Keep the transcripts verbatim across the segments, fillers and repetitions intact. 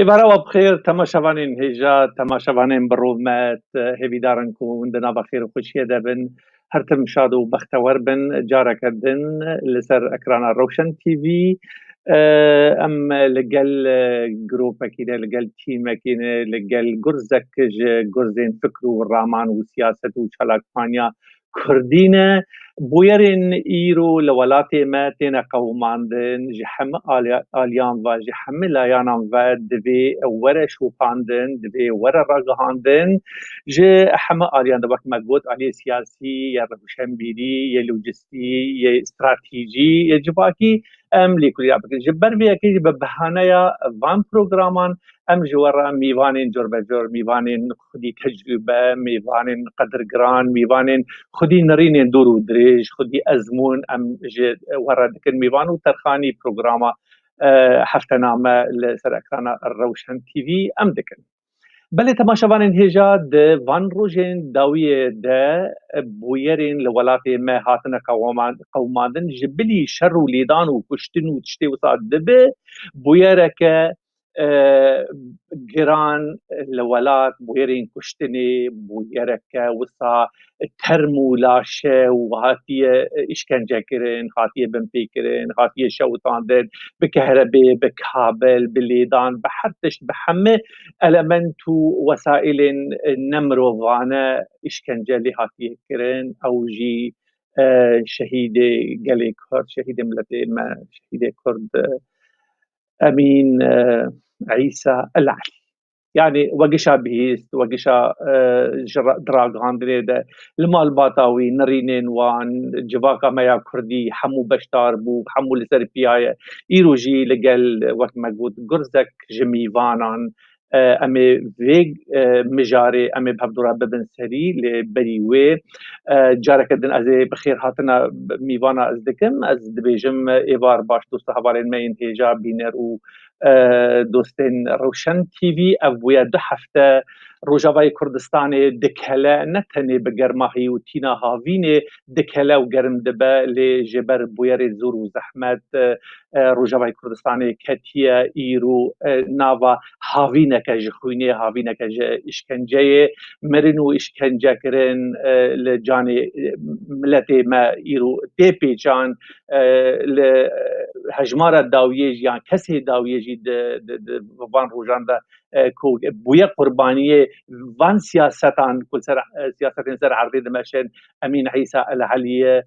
Êvara we bi xêr, temaşevanên hêja, temaşevanên bi rûmet, hêvîdar in ku hûn di nava xêr û xweşiyê de bin. Her tim şad û bextewer bin. Careke din li ser ekrana Rewşen T V, e, em li gel, e, grûpekî ne, li gel tîmekî ne, li gel gurzek ji gurzên fikr û raman û siyaset û çalakvaniya Kurdî ne. Bûyerên îro li welatê me têne qewimandin, ji hemî aliya-, aliyan ve, ji hemî layanan ve divê were şopandin, divê were ragihandin. Ji hemî aliyan de, wek me got, aliyê siyasî, ya rewşenbîrî, ya lojistî, ya stratejî, ya civakî, em lêkolîna bikin. Ji ber vê yekê jî bi behaneya van programan em ji we re mêvanên curbecur, mêvanên xwedî tecrûbe, mêvanên qedirgiran, mêvanên xwedî nirînên dûr û dirêj, xwedî ezmûn em ji we re dikin mêvan û terxanî programa, e, heftename li ser ekrana Rewşen T V em dikin. Belê temaşevanên hêja, di van rojên dawiyê de, e, bûyerên li welatê me hatine qewaman-, qewimandin, ji bilî şer û lêdan û kuştin û tiştê wisa dibe, bûyereke, e, giran li welat, bûyerên kuştinê, bûyereke wisa term û laşe û hatiye, e, îşkence kirin, hatiye binpêkirin, hatiye şewitandin, bi kehrebê, bi kabel, bi lêdan, bi her tişt, bi hemî element û wesaîlên, e, nemirovane îşkence lê hatiye kirin. Ew jî, e, şehîdê gelê Kurd, şehîdê miletê me, şehîdê Kurd, e, Emîn, e, Îsa El Elî. Yanî wegişa bihîst, wegişa, e, ji ra-, di ragihandinê de li malbata wî, nirînên wan, civaka me ya kurdî hemû beşdar bû, hemû li ser piya ye. Îro jî li gel, wek me got, gurzek ji mîvanan, e, em ê vê, e, mijarê em ê bi hevdû re bibin serî, lê berî wê, e, careke din ez ê bi xêr hatina mîvana ez dikim. Ez dibêjim, e, êvar baş dosta hevalên me yên hêja bîner û, e, dostên Rewşen T V. Ev bûye du hefte Rojavayê Kurdistanê dikele, ne tenê bi germahî û tîna havînê dikele û germ dibe, lê ji ber bûyerê zor û zehmet, e, e, Rojavayê Kurdistanê ketiye îro, e, nava havîneke ji xwînê, havîneke ji îşkenceyê, mirin û îşkencekirin, e, li canê, e, miletê me îro tê pêçan, e, li, e, hejmara dawiyê jî yan kesê dawiyê jî di, di, di van rojan de, e, ku bûye qurbaniyê van siyasetan ku li ser, e, siyasetên ser erdê dimeşin, Emîn Îsa El Elî ye,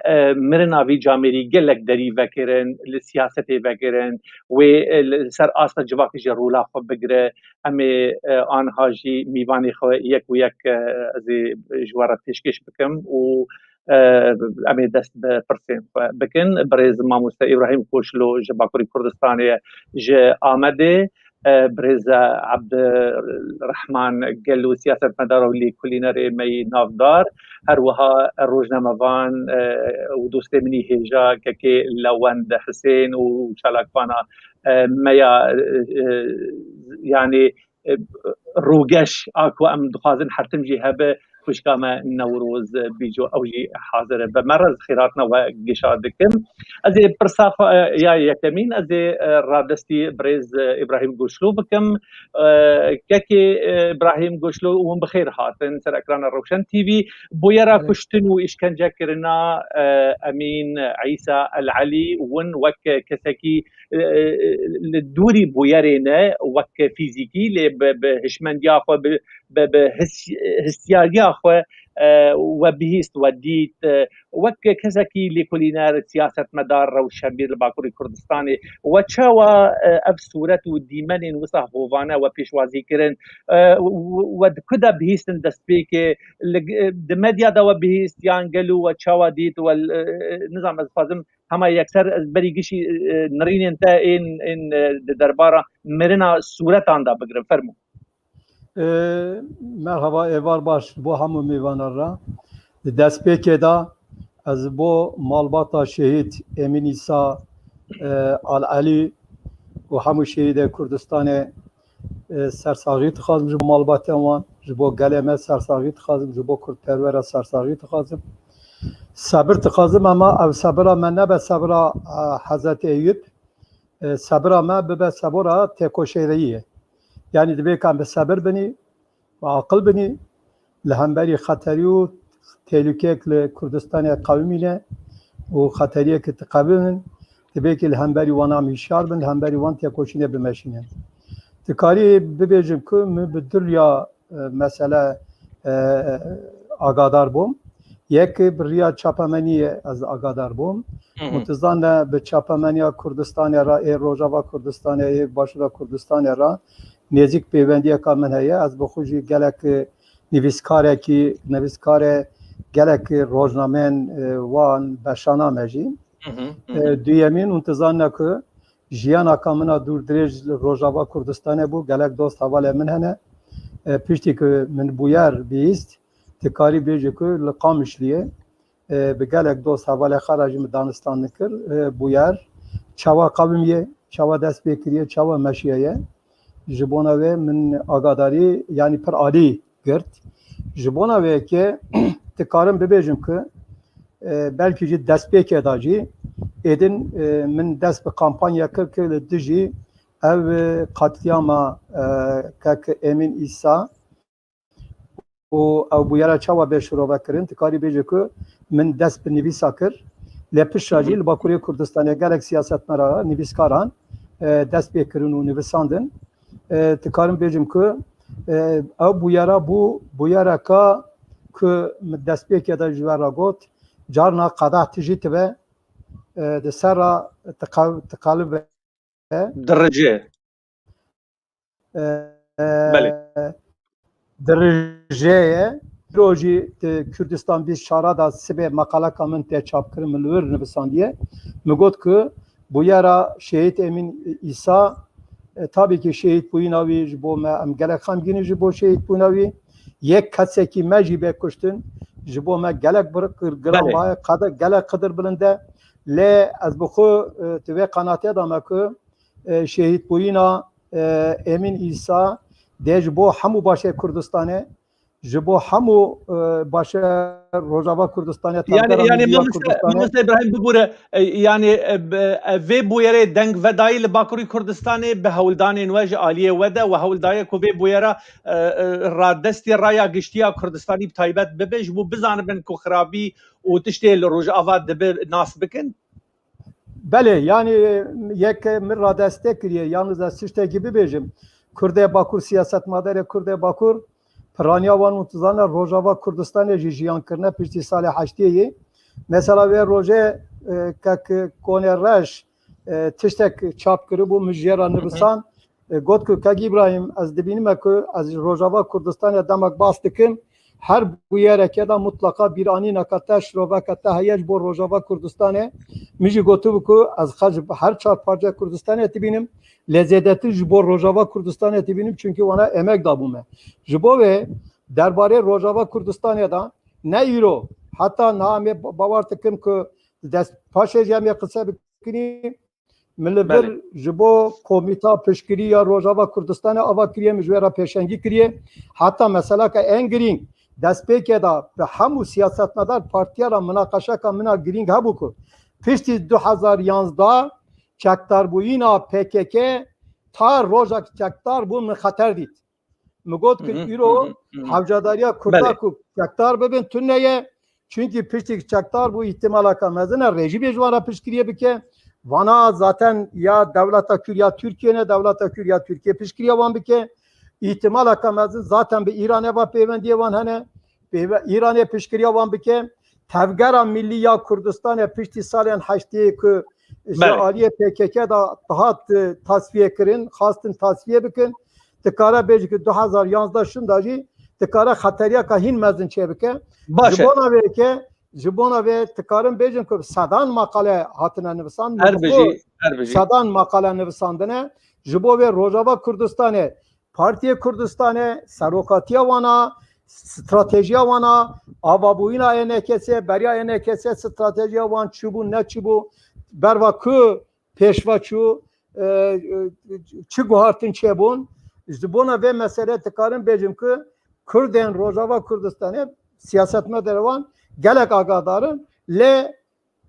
e, mirina vî camêrî gelek derî vekirin, li siyasetê vekirin, wê, e, li ser asta civakê jî rola xwe bigire. Em ê, e, anha jî mîvanê xwe yek û yek, e, ez ê ji we re pêşkêş bikim û, e, em ê dest bi pirsên xwe bikin. Birêz Mamoste Îbrahîm Koçlo ji Bakurê Kurdistanê ye, ji Amedê, e, birêz Ebdirehman Gelo, siyasetmedar û lêkolînerê me yî navdar, her wiha rojnamevan, e, û dostê min î hêja kekê Lewend Hisên û çalakvana, e, me ya, e, e, yanî, e, rogeş a ku em dixwazin her tim jî hebe, xwişka me Newroz Bîco, ew jî hazir e. Bi me re xêr hatina we gişa dikim. Ez ê pirsa xwe, e, ya yekemîn, ez ê, e, radestî birêz, e, Îbrahîm Goşlo bikim. E, kekê, e, Îbrahîm Goşlo, hûn bi xêr hatin ser ekrana Rewşen T V. Bûyera Evet. kuştin û îşkencekirina, e, Emîn Îsa El Elî, hûn wek kesekî, e, e, li dûrî bûyerê ne, wek fîzîkî, lê bi, bi hişmendiya xwe, bi, bi, bi his-, histiyariya xwe, e, we bihîst, we dît, e, wek kesekî lêkolîner, siyasetmedar, rewşenbîr li Bakurê Kurdistanê, we çawa, e, ev sûret û dîmenên wisa hovane we pêşwazî kirin? E, w-, we di ku de bihîstin destpêkê? Li, e, di medya de we bihîst yan gelo we çawa dît? We, e, e, nizam, ez dixwazim hema yekser ez berî gişî, e, nirînên te ên, ên, e, di derbara mirina sûretan de bigirim. Fermo. E, merhaba, êvar baş bo hemû mêvanan re. Di destpêkê de ez bo malbata şehîd Emîn Îsa, e, Al Elî û hemû şehîdê Kurdistanê, e, sersaxî dixwazim ji bo malbatên wan, ji bo gelê me sersaxî dixwazim, ji bo kurdperwera sersaxî dixwazim. Sebir dixwazim, ema ev sebira me nebe sebira, e, Hezretî Eyûb, e, sebira me bibe sebira têkoşeriyê. Yanî divê ka em bi sebir binî, bi aqil binî, li hemberî xeterî û tehlûkeyek li Kurdistanê qewimîne û xeteriyek diqewimin, divê ki li hemberî wana em hişyar bin, li hemberî wan têkoşînê bimeşînin. Dikarî bibêjim ku min bi du riya, e, mesele, e, agadar bûm. Yek bi riya çapemeniyê ez agadar bûm. Hı hı. Û tu zane bi çapemeniya Kurdistanê re, ê Rojava Kurdistanê, ê Başûra Kurdistanê re nêzîk pêwendiyeka min heye. Ez bi xwe jî gelek nivîskarekî, nivîskarê gelek rojnameyên, e, wan beşana me jî. Hı hı, hı hı. E, duyemîn, hûn dizane ku jiyanaka min a dûrdirêj li Rojava Kurdistanê bû, gelek dost hevalê min hene. E, piştî ku min bûyer bihîst, dikarî bêje ku li Qamişliyê, e, bi gelek dost hevalê xwe re jî min danistan dikir, e, bûyer çawa qewimiye, çawa dest pê kiriye, çawa meşiyaye. Ji bona wê min agadarî, yanî pir alî girt. Ji bona wê yekê dikarim bibêjim ku, e, belkî jî destpêkê de jî êdin, e, min dest bi kampanya kir ku li dijî ev, e, qatliyama, e, kek Emîn Îsa û ew bûyera çawa bê şirove kirin, dikarî bêje ku min dest bi nivîsa kir. Lê piştre jî li Bakurê Kurdistanê gelek siyasetmera, nivîskaran, e, dest pê kirin û nivisandin. E, dikarim bêjim ku, e, ew bûyera bû, bûyereka ku min destpêkê de ji we re got, carna qeda tijî dibe, e, di ser re diqe-, diqelibe. Dirije. E, e, Belê. Dirije ye. Îro jî di Kurdistan bîst çar de sibê meqaleka min tê çapkirin, min li wir nivisandiye. Min got ku bûyera Şehîd Emîn Îsa, e, tabî ki şehîd bûyîna wî ji bo me, em gelek xemgîn in ji bo şehîd bûna wî. Yek kesekî me jî bê kuştin, ji bo me gelek bir, gir-, giran Belê. baye, qede-, gelek qidir bilind e. Lê ez bi xwe, e, di vê qenatê de me ku, e, şehîdbûyîna, e, Emîn Îsa dê ji bo hemû başê Kurdistanê, ji bo hemû, e, başê Rojava Kurdistanê, Yani, tevgera yani Nêzî ya Mamoste, Kurdistanê. Mamoste İbrahim bibûre, e, yani, e, b-, e, vê bûyerê deng vedayî li Bakurî Kurdistanê bi hewldanên we ji aliyê we de we hewl daye ku vê bûyera, e, e, radestî raya giştiya Kurdistanî bi taybet bibe, ji bo bizanibin ku xirabî û tiştê li Rojava dibe nas bikin? Belê, yani yek min radeste kiriye, yalnız ez tiştekî bibêjim. Kurdê Bakur, siyasetmaderê Kurdê Bakur, piraniya wan û tu zane Rojava Kurdistanê jî jiyan kirine piştî salê heştê yê. Mesela vê rojê, e, kek Konê Reş, e, tiştek çap kiribû, min jê re nivisan. E, got ku, Kek Îbrahîm, ez dibînime ku ez ji Rojava Kurdistanê demek bas dikim. Her bûyerekê de mutlaqa bîranîneke te, şiroveke te heye ji bo Rojava Kurdistanê. Min jî gotibû ku ez xwe ji her çar parçeya Kurdistanê dibînim. Lê zêdetir ji bo Rojava Kurdistanê dibînim, çunkî wana emek dabû me. Ji bo vê derbarê Rojava Kurdistanê de ne îro, heta niha em ê ba-, bawer dikim ku dest paşê jî em ê qise bikin. Min li vir Belê. ji bo Komîta Piştgirî ya Rojava Kurdistanê ava kiriye, min ji wê re pêşengî kiriye. Heta meseleke en girîng, destpêkê de bi hemû siyasetmedar partiya re minaqeşeka min a girîng hebû ku piştî du hezar yanzdeh çekdarbûyîna P K K ta rojek çekdar bû, min xeter dît. Min got ku Hı hı, îro hı hı, hı hı. hewcadariya Kurda Belê. ku çekdar bibin tune ye. Çunkî piştî çekdar bû, îhtimalaka mezin e rejîmê ji wan re piştgiriyê bike. Vana zaten ya dewleta Kûr ya Tirkiyê ne, dewleta Kûr ya Tirkiyê piştgiriya wan bike. Îhtimalaka mezin zaten bi Îranê ve pêwendiyê wan hene. Pêve-, Îranê piştgiriya wan bike. Tevgera Millî ya Kurdistanê piştî salên heştê ku ji Belê. aliyê P K K de dihat, e, tasfiye kirin, xastin tasfiye bikin. Dikare bêje ku du hezar yanzdeh şinda jî dikare xeteriyeka hîn mezin çêbike. Baş Ji e. bona vê yekê, ji bona vê dikarim bêjim ku sedan maqale hatine nivisan. Her Min bijî, xwe her bijî. sedan maqale nivisandine. Ji bo vê Rojava Kurdistanê, Partiyê Kurdistanê, serokatiya wana, stratejiya wana, avabûyîna E N K S, beriya E N K S stratejiya wan çi bû, ne çi bû, berva ku pêşve çû, e, e, çi guhartin çêbûn. Ji bona vê meselê dikarim bêjim ku Kurdên Rojava Kurdistanê, siyasetmedara wan gelek agadar in, lê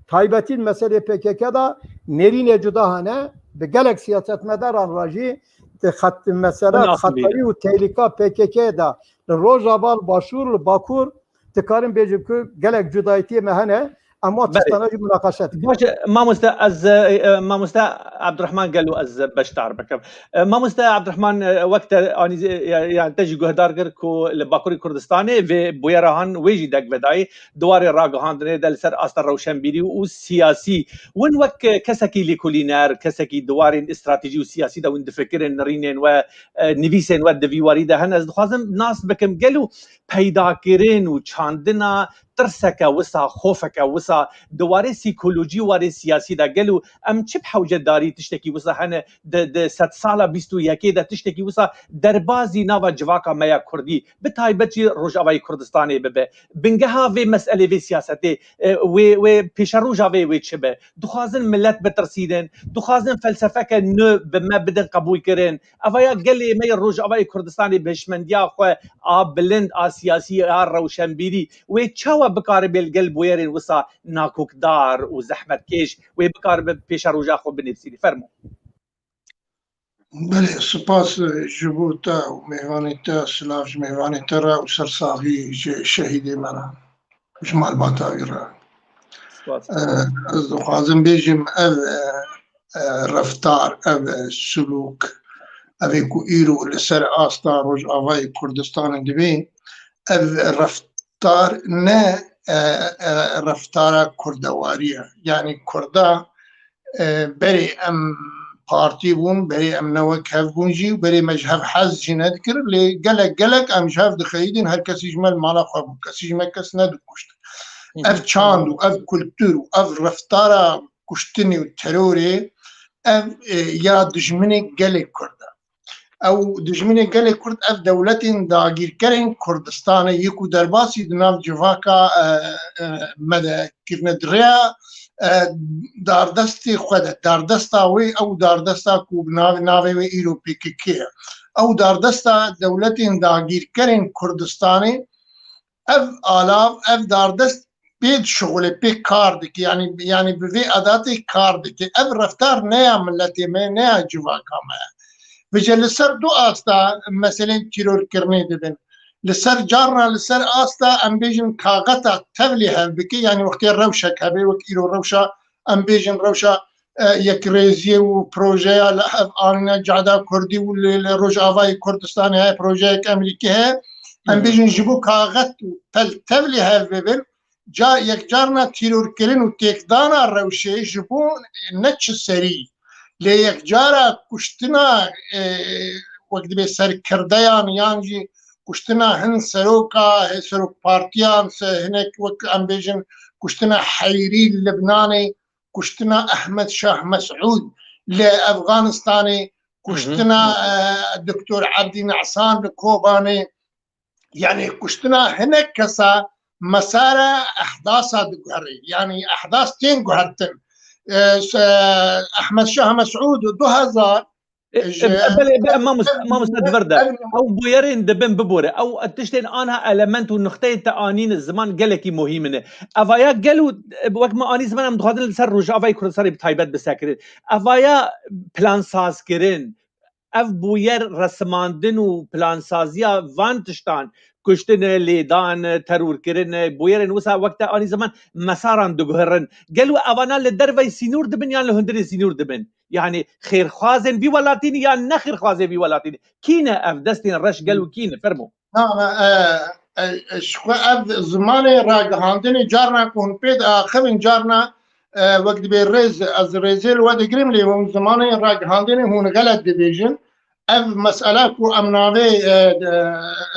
taybetî meselê P K K de nêrînê cuda hene, bi gelek siyasetmedaran re jî di xet-, mesela Nasıl xeterî û tehlîka P K K de li Rojava, li Başûr, li Bakur, dikarim bêjim ku gelek cudayîtiyê me hene. Em wan Belê. tiştana jî munaqeşe dikin. Baş e, mamoste, ez, e, e, mamoste Abdurrahman gelo ez beşdar bikim. E, mamoste Abdurrahman, e, wek te anî, e, ya-, yani te jî guhdar kir ku li Bakurê Kurdistanê vê bûyera han wê jî dek vedayî, di warê ragihandinê de li ser asta rewşenbîrî û siyasî. Win wek, e, kesekî lêkolîner, kesekî di warên stratejî û siyasî de win difikirin, nirînên we, e, nivîsên we di vî warî de hene. Ez dixwazim nas bikim, gelo peydakirin û çandina tirseke wisa, xofeke wisa, di warê psîkolojî û warê siyasî de gelo em çi bi hewcedarî tiştekî wisa hene, di, di sedsala bîst û yekê de tiştekî wisa derbazî nava civaka me ya Kurdî, bi taybet jî Rojavayê Kurdistanê bibe? Bingeha vê meselê, vê siyasetê, e, wê, wê pêşeroja vê wê çi be? Dixwazin millet bitirsînin, dixwazin felsefeke nû bi me bidin qebûlkirin. Evaya gelê me yê Rojavayê Kurdistanê bi hişmendiya xwe a bilind, a siyasî, a rewşenbîrî, wê çawa bikaribe li gel bûyerên wisa nakokdar û zehmetkêş, wê bikaribe pêşeroja xwe binivîsînî? Fermo. Belê, spas ji bo te û mêvanê te, silav ji mêvanê te re û sersaxî ji şehîdê me re, ji malbata wî re. Spas. Eh, ez dixwazim bêjim, ev, eh, eh, reftar, ev, eh, sulûk, ev ê ku îro li ser asta Rojavayê Kurdistanê dibê, ev reftar ne, eh, eh, reftara kurdewarî ye. Yanî Kurda, e, berê em partî bûn, berê em ne wek hev bûn jî, berê me ji hev hez jî nedikir, lê gelek gelek em ji hev dixeyidin, her kesî ji me li mala xwe bû, kesî ji me kes nedikuşt. Ev çand û ev kultur û ev reftara kuştinê û terorê, ev, e, ya dijminê gelê Kurd e. Ew dijminê gelê Kurd, ev dewletên dagîrkerên Kurdistanê yê ku derbasî di nav civaka, e, e, me de kirine, di rêya, e, dardestê xwe de, dardesta wê, ew dardesta ku bi nav-, navê wê îro P K K ye. Ew dardesta dewletên dagîrkerên Kurdistanê, ev alav, ev dardest pê dişixule, pê kar dike, yanî, yanî bi vê adatê kar dike. Ev reftar ne ya miletê me, ne ya civaka me ye. Vêce li ser du asta meselên tîrorkirinê dibin. Li ser carna, li ser asta, em bêjin, kaxeta tevlî hev bike, yanî wextê rewşek hebe, wek îro rewşa, em bêjin, rewşa, e, yekrêziyê û projeya li hev anîna cehda Kurdî û li, li Rojavayê Kurdistanê heye, projeyek Amerîkî heye. Em bêjin, ji bo kaxet û pel tevlî hev bibin, ca-, yekcarna tîrorkirin û têkdana rewşê ji bo ne çi serî, lê yekcara kuştina, e, wek dibê serkirdeyan yan jî kuştina hin seroka, serok partiyan, se-, hinek wek em bêjin kuştina Heyrî li Libnanê, kuştina Ehmed Şah Mesûd li Efganistanê, kuştina, e, Doktor Ebdî Nesan li Kobanê, yanî kuştina hinek kesa mesara ehdasa diguherê. Yanî ehdas tên guhertin. E, se-, Ehmed Şah Mesûd du hezar E, ji e, belê, be, mamoste, mamoste, di vir de. Ew bûyerên dibin bibore. Ew tiştên anha element û nuxteyên te anîne ziman gelekî muhîm ne. Evaya gel û, e, wek me anî ziman em dixwazin li ser Rojavayê Kurdistanê bi taybet bisekirin. Evaya plansazkirin, ev bûyer resimandin û plansaziya van tiştan, kuştine, lêdan, terorkirine, bûyerên wisa wek te anî ziman mesaran diguherin. Gelo evana li dervey sînor dibin yan li hundirê sînor dibin? Yanî xêrxwazên vî welatî ne yan ne xêrxwazên vî welatî ne? Kî ne ev destên reş gel û kî ne? Fermo. Na, na, e, e, e, ji xwe ev zimanê ragihandinê carna ku hûn pê diaxivin, carna, e, wek dibê rêz, ez rêzê li we digirim, lê hûn zimanê ragihandinê hûn xelet dibêjin. Ev mesela ku em navê, e, e,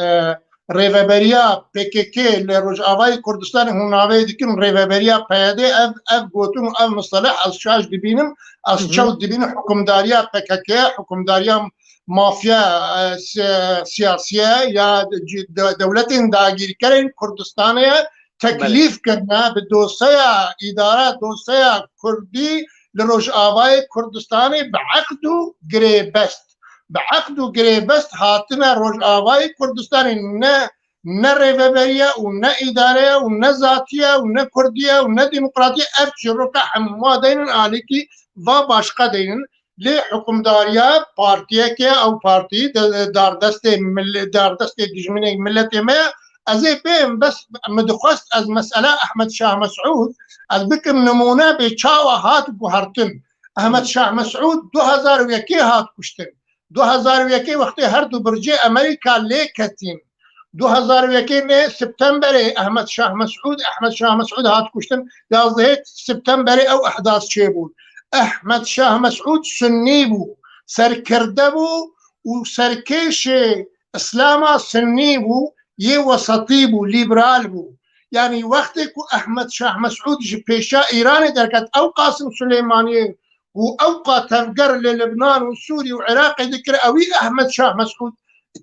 e, rêveberiya P K K li Rojavayê Kurdistanê hûn navê dikin rêveberiya P Y D, ev, ev gotin û ev miseleh ez şaş dibînim, ez çewt dibînim hukimdariya P K K, hukimdariya mafya, e, si-, siyasiye ya ci-, de-, dewletên dagîrkerên Kurdistanê ye, teklîf kirine bi doseya îdara, doseya Kurdî li Rojavayê Kurdistanê bi eqd û girêbest. Bi eqd û girêbest hatine Rojavayê Kurdistanê, ne, ne rêveberiye û ne îdareya û ne zatiye û ne kurdiye û ne demokratiye. Ev çîroka hemû deynin alîkî va başqa deynin. Lê hukimdariya partiyeke, ew partî de, dardestê mil-, dardestê dijminê milletê me ye, Ez ê bêm, bes min dixwest ez mesela Ehmed Şah Mesûd ez bikim nimûne bê çawa hat guhertin. Ehmed Şah Mesûd du hezar û yekê hat kuştin. Du hezar û yekê wextê her du bircê Amerîka lê ketîn. Du hezar û yekê nê Septemberê Ehmed Şah Mesûd, Ehmed Şah Mesûd hat kuştin. Yazdehê Septemberê ew ehdas çêbûn. Ehmed Şah Mesûd Sunnî bû, serkirde bû û serkêşê Îslama Sunnî bû, yê wesatî bû, lîberal bû. Yanî wextê ku Ehmed Şah Mesûd ji pêşiya Îranê derket, ew Qasim Suleymaniyê û ew qa tevger li Libnan û Sûrî û Iraqê dikir, ewî Ehmed Şah Mesûd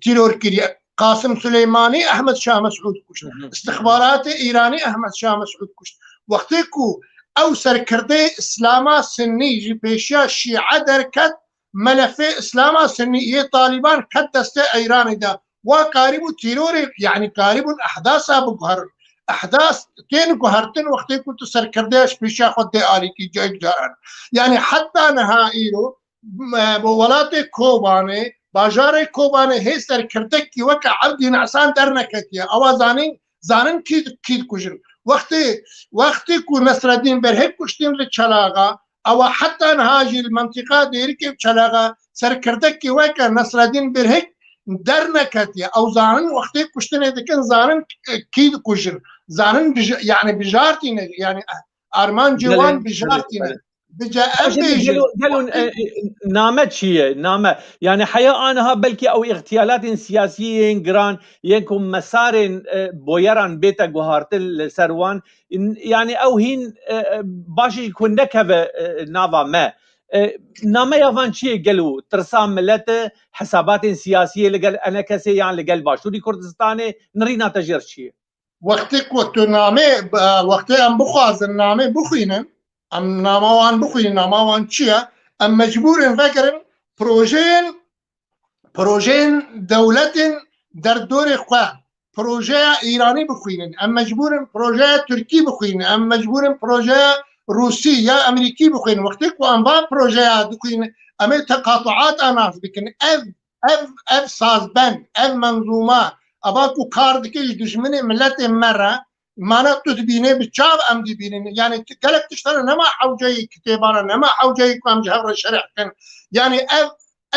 tîror kiriye. Qasim Suleymanî Ehmed Şah Mesûd kuşt. Hı hı. Istixbaratê Îranî Ehmed Şah Mesûd kuşt. Wextê ku ew serkirdeyê Îslama Sunnî ji pêşiya Şîe derket, melefê Îslama Sunnî yê Talîban ket destê Îranê de. Wa karîbû tîrorê, yanî karîbûn ehdasa biguherin. Ehdas tên guhertin wextê ku tu serkirdeya ji pêşiya xwe tê alîkî cayek caran. Yanî heta niha îro, m-, bo welatê Kobanê, bajarê Kobanê hê serkirdekî weke Evdî Nesan derneketiye. Ewa zanîn, zanin kî, kî dikujin. Wextê, wextê ku Nesreddîn Berhik kuştin li Çelaxa, ewa heta niha jî li mentiqa Dêrikê û Çelaxa serkirdekî weke Nesreddîn Berhik derneketiye. Ew zanin wextê kuştinê dikin, zanin, e, kî dikujin. Zanin bij-, yanî bijartîne, yanî armancê Belê, wan belê, bijartîne. Belê. Bice em Baş e, bêjin. Gelo, gelo, e, e, name çi ye? Name. Yani heya aniha belkî ew îxtiyalatên siyasî yên giran, yên ku mesarên, e, boyeran bête guhartin li ser wan, in-, yani ew hîn, e, e, baş e ku nekeve, e, nava me. E, nameya van çi ye gelo? Tirsa milet e, hesabatên siyasî ye li gel enekesê yan li gel Başûrî Kurdistanê, nirîna te jêr çi ye? Wextê ku tu namê, e, wextê em bixwazin namê bixwînin, em nama wan bixwînin, nama wan çi ye? Em mecbûr in vegerin projeyên, projeyên dewletên derdorê xwe, projeya Îranî bixwînin. Em mecbûr in projeya Tirkî bixwînin. Em mecbûr in projeya Rûsî ya Amerîkî bixwînin. Wextê ku em van projeya dixwînin, em ê teqatuata nas bikin. Ev, ev, ev sazbend, ev menzûma, eva ku kar dike ji dijminê miletê me re, mana tu dibînê bi çav em dibînin. Yani gelek tiştana nema hewceyî kitêbana, nema hewceyî ku em ji hev re şerh kin. Yani ev,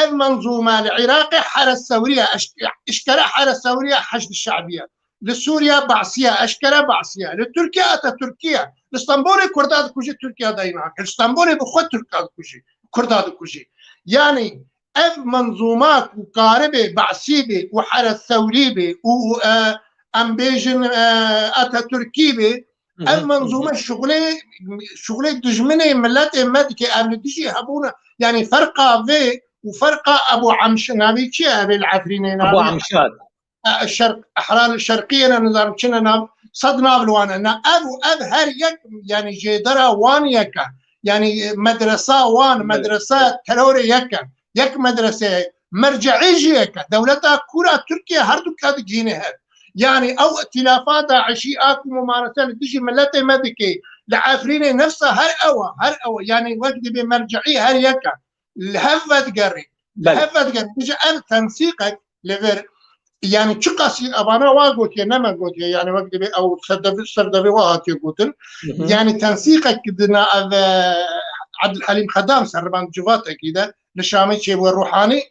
ev menzûme li Iraqê here sewriye, eş-, eşkere here sewriye Heşd Şebiye. Li Sûriye Basiye, eşkere Basiye. Li Tirkiye Atatürkiye. Li Stenbolê Kurda dikujî, Tirkiye dayna. Li Stenbolê bi xwe Tirka dikujî, Kurda dikujî. Yani ev menzûma ku karibê Basî bê û here sewrî bê û, e, em bêjin, e, Atatürkî bê, Hı hı, ev hı hı. menzûme şuxulê, şuxulê dijminê miletê me dike, ev li dijî hebûna, yani ferqa vê û ferqa Ebu Amş-, navê çi ye? Ev ê li Efrînê Ebu navê Amşad. E, şerq, ehral şerqiyê ne, nizanim çi ne nav, sed nav li wan e. Ne, ev û ev her yek, yani jêdera wan yek e. Yani, e, medresa wan, Belê. medresa terorê yek e. Yek medrese ye. Merceî jî yek e. Dewleta kûr a Tirkiye her du ka digihîne hev. Yani ew îtîlafa DAIŞî a ku mumarese li dijî miletê me dike, li Efrînê nefsa her ew e, her ew e. Yani wek dibê merceî her yek e. Li hev vedigerî. Li Belê. hev vedigerî. Bije ev tensîqek li vir, yani çiqasî evana wa gotiye, ne me gotiye, yani wek dibê ew serdevê, serdevê wa hatiye gotin. Hı hı. Yani tensîqek dina ev, e, Abdulhalim Xedam serban civatekî de li Şamê çêbû Ruhani,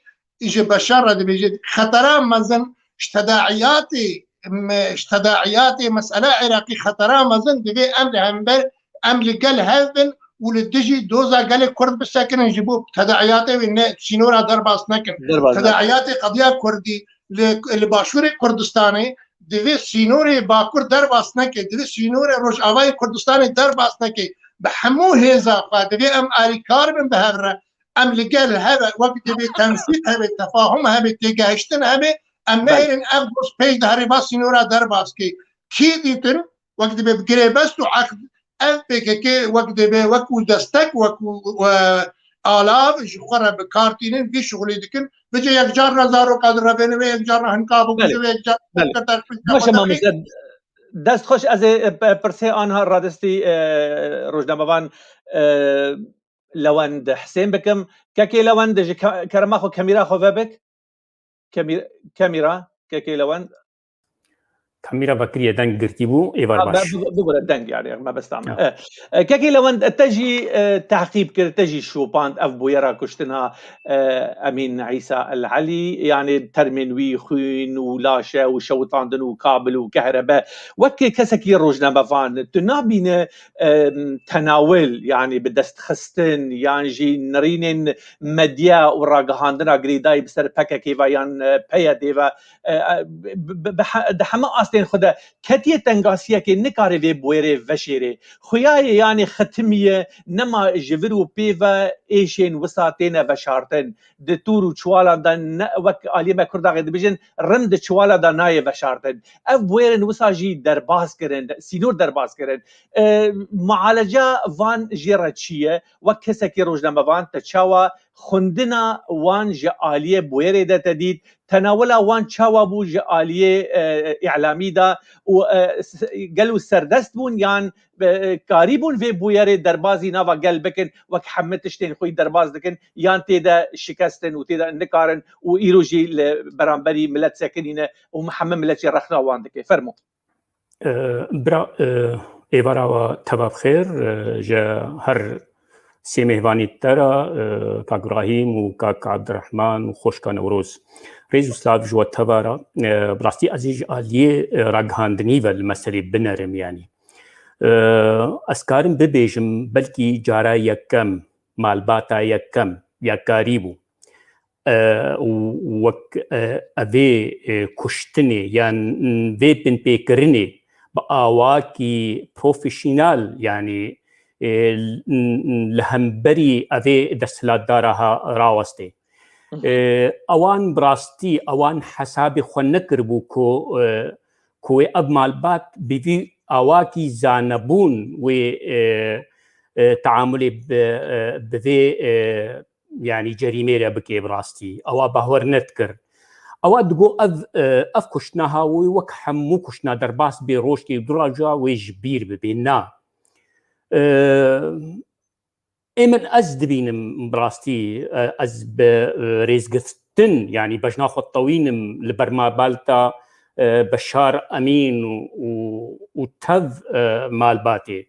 ji Beşar re dibêje, xetera mezin ji tedaiyatê, me, ji tedaiyatê mesela Iraqî xetera mezin divê em li hember, em li gel hev bin û li dijî doza gelê Kurd bisekinin ji bo tedaiyatê wê ne sînora derbas nekin. Derbas nekin. Tedaiyatê qediya Kurdî li, li Başûrê Kurdistanê divê sînorê Bakur derbas neke, divê sînorê Rojavayê Kurdistanê derbas neke. Bi hemû hêza xwe divê em alîkar bin bi hev re. Em li gel heve, wek divê tensîq hebe, tefahum hebe, têgehiştin hebe, em Belê. nehêlin ev doz pêş de herê va sînora derbas ke. Kî dîtin, wek divê bi girêbest û eqd, ev P K K wek divê, wek û destek, wek û, e, alav ji xwe re bi kar tînin, vî şixulî dikin. Bice yek carna zaroka direvêne wê, yek carna hinka bikuje Belê. wê, yek carna Belê. Baş e, mamoste, dest xweş, ez ê, e, pe-, pirsê anha radestî, e, rojnamevan, e, Lewend Hisên bikim. Kekê Lewend, ji ke-, kerema xwe kemîra xwe vebik. Kemî-, kemîra, kekê Lewend. Kamîra vekiriye deng girtî bû, êvar baş. Bibire deng, yani mebesta min. E, e, Kekê Lewend, te jî, e, tehqîb kir, te jî şopand ev bûyera kuştina, e, Emîn Îsa El Elî, yani termên wî xwîn û laşe û şewitandin û kabil û kehrebe. Wek kesekî rojnamevan, tu nabîne, e, tenawil, yani bi destxistin, yan jî nirînên medya û ragihandina girêdayî bi ser P K K ve yan, e, P Y D ve, e, e, bi, bi, bi, di heme astên xwe de ketiye tengasiyekê, nikare vê bûyerê veşêrê. Xuya ye, yanî xitimiye, nema ji vir û pê ve êşên wisa têne veşartin. Di tûr û çiwalan de ne, wek aliyê me Kurdaxê dibêjin, rim di çiwala de nayê veşartin. Ev bûyerên wisa jî derbas kirin, sînor derbas kirin. E, mualeca van jê re çi ye? Wek kesekî rojnamevan te çawa xwendina wan ji aliyê bûyerê de te dît? Tenawila wan çawa bû ji aliyê, e, îlamî de û, e, s-, gelo serdest bûn yan, e, karî bûn vê bûyerê derbazî nava gel bikin, wek hemî tiştên xwe yî derbaz dikin, yan tê de şikestin û tê de nikarin û îro jî li beramberî milet sekinîne û hemî milet jî rexna wan dike? Fermo. E, bira, e, êvara we teva bi xêr, e, ji her sê mêvanî te re, e, Kak Îbrahîm û Kak Abdirehman û Xoşka Newroz. Rêz û silav ji we teva re. E, bi rastî ez ê ji aliyê, e, ragihandinî ve li meselê binerim, yanî. E, ez karim bibêjim, belkî cara yekem, malbata yekem ya karî bû. E, û wek, e, evê, e, kuştinê yan vê binpêkirinê bi awakî profesyonel, yanî, e, li hemberî evê desthilatdara ha rawestê. Hı hı. E, ewan bi rastî, ewan hesabê xwe nekiribû ku, e, ku wê ev malbat bi vî awakî zanebûn wê, e, e, teamulê bi, e, bi vê, e, yanî cerîmê re bike bi rastî. Ewa bawer nedikir. Ewa digo ev, e, ev kuştina ha wê wek hemû kuştina derbas bê rojkê û du roja wê ji bîr bibe. Na. E, ê min ez dibînim bi rastî, e, ez bi, e, rêzgirtin, yanî bejna xwe tewînim li ber malbata, e, Beşar Emîn û, û, û tev, e, malbatê.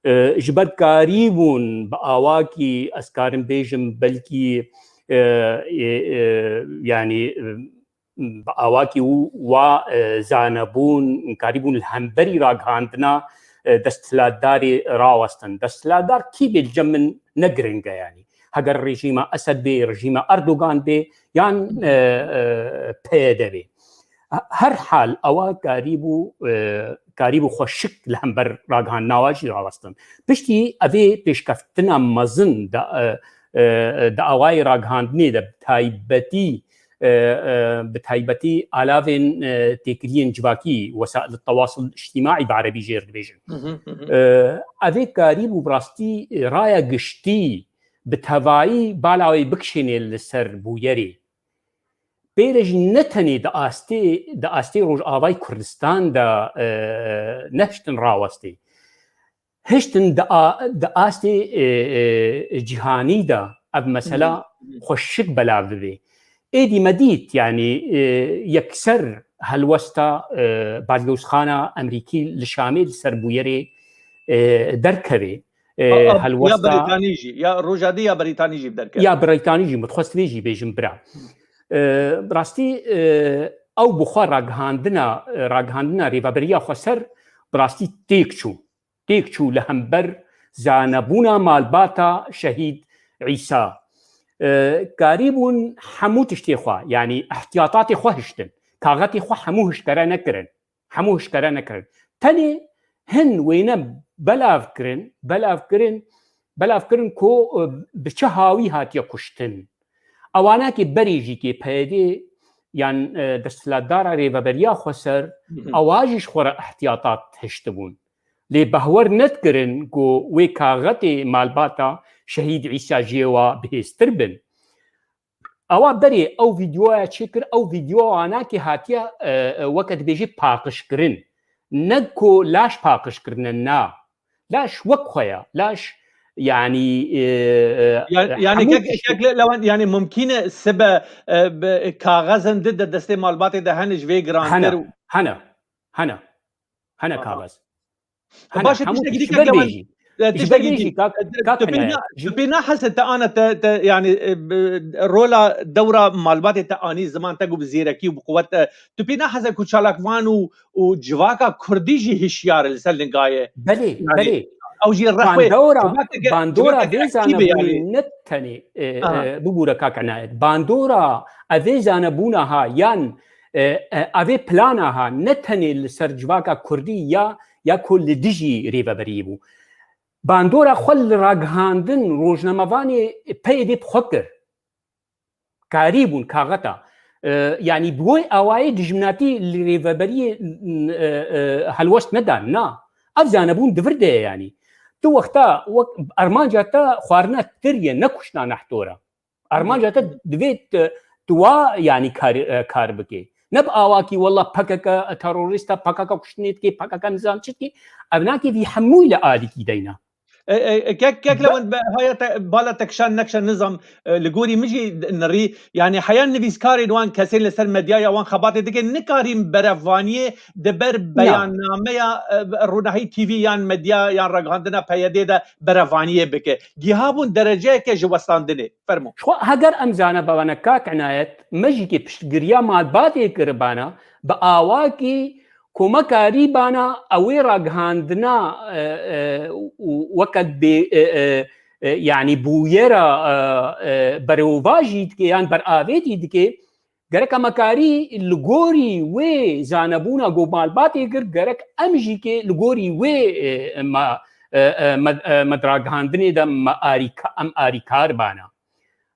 E, ji ber karî bûn bi awakî, ez karim bêjim, belkî, e, e, e, yanî, e, bi awakî û wa, e, zanebûn, karî bûn li hemberî ragihandina, e, desthilatdarê rawestin. Desthilatdar kî bê li cem min ne giring e, yanî. Heger rejîma Esed bê, rejîma Erdogan bê, yan, e, e, P Y D bê. Her hal ewa karîbû, e, karîbû xweşik li hember ragihandina wa jî rawestin. Piştî evê pêşkeftina mezin di, e, e, di awayê ragihandinê de bi taybetî, e, e, bi taybetî alavên, e, têkiliyên civakî, wesaîl tewasul îctîmaî bi erebî jê re dibêjin. Hı hı, hı hı. E, evê karîbû bi rastî raya giştî bi tevayî bala wê bikişênê li ser bûyerê. Pê re jî ne tenê di astê, di astê Rojavayê Kurdistan de, e, nehiştin rawestê. Hiştin di a-, di astê, e, e, cîhanî de ev mesela Hı hı. xweşik belav bibe. Êdî me dît, yanî, e, yekser helwesta, e, Bazgewsxana Emerîkî li Şamê li ser bûyerê, e, derkeve. E, A, a, ya helwesta Brîtanî jî, ya Rojadî ya Brîtanî jî bi derkeve. Ya Brîtanî jî, min dixwest vê jî bêjim bira. E, bi rastî, e, ew bi xwe ragihandina, ragihandina rêveberiya xweser bi rastî têk çû. Têk çû li hember zanebûna malbata Şehîd Îsa. E, karîbûn hemû tiştê xwe, yanî ihtiyatatê xwe hiştin. Kaxetê xwe hemû hişkere nekirin. Hemû hişkere nekirin. Tenê hin wêne belav kirin, belav kirin, belav kirin ku, e, bi çi hawî hatiye kuştin. Ewanakê berê jî kê P Y D yan, e, desthilatdara rêveberiya xweser, Hı hı. ewa jî ji xwe re ihtiyatat hiştibûn. Lê behwer nedikirin ku wê kaxetê malbata Şehîd Îsa jê wa bihêztir bin. Ewa berê ew vîdeoya çêkir, ew vîdeoya anakê hatiye, e, e, weke dibêjî paqijkirin. Ne ku laş paqij kirine, na. Laş wek xwe ya. Laş, yanî, e, e, Ya-, yanî hemû kek, tişt- kek le-, Lewent, yanî mumkîn e sibe, e, bi, kaxezin di de destê malbatê de hene ji vê girantir Hene, û hene. Hene. Hene kaxez. Hene, Baş e, hemû tiştekî ji dî ber kek Lewan, bêjî. e, Ji ber tiştekî bêjî, dî. kak, E, kak tu pê Enayet. na-, Ji tu pê nahese te ana te, te, yanî, e, bi-, rola dewra malbatê te anî ziman te ku bi zêrekî û bi quwet, e, tu pê nahese ku çalakvan û, û civaka kurdî jî hişyar e li ser lingayê? Belê, Yani, belê. ew jî rexwê Bandora, civakeke, bandora civakeke vê ektîf e zanebûnê yani. ne tenê, e, Aha. e, bibûre kak Enayet. Bandora evê zanebûna ha yan, e, e, evê plana ha ne tenê li ser civaka kurdî ya, ya ku li dijî rêveberiyê bû. Bandora xwe li ragihandin rojnamevanê peyê dê bi xwe kir. Karî bûn kaxeta. E, yanî bi wê awayê dijminatî li rêveberiyê, e, e, helwest nedan, na. Ev zanebûn di vir de ye yanî. Tu wexta wek armanca te xwarina tir ye, ne kuştina nehtora. Armanca te divê tu, tu wa yanî kar, e, kar bikê. Ne bi awakî wela P K K terorîst e, P K K kuştinê dikê, P K K nizam çi dikê. Ev nake vî hemûyî li alîkî deyna. E, e, e, kek, kek Be- Lewan be-, haya te, bala te kişan nekişan nizam, e, li gorî min jî nirî, yani heya nivîskarên wan kesên li ser medyaya wan xebatê dike nikarîn berevaniyê di ber Na. beyannameya, e, Ronahî T V yan medya yan ragihandina P Y D de berevaniyê bike. Gihabûn dereceyeke ji westandinê. Fermo. Xwe heger em zane bavane kak Enayet, me jî kê piştgiriya malbatê kiribana, bi awakî ku me karîbana ewê ragihandina, e, e, û weke bê, e, e, e, yanî bûyera, e, e, berevajî dike yan beravêtî dike, gerek em karî li gorî wê zanebûna ku malbatê kir, gerek em jî kê li gorî wê, e, me, e, e, me, e, me di ragihandinê de me arîka-, em arîkar bana.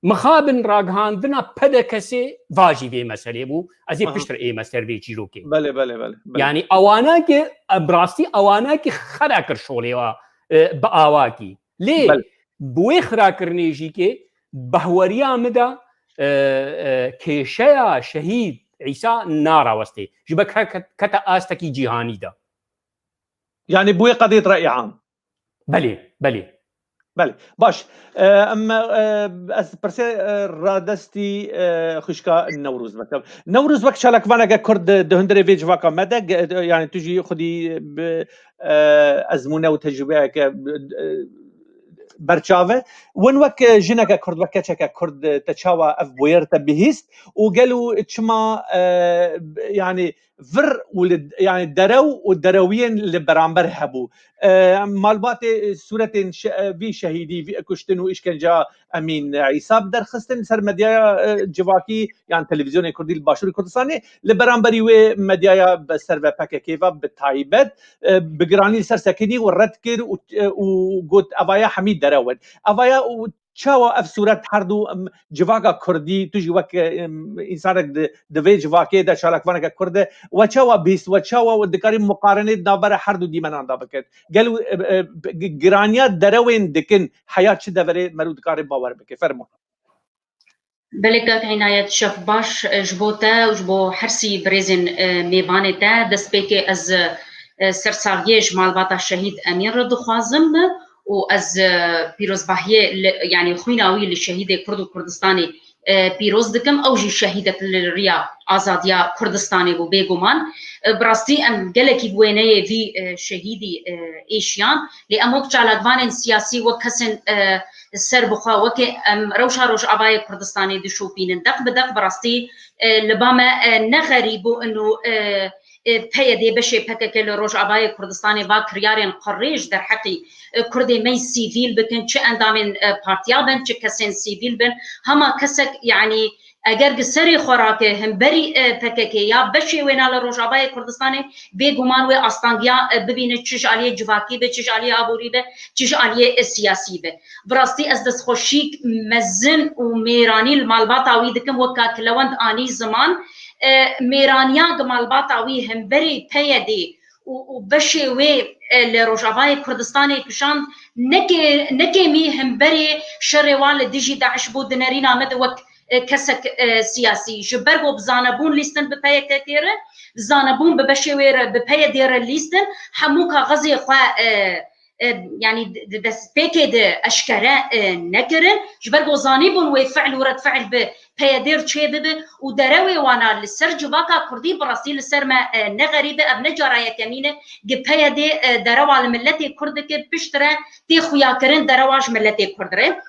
Mixabin ragihandina P D K S'ê vajî vê meselê bû. Ez ê Aha. piştre ême ser vê çîrokê. Belê, belê, belê, belê. Yanî ewana ki, e, bi rastî ewana ki xira kir şolê wa, e, bi awakî. Lê Belê. bi wê xirakirinê jî ki behweriya min de, e, e, kêşeya şehîd Îsa narawestê. Ji ber ke-, ke-, kete astekî cîhanî de. Yani bi wê qedê re îam. Belê, belê. Belê. Baş. E, em, e, ez pirsê, e, radestî, e, xwişka Newroz bikim. Newroz wek çalakvaneke Kurd di, di hundirê vê civaka me de, ge-, yani tu jî xwedî bi, e, ezmûne û tecrûbeyeke, e, berçav e. Win wek, e, jineke Kurd, wek keçeke Kurd, e, te çawa ev bûyer te bihîst û gelo çima, e, yani vir û li, yani derew û derewiyên li beramber hebû. E, malbatê, e, sûretên şe-, e, vî şehîdî, vî kuştin û îşkenca Emîn Îsa bi derxistin ser medyaya, e, civakî yan televîzyonê Kurdî li Başûrê Kurdistanê, li beramberî wê medyaya bi ser ve P K K ve bi taybet, e, bi giranî li ser sekinî û red kir û, e, û got, "Evaya hemî derew in." Evaya û çawa ev sûret her du, em, civaka Kurdî, tu jî wek, em, însanek di, di vê civakê de çalakvaneke Kurd e, we çawa bihîst, we çawa dikarî muqarenê di navbera her du dîmenan de bikin? Gelo, e, e, g-, giraniya derewên dikin heya çi deverê merû dikarî bawer bike? Fermo. Belê kak Înayet, şev baş, e, ji bo te û ji bo her sî birêzên, e, mêvanê te. Destpêkê ez, e, sersaliyê ji malbata şehîd Emîn re dixwazim û ez, e, pîrozbahiyê li, yanî xwîna wî li şehîdê Kurd û Kurdistanê, e, pîroz dikim. Ew jî şehîdek li riya azadiya Kurdistanê bû bêguman. E, bi rastî em gelekî bi wêneyê vî, e, şehîdî, e, êşiyan. Lê em wek çalakvanên siyasî, wek kesên, e, serbixwe, wekê em rewşa Rojavayê Kurdistanê dişopînin. Deq bi deq bi rastî, e, li ba me, e, ne xerîb û ino, e, e, P Y D beşê P K K li Rojavayê Kurdistanê va kiryarên qurrê ji derheqî, e, Kurdê me yî sivîl bikin, çi endamên, e, partiya bin, çi kesên sivîl bin, hema kesek, yanî eger di serê xwe rake himberî, e, P K K ya beşê wêna li Rojavayê Kurdistanê, bêguman wê astangiya, e, bibîne, çi ji aliyê civakî be, çi ji aliyê aborî be, çi ji aliyê, e, siyasî be. Bi rastî ez destxweşîk mezin û mêranî li malbata wî dikim, wek ka Kilewend anî ziman, e, mêraniya di malbata wî himberî P Y D û, û beşê wê, e, li Rojavayê Kurdistanê kişand, neke-, nekêmî himberê şerê wan li dijî DAIŞ bû, di nerîna me de wek, e, kesek, e, siyasî. Ji ber ku bi zanebûn lîstin bi P Y K K re, bi zanebûn bi beşê wê re, bi P Y D re lîstin, hemû kaxezê xwe, e, e, yanî di, di destpêkê de eşkere, e, nekirin. Ji ber ku zanîbûn wê fi'l û redfi'l bi P Y D çê bibe û derewê wana li ser civaka Kurdî bi rastî li ser me, e, ne xerîb e, ev ne cara yekemîn e, gi P Y D, e, derewa li miletê Kurd dike, piştre tê xuyakirin derewa ji miletê Kurd re.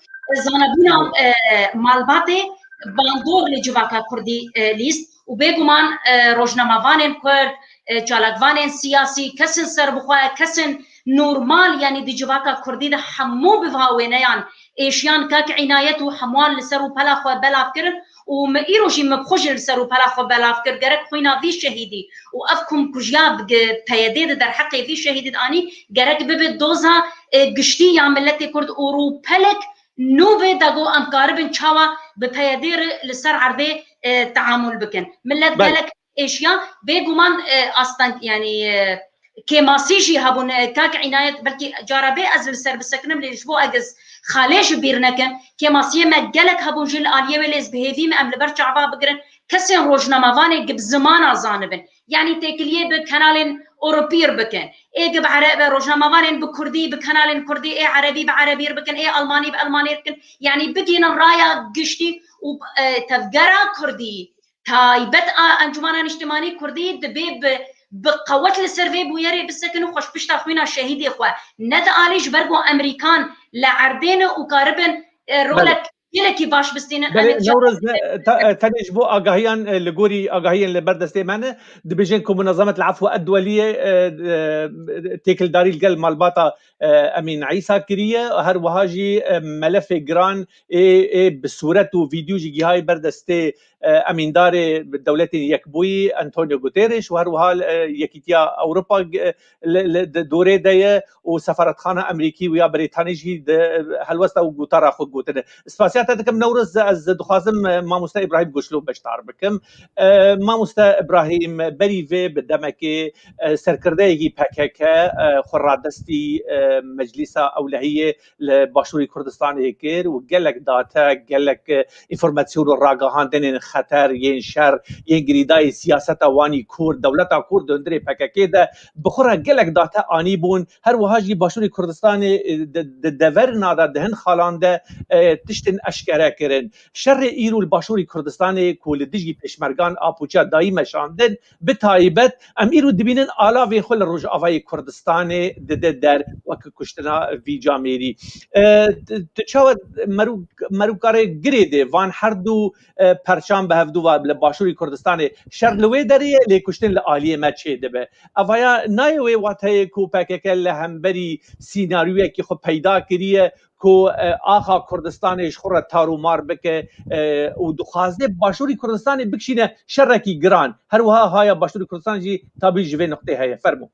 Zanebûna, e, malbatê bandor li civaka Kurdî, e, lîst û bêguman, e, rojnamevanên Kurd, e, çalakvanên siyasî, kesên serbixwe, kesên normal, yanî di civaka Kurdî de hemû bi va wêneyan êşiyan kak Înayet û hemûan li ser û pela xwe belav kirin û min îro jî min bi xwe jî li ser û pela xwe belav kir, gerek xwîna vî şehîdî û ev komkujiya bi P Y D de derheqê vî şehîdî de anî, gerek bibe doza, e, giştî ya miletê Kurd û rûpelek nû vê de got em karibin çawa bi P Y D re li ser erdê, e, teamul bikin. Milet Belê. gelek êşiya, bêguman, e, asteng, yanî, e, kêmasî jî hebûn, e, kak Înayet, belkî cara bê ez li ser bisekinim, lê ji bo ez xalê ji bîr nekim, kêmasiyê me gelek hebûn jî li aliyê wê, lê ez bi hêvî me em li ber çava bigirin, kesên rojnamevanê gi bi zimana zanibin. Yanî têkiliyê bi kenalên Ewropî re bikin. Ê gi bi ere-, bi rojnamevanên bi Kurdî, bi kenalên Kurdî, ê Erebî bi Erebî re bikin, ê Almanî bi Almanî re bikin. Yanî bigihînin raya giştî û, e, tevgera Kurdî, taybet a Encûmena Nîştimanî Kurdî dibê bi, bi qewet li ser vê bûyerê bisekin û xwe ji pişta xwîna şehîdê xwe nedialî, ji ber ku Emerîkan li erdê ne û karibin, e, Belê. rolek gelekî baş bistînin. Belê, Em ê Newroz, e, te-, e, tenê ji bo agahiyan, e, li gorî agahiyên li ber destê me ne, dibêjin ku Munazemet El Efwa Edweliyê, e, e, têkildarî li gel malbata, e, Emîn Îsa kiriye. Her wiha jî, e, melefê giran ê, ê bi sûret û vîdyo jî gihayî ber destê, e, emîndarê Dewletên Yekbûyî Antonio Guterres û her wiha, e, Yekîtiya Ewropa, e, li, li, di dorê de ye û sefaretxana Emerîkî û ya Brîtanî jî di helwesta û gotara xwe gotine. Spasiya te dikim Newroz, ez dixwazim, e, mamoste Îbrahîm Goçlo beşdar bikim. E, mamoste Îbrahîm, berî vê bi demekê, e, serkirdeyekî P K K, e, xwe radestî, e, Meclîsa Ewlehiyê li Başûrê Kurdistanê kir û gelek date, gelek, e, înformasyon û ragihandinên xeter, yên şer, yên girîdayî siyaseta wanî Kurd, dewleta Kurd di hundirê P K K de bi xwe re gelek date anîbûn. Her wiha jî Başûrê Kurdistanê, e, di, di deverina de, di hin xalan de, e, tiştin eşkere kirin. Şerê îro li Başûrê Kurdistanê ku li dijî pêşmergan a pûça dayî meşandin, bi taybet em îro dibînin alavên xwe li Rojavayê Kurdistanê dide der, wek kuştina vî camêrî. E, tu, tu çawa merû-, merûkarê girê de van her du, e, perçan bi hevdu ve li Başûrê Kurdistanê şer li wê derê ye, lê kuştin li aliyê me çê dibe. Evaya nayê wê wateyê ku P K K li hemberî sînaryoyekî xwe peyda kiriye, ku, e, axa Kurdistanê ji xwe re tar û mar bike, e, û dixwaze Başûrê Kurdistanê bikişîne şerekî giran. Her wiha haya Başûrê Kurdistanê jî tabî ji vê nuqtê heye. Fermo.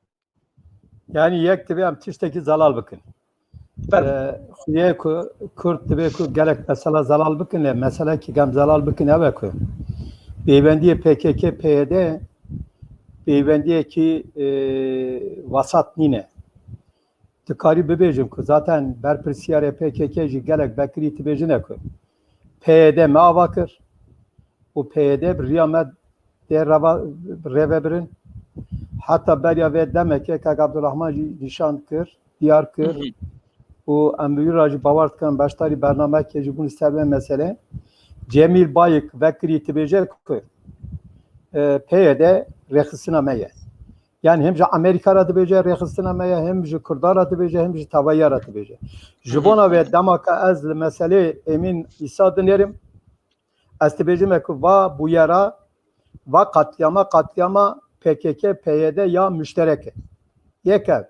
Yanî yek divê em tiştekî zelal bikin. Fermo. E, xuyê ku Kurd divê ku gelek mesela zelal bikin, lê meselekî em zelal bikin ew e ku pêwendiyê P K K P Y D pêwendiyekî, e, wesat nîne. Dikarî bibêjim ku zaten berpirsiyarê P K K jî gelek vekirî dibêjine ku P Y D me ava kir û P Y D bi riya me tê reva-, rêvebirin. Heta beriya vê demekê Kak Abdurrahman jî nîşan kir, diyar kir Hı hı. û em wî re jî bawer dikin beşdarî bernameyekê jî bûn ser vê meselê. Cemîl Bayik vekirî dibêje ku, e, P Y D rêxistina me ye. Yani hem ji Amerîka re dibêje rêxistina me ye, hem ji Kurdan re dibêje, hem ji tevahiya re dibêje. Ji Hı hı. bona vê dema ke ez li meselê Emîn Îsa dinêrim, ez dibêjim ku va bûyera, va qatliyama, qatliyama P K K, P Y D ya muşterek e. Yek ev.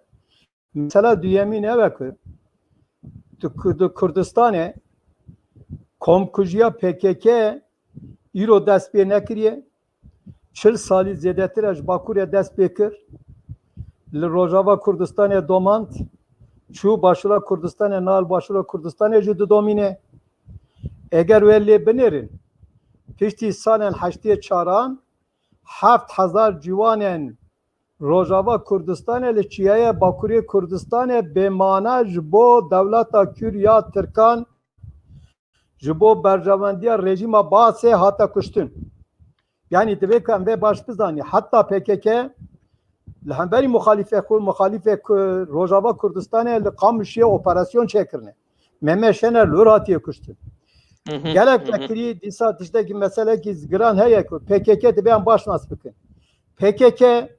Mesela duyemîn ev e ku di Ku-, di Kurdistanê komkujiya P K K îro dest pê nekiriye. Çil salî zêdetir e ji Bakurê dest pê kir. Li Rojava Kurdistanê domand, çû Başûra Kurdistanê, nal Başûra Kurdistanê jî didomîne. Eger wê lê binêrin, piştî salên heştê çaran heft hezar ciwanên Rojava Kurdistanê li çiyayê Bakurê Kurdistanê bêmane ji bo dewleta Kür ya Tirkan, ji bo berjewendiya rejîma Baasê hate kuştin. Yanî divê ku em vê baş bizanî, heta P K K li hemberî muxalîfê xwe, muxalîfê ku Rojava Kurdistanê li Qamişiyê operasyon çêkirine. Mehmet Şener li wir hatiye kuştin. Gelek vekirî dîsa tiştekî meselekî giran heye ku P K K dibe em baş nas bikin. P K K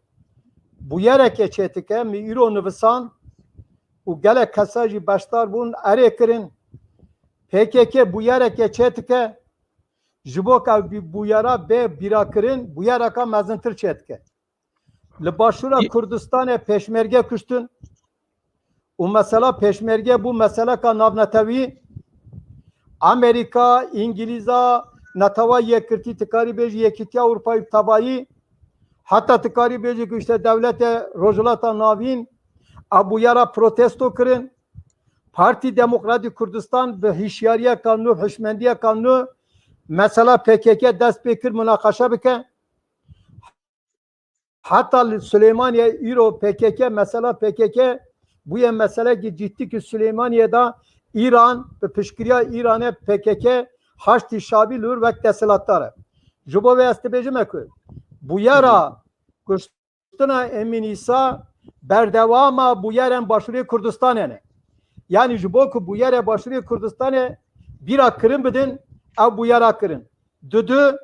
bûyereke çêtike, min îro nivisan û gelek kesa jî beşdar bûn, erê kirin. P K K bûyereke çêtike, ji bo ku ew bûyera bê bîrakirin, bûyereka mezintir çêtike. Li Başûra Kurdistanê pêşmerge kuştin û mesela pêşmerge bû meseleka navnetewî. Amerîka, Îngilîza, Netewa Yekirtî, tikarî bêjî Yekîtiya Ewropayî bi tevayî, heta tikarî bêjî ku işte dewlete Rojhilata Navîn, ev bûyera protesto kirin. Partî Demokratîk Kurdistan bi hişyariyeka nû, hişmendiyeka nû mesela P K K dest pê kir munaqeşe bike. Heta li Silêmaniyê îro P K K, mesela P K K bûye meselekî cidî ki Silêmaniyê de Îran, bi piştgiriya Îranê P K K Haştî Şabî li wir wek desthilatdar e. Ji bo vê ez dibêjime ku bûyera kuştina Emîn Îsa berdewama bûyerên Başûrê Kurdistanê ne. Yanî ji bo ku bûyerê Başûrê Kurdistanê bîra kirin bidin, ew bûyera kirin. Dudu,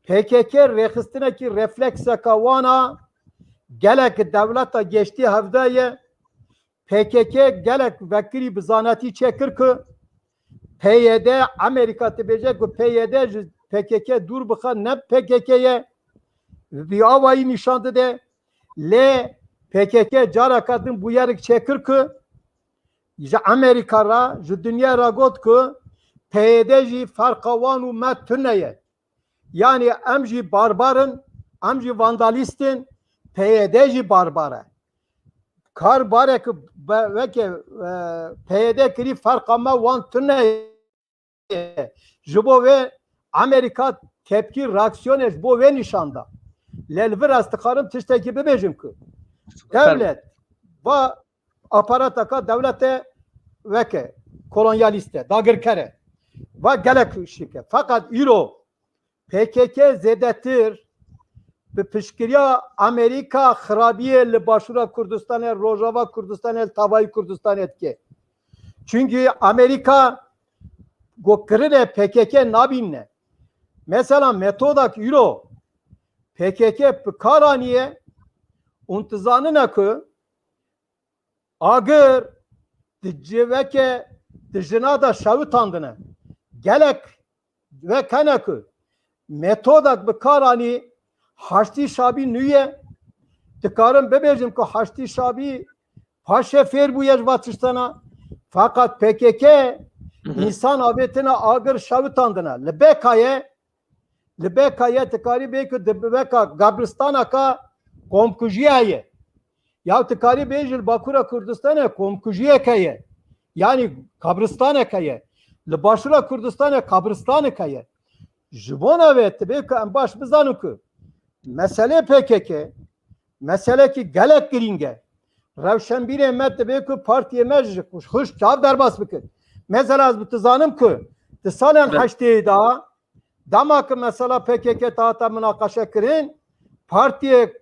P K K rêxistinekî reflekseka wan a, gelek dewleta geştî hevde ye. P K K gelek vekirî bi zanetî çêkir ku P Y D, Amerîka dibêje ku P Y D ji P K K dûr bixe, ne P K K ye. Bi vî awayî nîşan dide. Lê P K K careka din bûyerik çêkir ku ji Amerîka re, ji dinya re got ku P Y D jî ferqa wan û me tune ye. Yanî em jî barbar in, em jî vandalîst in, P Y D jî barbar e. Kar barek be-, weke, e, P Y D kirî ferqa me wan tune ye. Ji bo vê Amerîka tepkî, reaksiyonê ji bo vê nîşan da. Lê li vir ez dixwarim tiştekî bibêjim ku dewlet va aparataka dewlete weke kolonyalîst e, dagirker e. Va gelek şik e. Feqet îro P K K zêdetir bi piştgiriya Amerîka xirabiyê li Başûra Kurdistanê, Rojava Kurdistanê, li Tavayî Kurdistanê dike. Çunkî Amerîka got kirinê P K K nabînine. Mesela metodak îro P K K bi kar aniye, hûn dizanine ku agir di civeke, di jina de şewitandine. Gelek vek hene ku metodak bi kar anî, Haştî Şabî nû ye. Dikarim bibêjim ku Haştî Şabî paşê fêr bûye ji va tiştena. Feqet P K K însan avêtine agir şewitandine. Li beka ye, li beka ye dikarî bê ku di beka gabristanaka komkujiyê heye. Ya dikarî bêjî li Bakûra Kurdistanê komkujiyek heye. Yanî kabristanek heye. Li Başûra Kurdistanê kabristanek heye. Ji bona vê dibê ku em baş bizanin ku meselê P K K meselekî gelek girîng e. Rewşenbîrê me dibê ku partiyê me ji xwe çav derbas bikin. Mesela ez bi tu zanim ku di salên heştê de dema ku mesela P K K dihate minaqeşe kirin, partiyê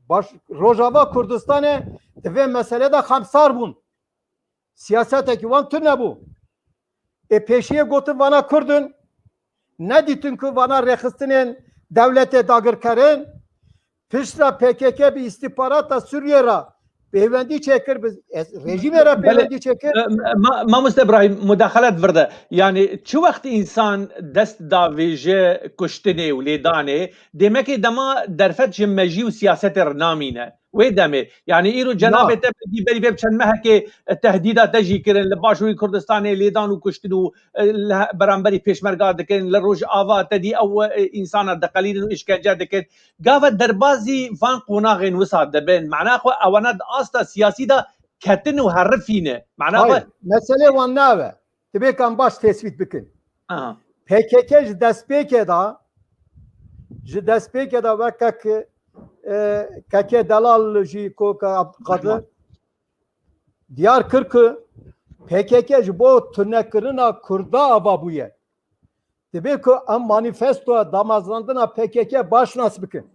baş, Rojava Kurdistanê di vê meselê de xemsar bûn. Siyasetekî wan tune bû. Ê pêşiyê gotin vana Kurd in, nedîtin ku vana rêxistinên dewletê dagirker in. Piştre P K K bi îstîxbarata Sûriyê re pêwendî çêkir, bi ez-, rejîmê re Belê. pêwendî çêkir. E, ma-, Mamoste Ibrahîm, mudaxelet vir de. Yanî çi wext însan dest davêje kuştinê û lêdanê, demekê dema derfet ji mejî û siyasetê re namîne. Wê demê, yanî îro cenabê te berî berî vê çend mehekê, e, tehdîda te jî kirin, li Başûrê Kurdistanê lêdan û kuştin û, e, li he-, beramberî pêşmerga dikin, li Rojava te dî ew, e, însana diqelînin û îşkence dikin. Gava derbazî van qonaxên wisa dibin. Mana xwe ewana di asta siyasî de ketin û herifî ne. Mana xwe Hayır, mesele wan nave. Dibê kan baş tespît bikin. Aha. P K K ji destpêkê de, ji destpêkê de wek kek, e, kekê delal jî koka Abdulkadir diyar kir ku P K K ji bo tunekirina Kurda ava bûye. Dibê ku em manîfestoya damezrandina P K K baş nas bikin.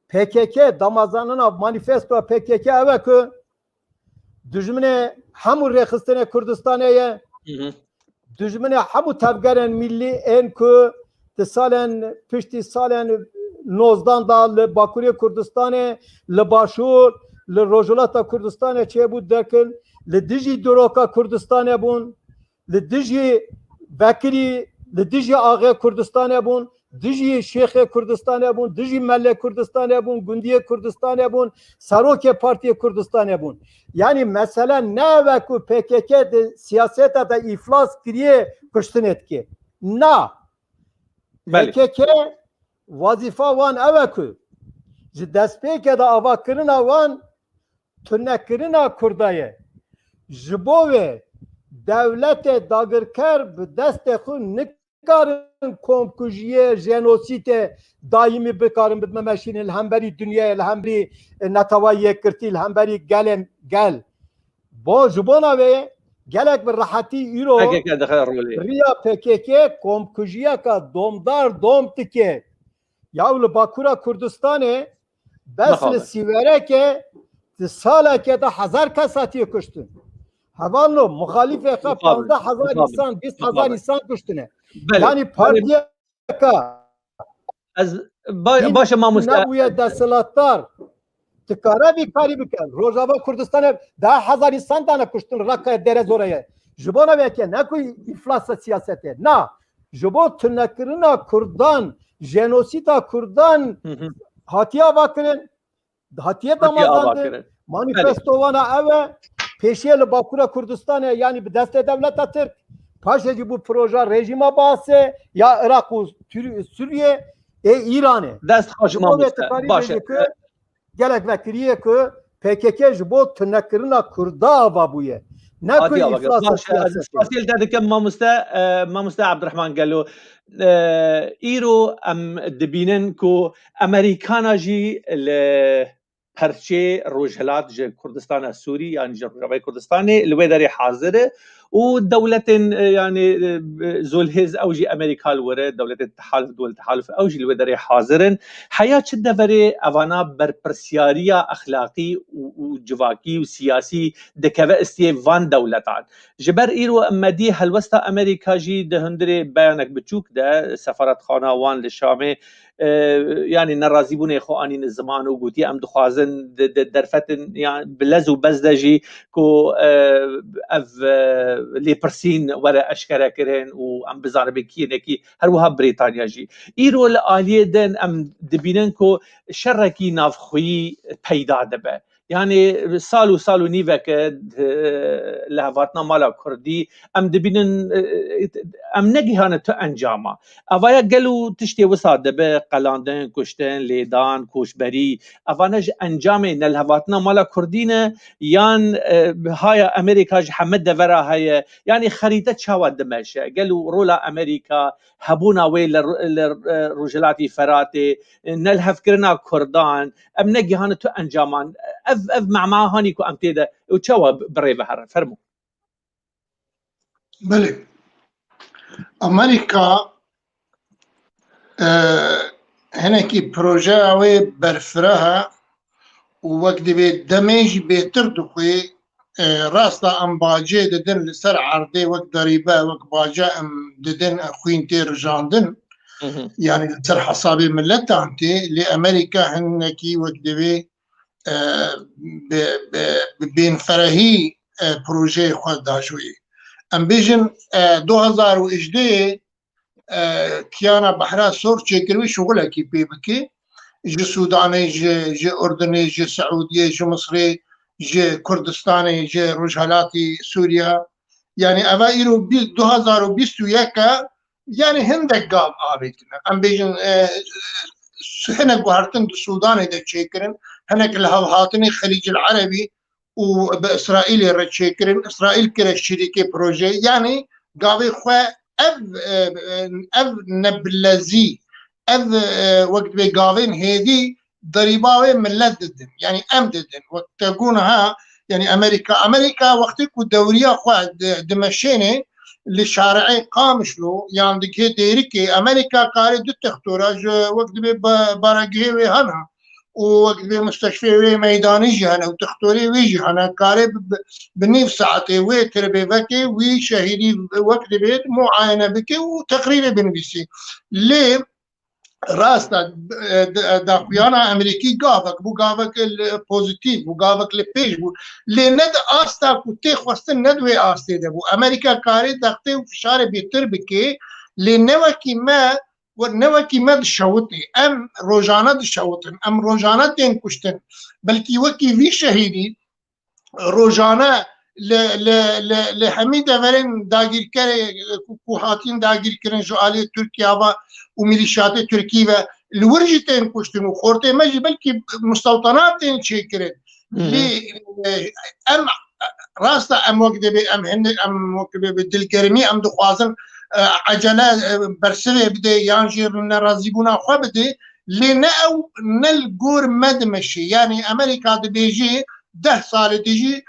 P K K damezrandina manîfestoya P K K ew e ku dijminê hemû rêxistinê Kurdistanê ye. Hı hı. dijminê hemû tevgerên millî ên ku di salên piştî salên nozdan da li Bakurê Kurdistanê, li Başûr, li Rojhilata Kurdistanê çêbû derkin, li dijî diroka Kurdistanê bûn, li dijî vekirî, li dijî axê Kurdistanê bûn, dijî şêxê Kurdistanê bûn, dijî melê Kurdistanê bûn, gundiyê Kurdistanê bûn, serokê Partiyê Kurdistanê bûn. Yanî mesele ne ev e ku P K K di siyaseta de îflas kiriye, kuştinê dike. Na. Belê. P K K wazîfa wan ew e ku ji destpêkê de avakirina wan tunekirina Kurda ye. Ji bo wê dewletê dagirker bi destê xwe nikarin komkujiyê, jenosîtê dayîmî bikarin bimeşînin li hemberî dinyayê, li hemberî, e, Neteweyê Yekgirtî, li hemberî gelên gel. Bo, ji bona wê gelek bi rehetî îro P K K dixe rolê. Riya P K K komkujiyeka domdar dom dike. Yaw li Bakura Kurdistanê bes li Mixabin. Sîwereke di saleke de hezar kes hatiye kuştin. Hevalno, muxalîfê xwe Mixabin. Panzdeh hezar Mixabin. Însan, bîst hezar Mixabin. Însan kuştine. Belê. Yanî Belê. Partiyeka Ez ba, Hîn baş e mamoste. Nebûye desthilatdar. Dikare vî karî bike. Rojava Kurdistanê deh hezar însan dane kuştin Raqayê Dêrezorê ye. Ji bona vê yekê ne ku îflasa siyasetê. Na. Ji bo tunekirina Kurdan, jenosîda Kurdan Hı hı. hatiye avakirin, hatiye Hatiye damazandin. Avakirin. Manîfesto wana ew e, pêşiye li Bakura Kurdistanê, yanî bi destê dewleta Tirk, paşê jî bû proja rejîma Baasê, ya Iraq û Tür-, Sûriye, ê Îranê. Dest xweş Ji bo vê mamoste. Tikarî Baş e. Bêje ku gelek vekirî ye ku P K K ji bo tunekirina Kurda ava bûye. Ne ku Hatiye avakirin. Îflasa Baş e. Ez siyasetê. Spasiyê te dikim mamoste, e, mamoste Abdurrahman Gelo. E, îro em dibînin ku Amerîkana jî li perçê rojhilat ji Kurdistana Sûrî, yanî ji Rojavayê Kurdistanê li wê derê hazir e û dewletên, e, yanî, e, zolhêz ew jî Amerîka li wir e, dewletên tehaluf, dewlet tehaluf ew jî li wê derê hazir in. Heya çi deverê evana berpirsiyariya exlaqî û, û civakî û siyasî dikeve istiyê van dewletan? Ji ber îro em mediyê helwesta Amerîka jî di hundirê beyanek biçûk de, sefaretxana wan li Şamê, e, yanî nerazîbûnê xwe anîne ziman û gotiye, em dixwazin di, di derfetin, yan bi lez û bez de jî ku, e, ev, e, lêpirsîn were eşkere kirin û em bizanibin kî yê nekî, her wiha Brîtanya jî. Îro li aliyê din em dibînin ku şerekî navxweyî peyda dibe. Yanî sal û sal û nîveke, e, lihevhatina mala Kurdî, em dibînin, e, em negihane tu encama. Evaya gelo tiştê wisa dibe, qelandin, kuştin, lêdan, koçberî, evane ji encamê nelihevhatina mala Kurdî ne, yan, e, haya Amerîka ji heme devera heye, yanî xerîte çawa dimeşe? Gelo rola Amerîka, hebûna wê li, li, e, Rojhilatî Feratê, nelihevkirina Kurdan, em negihane tu encaman. Ev, ev mema hanî ku em tê de û çawa bi rê ve here? Fermo. Belê. Amerîka, e, hinekî projeya wê berfireh e û wek divê demê jî bêtir dixwê, e, rasta em bacê didin li ser erdê wek derîbe, wek bace em didin, e, xwîn tê rijandin. Hı hı. Yanî li ser hesabê miletan tê, lê Amerîka hinekî wek divê, e, bi, bi, bi bênferehî, e, projeyê xwe dajoyê. Em bêjin, e, du hezar û hejdeh e, Kiyana Behra Sor çêkiribû şixulekî pê bike. Ji Sûdanê, ji, ji Urdunê, ji Siûdiyê, ji Misrê, ji Kurdistanê, ji Rojhelatî Sûriya. Yanî eva îro bîst, du hezar û bîst û yek e, yanî hindek gav avêtine. Em bêjin, e, hinek guhertin di Sûdanê de çêkirin, hinek li hevhatinê Xelîcil Erebî û bi Îsraîlê re çêkirin. Îsraîl kire şirîkê projeyê. Yanî gavê xwe ev, e, e, ev nebilezî, ev, e, wek divê gavên hêdî derîba wê milet didin. Yanî em didin. Wek te got ha, yanî Amerîka, Amerîka wextê ku dewriya xwe di, dimeşêne li şareê Qamişlo yan digihê Dêrikê, Amerîka karê du textora ji wek divê ba-, baragihê wê hena. û wek divê musteşfê wê meydanî jî hene û dixtorê wê jî hene, kare bi, bi, bi nîv saetê wê tirbê vekê wî şehîdî wek divê muayene bike û teqrîrê binivîsî. Lê rast e, e, d-, e, daxuyana Amerîkî gavek bû, gavek li, pozîtîf bû, gavek li pêş bû. Lê ne di asta ku tê xwestin, ne di wê astê de bû. Amerîka karê dextê û fişarê bêtir bike, lê ne wekî me, we-, ne wekî me dişewitê. Em rojane dişewitin, em rojane tên kuştin. Belkî wekî vî şehîdî rojane li, li, li, li hemî deverên dagîrkerê ku, ku hatin dagîrkirin ji aliyê Tirkiye ve û milîşyatê Tirkî ve li wir jî tên kuştin û xortê me jî belkî mustewtena tên çêkirin. Hı hı. Lê, e, em rast e, em wek dibê em hinek em wek dibê bi dilgermî em dixwazin, e, ecele, e, bersivê bidê yan jî nerazîbûna xwe bidê, lê ne ew ne li gor me dimeşê. Yanî Amerîka dibêjê deh salê dijî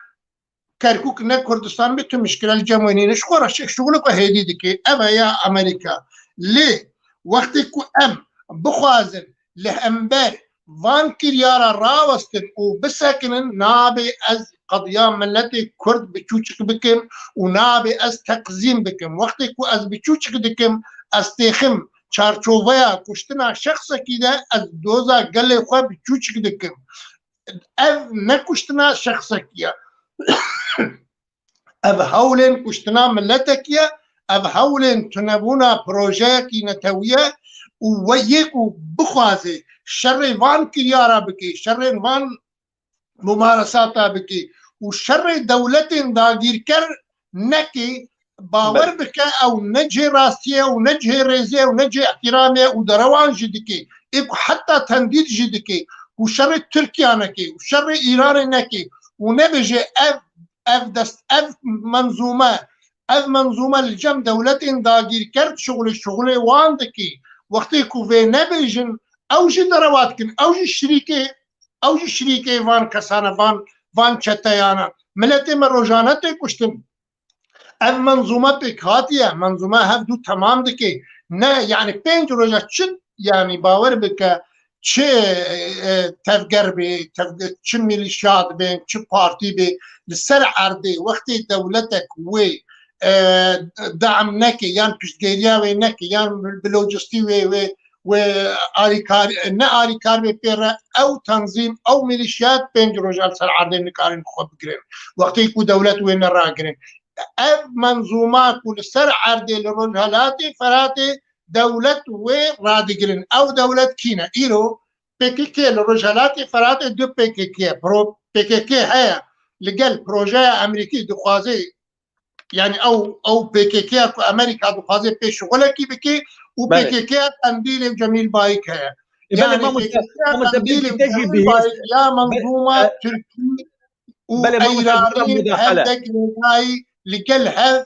Kerkûk ne Kurdistan be, tu mişkile li cem wê nîne. Ji xwe re şi-, şixuleke hêdî dike. Ev e ya Amerîka. Lê wextê ku em bixwazin li hember van kiryara rawestin û bisekinin, nabê ez qediya miletê Kurd bi çûçik bikim û nabê ez teqzîm bikim. Wextê ku ez bi çûçik dikim, ez têxim çarçoveya kuştina şexsekî de, ez doza gelê xwe bi çûçik dikim. Ev ne kuştina şexsekî ye. Ev hewlên kuştina miletekî ye, ev hewlên tunebûna projeyekî netewî ye û we yê ku bixwaze şerê van kiryara bike, şerên van mumaresata bike û şerê dewletên dagîrker neke, bawer Belê. bike ew ne cihê rastiyê ye û ne cihê rêzê ye û ne cihê ihtiramê ye û derewan jî dike. Ê ku heta tendîd jî dike û şerê Tirkiye neke û şerê Îranê neke û nebêje ev, ev dest, ev menzûme, ev menzûme li cem dewletên dagîrker şixulê, şixulê wan dike. Wextê ku vê nebêjin, ew jî derewa dikin, ew jî şirîkê, ew jî şirîkê van kesane, van, van çeteyane. Miletê me rojane tê kuştin. Ev menzûme pêk hatiye, menzûme hevdû temam dike. Ne, yanî pênc roja çi, yanî bawer bike, çi, e, tevger bê, tevge-, çi milîşyat bên, çi partî bê, li ser erdê wextê dewletek wê, e, dam neke, yan piştgiriya wê neke, yan bi lojistî wê, wê, wê alîkar, ne alîkar bê pê re, ew tenzîm, ew milîşyat pênc roja li ser erdê nikarin xwe bigirin. Wextê ku dewlet wê neragirin. Ev menzûma ku li ser erdê li Rojhelatê Feratê dewlet wê radigirin. Ew dewlet kî ne? Îro P K K li Rojhelatê Feratê du P K K ye. Pro-, P K K heye, li gel projeya Amerîkî dixwaze, yanî ew, ew P K K ye ku Amerîka dixwaze pê şixulekî bike û Belê. P K K qendîlê Cemîl Bayik heye. E, belê, Yanî mamoste, P K K mamoste, qendîlê belê, te jî Cemîl bihîst. Bayik ya Be-, menzûma e, Tirkî û Belê, mamoste, Eyranî bira mudahale. Hevdek Lêdayî li gel hev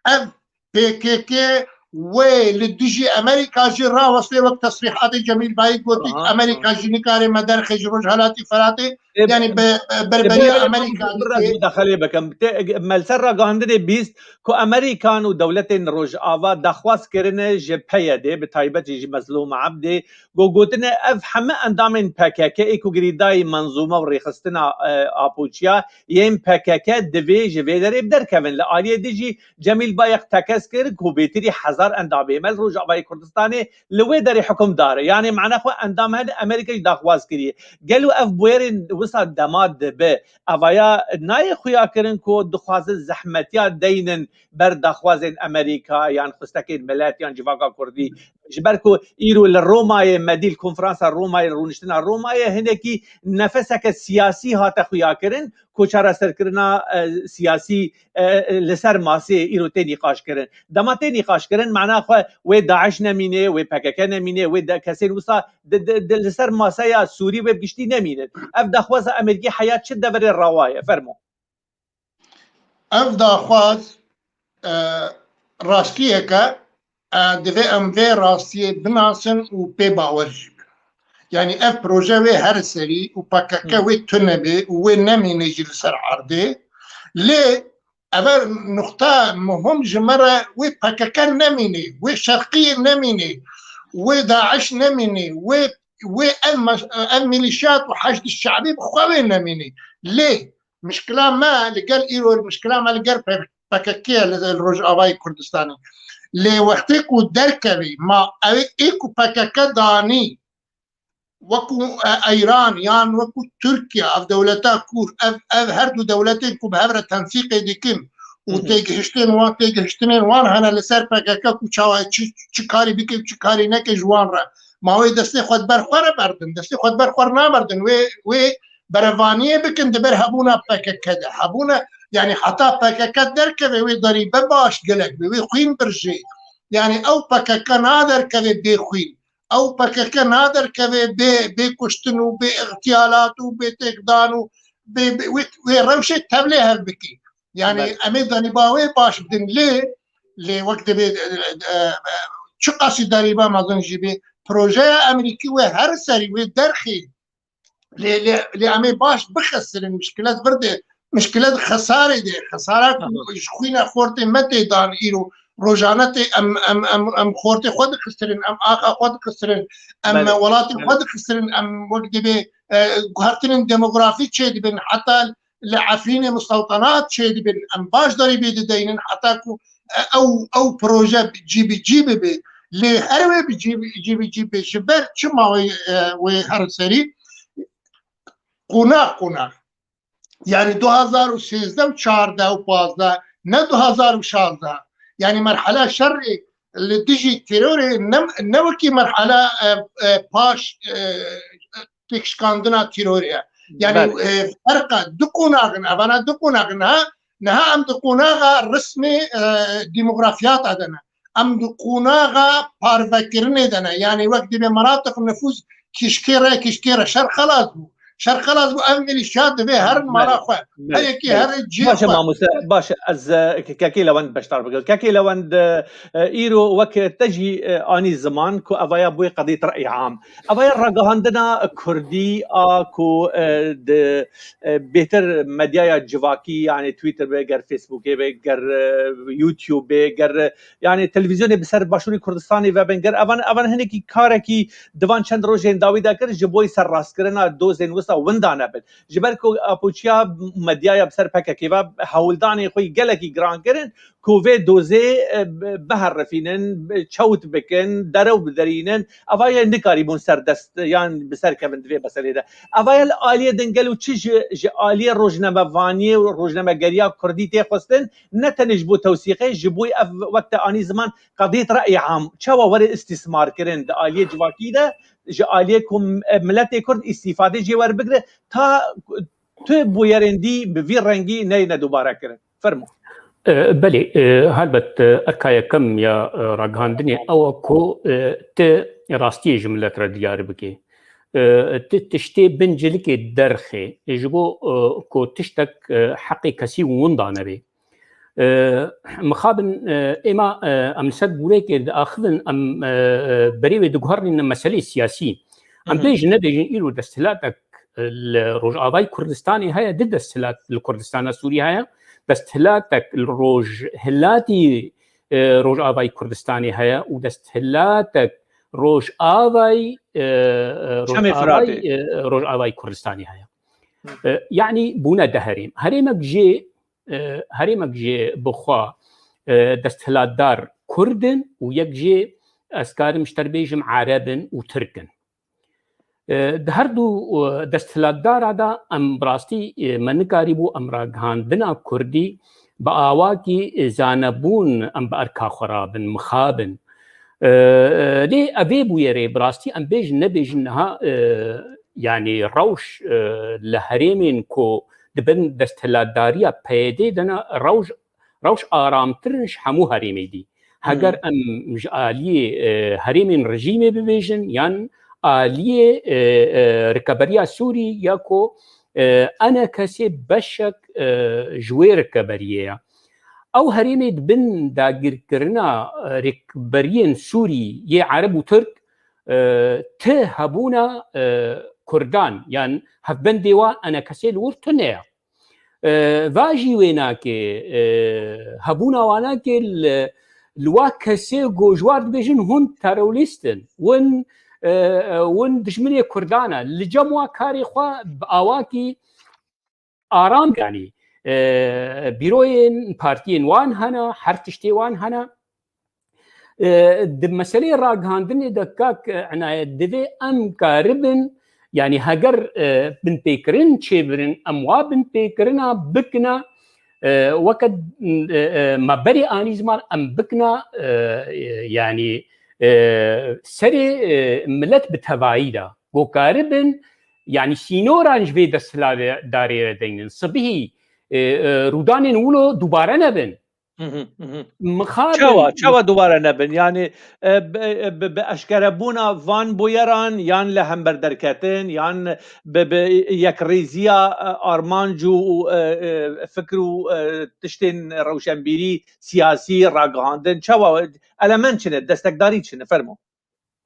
ev P K K wê li dijî Amerîka jî rawestê wek tesrîhatê Cemîl Bayik gotik, Aha, Amerîka aha. jî nikare me derxê ji Rojhelatî Feratê, E, yanî bi, bi e, berberiya bira, bira, Amerîka bira, dike. Mudaxalê bikim. Te, me li ser ragihandinê bîst ku Amerîkan û dewletên Rojava daxwaz kirine ji P Y D, bi taybetî jî Mezlûm Ebdê, ku gotine ev heme endamên P K K ê ku girêdayî menzûme û rêxistina, e, Apoçiya yên P K K divê ji vê derê bi derkevin. Li aliyê din jî Cemîl Bayek tekez kir ku bêtirî hezar endamê me li Rojavayê Kurdistanê li wê derê hukimdar e. Yanî mane xwe endam hene Amerîka jî daxwaz kiriye. Gelo ev bûyerên wisa dema dibe, evaya nayê xuya kirin ku dixwazin zehmetiya deynin ber daxwazên Amerîka yan xistekên milet yan civaka Kurdî. Ji ber ku îro li Romayê me dî, li konferansa Romayê, li rûniştina Romayê hinekî nefeseke siyasî hate xuya kirin ku çareserkirina, e, siyasî, e, li ser masê îro tê nîqaş kirin. Dema tê nîqaş kirin, mana xwe wê DAIŞ nemîne, wê P K K nemîne, wê de-, kesên wisa di, di, di, li ser maseya Sûrî wê bi giştî nemînin. Ev daxwaza Amerîkî heya çi deverê rawa ye? Fermo. Ev daxwaz, e, rastiyeke, e, divê em vê rastiyê binasin û pê bawer jî bin. Yanî ev proje wê her serî û P K K Hı. wê tune bê û wê nemîne jî li ser erdê. Lê ev e nuqta muhim ji me re, wê P K K nemîne, wê Şerqiyê nemîne, wê DAIŞ nemîne, wê wê ev meş-, ev milîşyat û Heşd Şe'bî bi xwe wê nemînî. Lê mişkila me li gel îro, mişkila me li gel P K K ye li, li Rojavayê Kurdistanê. Lê wextê ku derkevî, ma ew ê ku P K K danî, wekû, e, Eyran yan wekû Tirkiye, ev dewleta kûr, ev, ev her du dewletên ku bi hev re tensîqê dikin û Hı hı. têgihiştên wan, têgihiştinên wan hene li ser P K K ku çawa çi, çi karî bike û çi karî neke ji wan re. Ma wê destê xwe di ber xwe re berdin, destê xwe di ber xwe re naberdin. Wê, wê berevaniyê bikin di ber hebûna P K K de. Hebûna, yanî heta P K K derkeve wê derîbe baş gelek be, wê xwîn birjê. Yanî ew P K K naderkeve bê xwîn. Ew P K K naderkeve bê, bê kuştin û bê îxtiyalat û bê têkdan û bê, bê, wê, wê rewşê tevlê hev bikî. Yanî Belê. em ê derîba wê baş bidin lê, lê wek dibê, e, e, e, çiqasî derîba mezin jî bê, projeya Amerîkî wê her serî wê derxî. Lê, lê, lê em ê baş bixisirin, mişkilet vir de, mişkilet xesarê de, xesara ku Aha. ji xwîna xortê me tê dan îro, rojane tê em, em, em, em xortê xwe dixisirin, em axa xwe dixisirin, em Belê. welatê Belê. xwe dixisirin, em wek dibê, e, guhertinên demografî çêdibin, heta li Efrînê mustewtenat çêdibin, em baş derî bê dideynin, heta ku, e, ew, ew proje bi cî bi cî bibe. Lê her wê bi cî bi, cî bi cî be, ji ber çima wê, e, wê her serî? Qonax, qonax. Yani du hazar û sêzdeh û çardeh û pazdeh, ne du hazar û şazdeh. Yani merhala şerê li dijî terorê ne, ne wekî merhala, e, e, paş, e, têkşikandina terorê ye. Yani, Belê. e, ferqa du qonax in, evana du qonax in ha, niha em di qonaxa resmê, e, demografiyata de ne. Em di qonaxa parvekirinê de ne. Yani wek dibê menatiq nifûz kişkê re, kişkê re şer xelas bû. Şer xelas bû, ev milîşya divê herin mala Belê. xwe. Belê. Her yekî Belê. here cihê Baş e xwe. mamoste, baş e, ez, e, ke-, kekê Lewend beşdar bikim. Kekê Lewend, e, e, îro wek te jî, e, anî ziman ku evaya bûye qedît re'y am. Evaya ragihandina kurdî a ku, e, di, e, bêtir medyaya civakî, yani Twitter be, ger Facebookê be, ger, e, YouTube be, ger, e, yani televîzyonê bi ser Başûrê Kurdistanê vebin, ger evan, evan hinekî karekî di van çend rojên dawî de kir, ji bo serrastkirina dozên wisa winda nebin. Ji ber ku apoçiya medyaya bi ser P K K ve hewldanên xwe gelekî giran kirin, ku vê dozê, e, bi-, biherifînin, bi-, çewt bikin, derew biderînin, eva ye nikarîbûn serdest yan bi ser kevin di vê meselê de. Eva ye li aliyê din gelo çi ji, ji aliyê rojnamevaniyê û rojnamegeriya kurdî tê xwestin, ne tenê ji bo tewsîqê, ji bo ev wek te anî ziman qedît re'y am, çawa were îstîsmar kirin di aliyê civakî de, ji aliyê ku, e, miletê kurd îstîfadê jê werbigire, ta tu bûyerên dî bi vî rengî neyne dubare kirin. Fermo. E, belê, e, helbet, e, erka yekem ya, e, ragihandinê ew e ku, e, ti rastiyê ji milet re diyar bikê. E, ti tiştê bin cilikê derxê. E, ji bo, e, ku tiştek, e, heqê kesî winda nebê. E, mixabin, e, êma, e, em li ser gûrekê diaxivin, em, e, e, berê wê diguherînin meselê siyasî. Em Hı hı. bêjin nebêjin îro desthilatek li Rojavayê Kurdistanê heye, di desthilat li Kurdistana Sûrî heye. Desthilatek li Rojhilatî, e, Rojavayê Kurdistanê heye û desthilatek Rojavayê, e, e, Çemê Rojavayê, Firatê. e, Rojavayê Kurdistanê heye. Hı. E, yanî bûne de herêm. Herêmek jê, e, herêmek jê bi xwe, e, desthilatdar Kurd in û yek jê, ez karim ji te re bêjim, Ereb in û Tirk in. E, di her du, e, desthilatdara de em bi rastî, e, me nikarîbû em ragihandina kurdî bi awakî, e, zanebûn em bi erka xwe rabin, mixabin. E, e, lê evê bûyerê bi rastî em bêjin nebêjin niha, e, yanî rewş, e, li herêmên ku di bin desthilatdariya P Y D'ê de ne, rewş rewş aramtir in ji hemû herêmê dî. Heger Hmm. em ji aliyê, e, herêmên rejîmê bibêjin yan aliyê, e, e, rikeberiya Sûrî ya ku, e, E N K S beşek, e, ji wê rikeberiyê ye. Ew herêmê di bin dagirkirina, e, rêkberiyên Sûrî yê Ereb û Tirk, e, ti hebûna, e, Kurdan yan hevbendê wan E N K S li wir tune ye. E, va jî wê nake, e, hebûna wan nake li, li wa kesê ku ji war dibêjin hûn terorîst in, hûn, e, e, win dijminê Kurdan e. Li cem wa karê xwe bi awakî aram, yanî, e, bîroyên partiyên wan hene, her tiştê wan hene. E, di meseleyê ragihandinê de kak, e, Enayet, divê em karibin, yanî heger, e, binpêkirin çêbirin, em wa binpêkirina bikina, e, weke, e, e, me berê anî ziman em bikina, e, e, yanî, e, serê, e, milet bi tevayî de. Ku karibin, yanî sînoran ji vê desthilatdarê re deynin. Sibihî, e, e, rûdanên wilo dubare nebin. Hı hı, hı hı. Mixabin Çawa, çawa dubare nebin? Yani, e, bi, e, bi, bi eşkerebûna van bûyeran, yan li hember derketin, yan bi, bi yekrêziya, e, armanc û, e, e, fikr û, e, tiştên rewşenbîrî, siyasî, ragihandin, çawa, element çi ne, destekdarî çi ne? Fermo.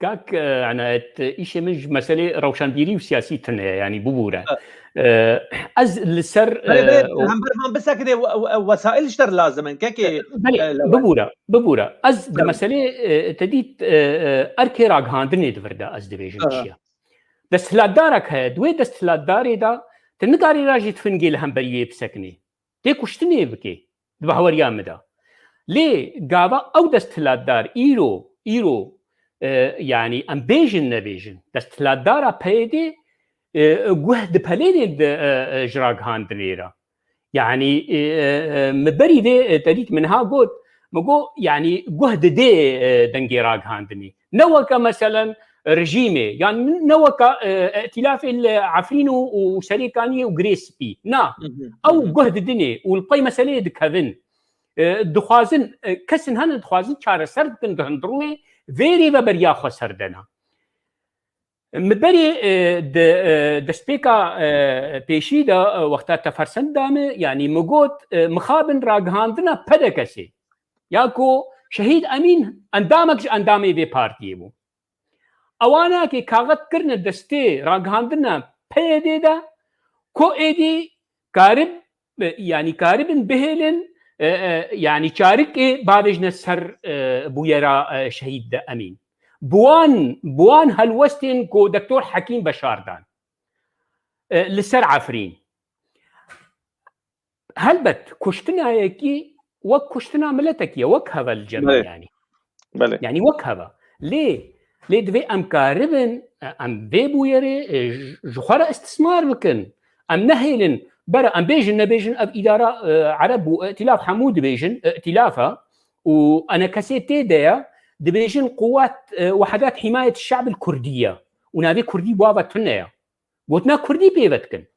Kak, e, Enayet, îşê min ji meselê rewşenbîrî û siyasî tune ye, yanî bibûre. Evet. E, ez li ser, Belê, belê, e, o hember van bisekine we-, we-, wesail ji te re lazim in, kekê, Belê, e, Lewend. Bibûre, bibûre. Ez di Evet. meselê, e, te dît, e, e, erkê ragihandinê di vir de ez dibêjim Aha. çi ye. Desthilatdarek heye, di wê desthilatdarê de tu nikarî rajî tifingê li hemberî wê bisekinî. Tê kuştinê bikê, di bahweriya min de. Lê gava ew desthilatdar îro, îro, e, yanî em bêjin nebêjin, desthilatdara P Y D'ê, e, guh dipelênê di, e, e, ji ragihandinê re. Yanî, e, e, e, min berî vê, e, te dît min ha got, min got, yanî guh didê, e, dengê ragihandinê. Ne weke meselen rejîmê, yan ne weke, e, îtîlafê li Efrîn û, û Serêkaniyê û Girê Spî. Na, Hı hı, ew hı hı. guh didinê û li pey meseleyê dikevin. E, dixwazin, e, kesin hene dixwazin çareser bikin, di hundirûyê vêrê ve beriya xwe ser dena. Min berê, e, di, e, destpêka, e, pêşî de, e, wexta te fersend da min, yanî min got, e, mixabin ragihandina P D K'ê. Ya ku Şehîd Emîn endamek ji endamê vê partiyê bû. Ewana ki kaxet kirine destê ragihandina P Y D'ê de, ku êdî karib, e, yanî karibin bihêlin, e, e, yanî çarikê bavêjine ser, e, bûyera, e, şehîd de Emîn. Bi wan, bi wan helwestên ku Doktor Hekîm Beşar dan, e, li ser Efrîn. Helbet, kuştina yekî wek kuştina miletekî ye, wek heve li cem Belê. yanî. Belê. Yanî wek heve. Lê, lê divê em karibin, e, em vê bûyerê, e, ji, ji xwe re istismar bikin. Em nehêlin, bere em bêjin, nebêjin, ev îdara, e, Ereb û îtîlaf hemû dibêjin, îtîlaf e û enekesê tê de ye, dibêjin quwet, e, Wehedat Himayet Şe'bil Kurdî ye. Û navê Kurdî bi wa ve tune ye. Gotina Kurdî pê ve dikin.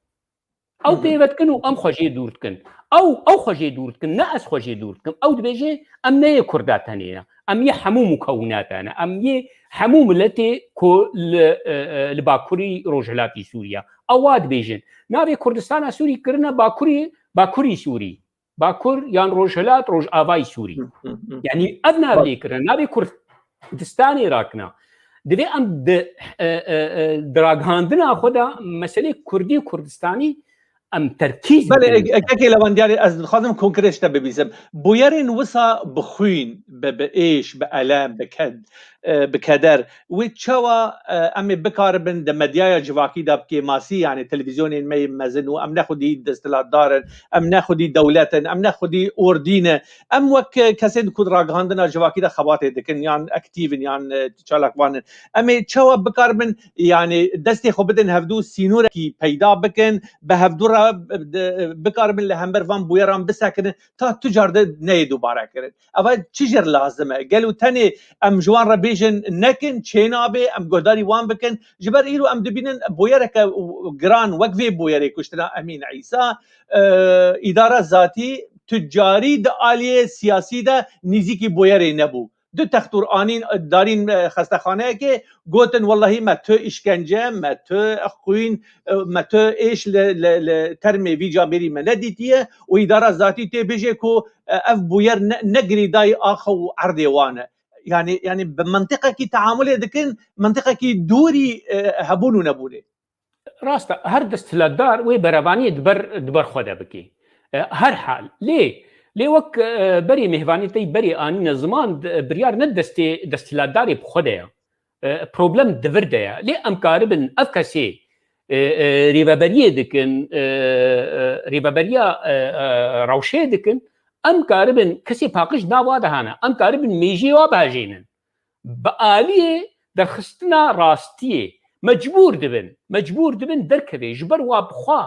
Ew Hı hı. pê ve dikin û em xwe jê dûr dikin. Ew, ew xwe jê dûr dikin, ne ez xwe jê dûr dikim. Ew dibêje, em ne yê Kurda tenê ne. Em yê hemû mukewinata ne. Em yê hemû miletê ku li, e, e, li Bakurî Rojhilatî Sûriye. Ew wa dibêjin. Navê Kurdistana Sûrî kirine Bakurî, Bakurî Sûrî. Bakur yan Rojhilat, Rojavayî Sûrî. Hı, hı, hı. Yanî ev nav Bak. lê kirine. Navê Kurd Kurdistanê rakina. Divê em di, e, e, e, di ragihandina xwe de meselê Kurdî û Kurdistanî em terkîz Belê, bikin. e, e, kekê Lewendiyarî, ez dixwazim konkret ji te bibîsim. Bûyerên wisa bi xwîn, bi, bi êş, bi elem, bi ked, e, bi keder, wê çawa, e, em ê bikaribin di medyaya civakî de bi kêmasî, yanî televîzyonên me yên mezin û em ne xwedî desthilatdar in, em ne xwedî dewlet in, em ne xwedî ordî ne, em wek, e, kesên ku di ragihandina civakî de xebatê dikin, yan aktîv in, yan, e, çalakvan in. Em ê çawa bikaribin, yanî destê xwe bidin hevdû, sînorekî peyda bikin, bi hevdû re, e, de, e, bikaribin li hember van bûyeran bisekinin, ta tu car de neyê dubare kirin. Eva çi jêr lazim e? Gelo tenê em ji wan re bêjin nekin, çênabê, em guhdarî wan bikin? Ji ber îro em dibînin bûyereke giran, wek vê bûyerê kuştina Emîn Îsa, e, îdara zatî tu carî di aliyê siyasî de nîzîkî bûyerê nebû. Du textûr anîn, darîn, e, xestexaneyekê, gotin, wellahî me tu îşkence, me tu xwîn, e, me tu êş li, li, li termê vî camêrî me nedîtiye û îdara zatî tê bêje ku, e, ev bûyer ne, ne girêdayî axa û erdê wan e. Yanî, yanî bi mentiqekî teamulê dikin, mentiqekî dûrî, e, hebûn û nebûnê. Rast e, her desthilatdar wê berevaniyê di ber, di ber xwe de bike. E, her hal. Lê, lê wek, e, berê mêvanê te yî berê anîne ziman, d-, biryar ne destê desthilatdarê bi xwe de ye. E, problem di vir de ye. Lê em karibin ev kesê, e, e, rêveberiyê dikin, e, e, rêveberiya, e, e, rewşê dikin, em karibin kesê paqij nav wa de hene. Em karibin mêjiyê wa bihejênin. Bi aliyê derxistina rastiyê mecbûr dibin, mecbûr dibin derkevê. Ji ber wa bixwe,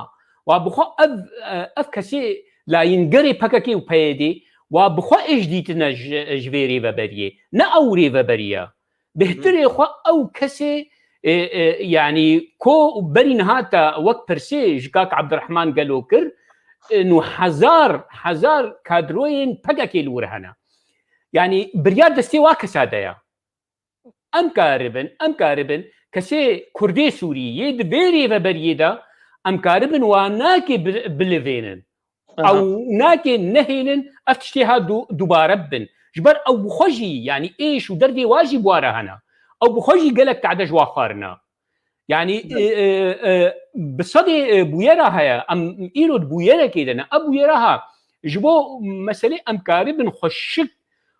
wa bixwe ev, e, ev kesê layîngerê P K K û P Y D wa bixwe êş dîtine ji, ji vê rêveberiyê. Ne ew rêveberiye. Bêhtirê xwe ew kesê, e, e, yanî ko berî niha te wek pirsê ji kak Abdurrahman Gelo kir, e, nû hezar, hezar kadroyên P K K li wir hene. Yanî biryar destê wa kesa de ye. Em karibin, em karibin kesê Kurdê Sûrî yê di vê rêveberiyê de em karibin wa nakê bi-, bilivênin. Ew nake nehêlin ev tiştê ha du-, dubare bibin. Ji ber ew bi xwe jî, yanî êş û derdê wa jî bi wa re hene. Ew bi xwe jî gelek tehde ji wa xwarine. Yanî, e, e, e, bi sedê, e, bûyera heye. Em îro di bûyerekê de ne. Ev bûyera ha ji bo meselê em karibin xweşik,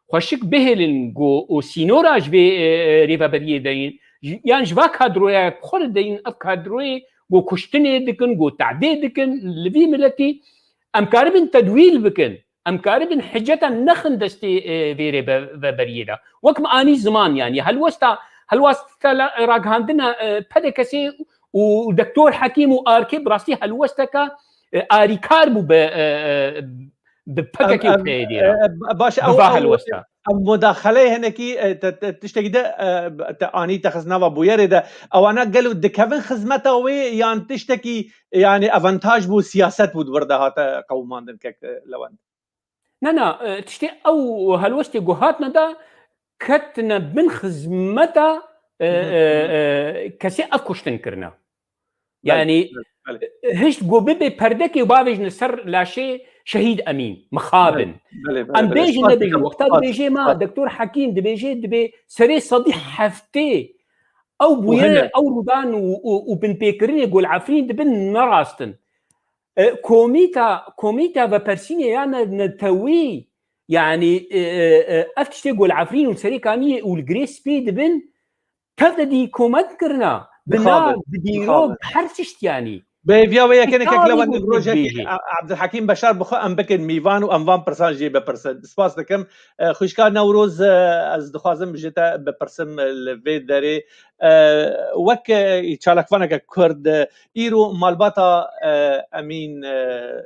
xweşik bihêlin ku û sînora ji vê, e, e, rêveberiyê de yin, ji, yan ji va kadroya xwe re de yin, ev kadroyê ku kuştinê dikin, ku tehdê dikin li vî miletî, em karibin tedwîl bikin, em karibin hiceta nexin destê, e, vê rêveberiyê de. Wek min anî ziman, yanî helwesta, helwesta la-, ragihandina, e, P D K S ê û Doktor Hekîm û arkê bi rastî helwesteke, e, arîkar bû bi, e, e, bi P K K û P Y D re. Baş, bi ew, va ew, helwesta. Ev mudaxeleyê hinekî, e, te, te, tiştekî de, e, te anî te xist nava bûyerê de. Ewana gelo dikevin xizmeta wê yan tiştekî, yanî avantaj bû, siyaset bû di wir de hate qewimandin kek, e, Lewend? Ne, ne, e, tiştê ew helwestê ku hatine de ketine bin xizmeta, e, Hı hı, e, hı hı. e, kesê ev kuştin kirine. Belê, Yanî, belê, belê. e, hişt ku bibe perdekê û bavêjine ser laşê Şehîd Emîn, mixabin. Belê, belê, belê, Em belê. bêjin Spas nebêjin. dikim, Wexta spas, dibêjê me, spas. Doktor Hekîm dibêje, dibê serê sedî heftê ew bûyerê, hene. ew rûdan û, û, û binpêkirinê Gul Efrîn dibin nerastin. E, komîta, komîta vepersînê ya ne-, netewî, yanî, e, e, e, ev tiştê Gul Efrîn û serê kaniyê û li girê spî dibin, tev de dî komet kirina, bi Mixabin, nav, bi dîrok, mixabin. bi her tişt yanî. Bi hêviya wê yekê ne Mixabin kek Lewend û rojekê dibêjê. E-, Abdulhekîm Beşar bi xwe em bikin mîvan û em van pirsan jê bipirsin. Spas dikim. E, xwişka Newroz, e, ez dixwazim ji te bipirsim, e, li vê derê. E, wek, e, çalakvaneke Kurd, e, îro malbata, e, Emîn, e,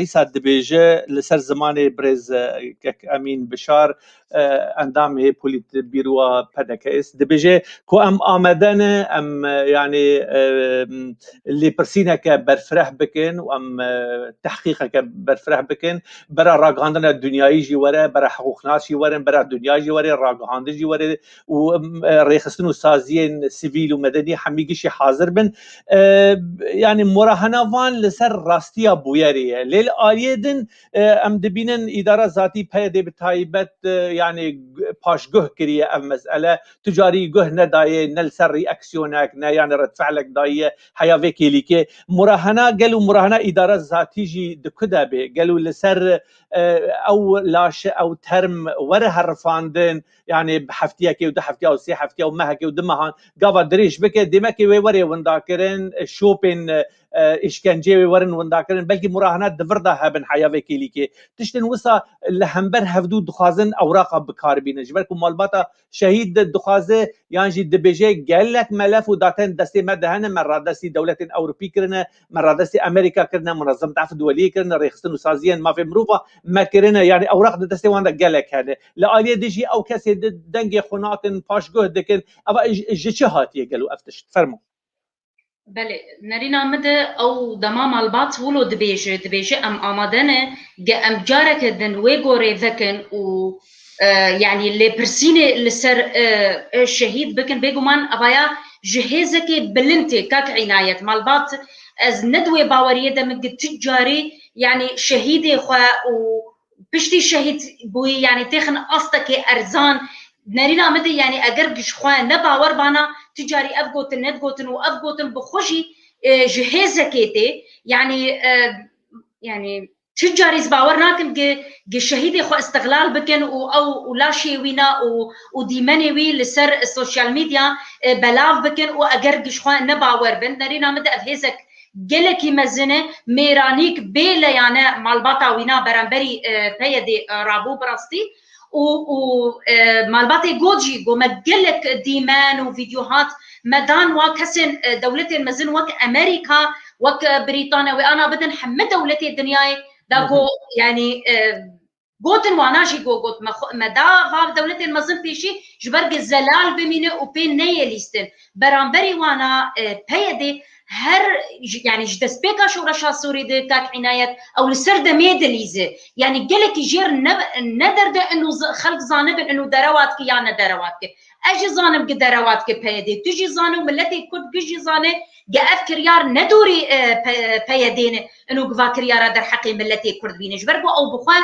Îsa dibêje li ser zimanê birêz, e, kek Emîn Bişar, e, endamê Polîtbîroya P D K S dibêje ku em amade ne, em, e, yanî, e, lêpirsîneke berfireh bikin û em, e, tehqîqeke berfireh bikin, bera ragihandina dinyayî jî were, bera hiqûqnas jî werin, bera dinya jî were, ragihandin jî were û, em, e, rêxistin û saziyên sivîl û medenî hemî gişî hazir bin. E, yanî murahena van li ser rastiya bûyerê ye. Lê li aliyê din, e, em dibînin îdara zatî P Y D bi taybet, e, yanî g-, paşguh kiriye ev mesele. Tu carî guh nedayê, ne li ser reaksiyonek, ne yanî redfe'lek dayiye heya vê kêlîkê. Murahena, gelo murahena îdara zatî jî di ku de bê? Gelo li ser, e, ew laşe, ew term were herifandin, yanî bi heftiyekê û du heftiya û sê heftiya û mehekê û du mehan gava dirêj bike, dêmekê wê were windakirin, e, şopên, e, e, îşkenceyê wê werin windakirin, belkî murahena di vir de hebin heya vê kêlîkê. Tiştên wisa li hember hevdû dixwazin ewraqa bi kar bînin. Ji ber ku malbata şehîd dixwaze yan jî dibêje gelek melef û daten destê me de hene, me radestî dewletên Ewropî kirine, me radestî Amerîka kirine, Munezzemet Efû Duweliyê kirine, rêxistin û saziyên mafê mirova me kirine, yanî ewraq di destê wan de gelek hene. Li aliyê din jî ew kesê di dengê xwe nakin, paşguh dikin. Eva ji, ji çi hatiye gelo ev tişt? Fermo. Belê, nerîna min de ew dema malbat wilo dibêje, dibêje em amade ne, ge em careke din wê gorê vekin û, e, yanî lêpirsînê li ser, e, e, şehîd bikin. Bêguman evaya ji hêzekê bilind tê, kak Înayet. Malbat ez ne di wê baweriyê de min gi tu carî, yanî şehîdê xwe û piştî şehîd bûyî, yanî têxin astekê erzan. Nerîna min de, yanî eger ji xwe ne bawer bana, tu carî ev gotin, nedigotin û ev gotin bi xwe jî, e, ji hêzekê tê. Yanî, e, yanî Ti carî ez bawer nakim gi, gi şehîdê xwe îstixlal bikin û ew û laşê wî na û, û dîmenê wî li ser sosyal medya, e, belav bikin û eger gi ji xwe ne bawer bin. Nerîna min de ev hêzek gelekî mezin e, mêranîk bê leyane malbata wî na beramberî, e, P Y D'ê, e, rabû bi rastî. û, û, e, malbatê got jî, got, me gelek dîmen û vîdyohat me dan wa kesên, e, dewletên mezin wek Amerîka, wek, e, Brîtanya, wê ana bidin hemî dewletê dinyayê da, got, yanî, e, gotin wana jî got, got, me xwe, me da va dewletên mezin pêşî ji ber ku zelal bimîne û pê neyê lîstin. Beramberî wana, e, P Y D her, ji, yanî ji destpêka şoreşa Sûrî de kak Înayet ew li ser demê dilîze. Yanî gelekî jêr ne, ne derde inu z-, xelk zanibin inu derewa dike ya ne derewa dike. Ez jî zanim ki derewa dike P Y D. Tu jî zane û miletê Kurd gi jî zane ge ev kiryar ne dûrî, e, P-, P Y D ne inu gi va kiryara derheqê miletê Kurd bîne. Ji ber ku ew bi xwe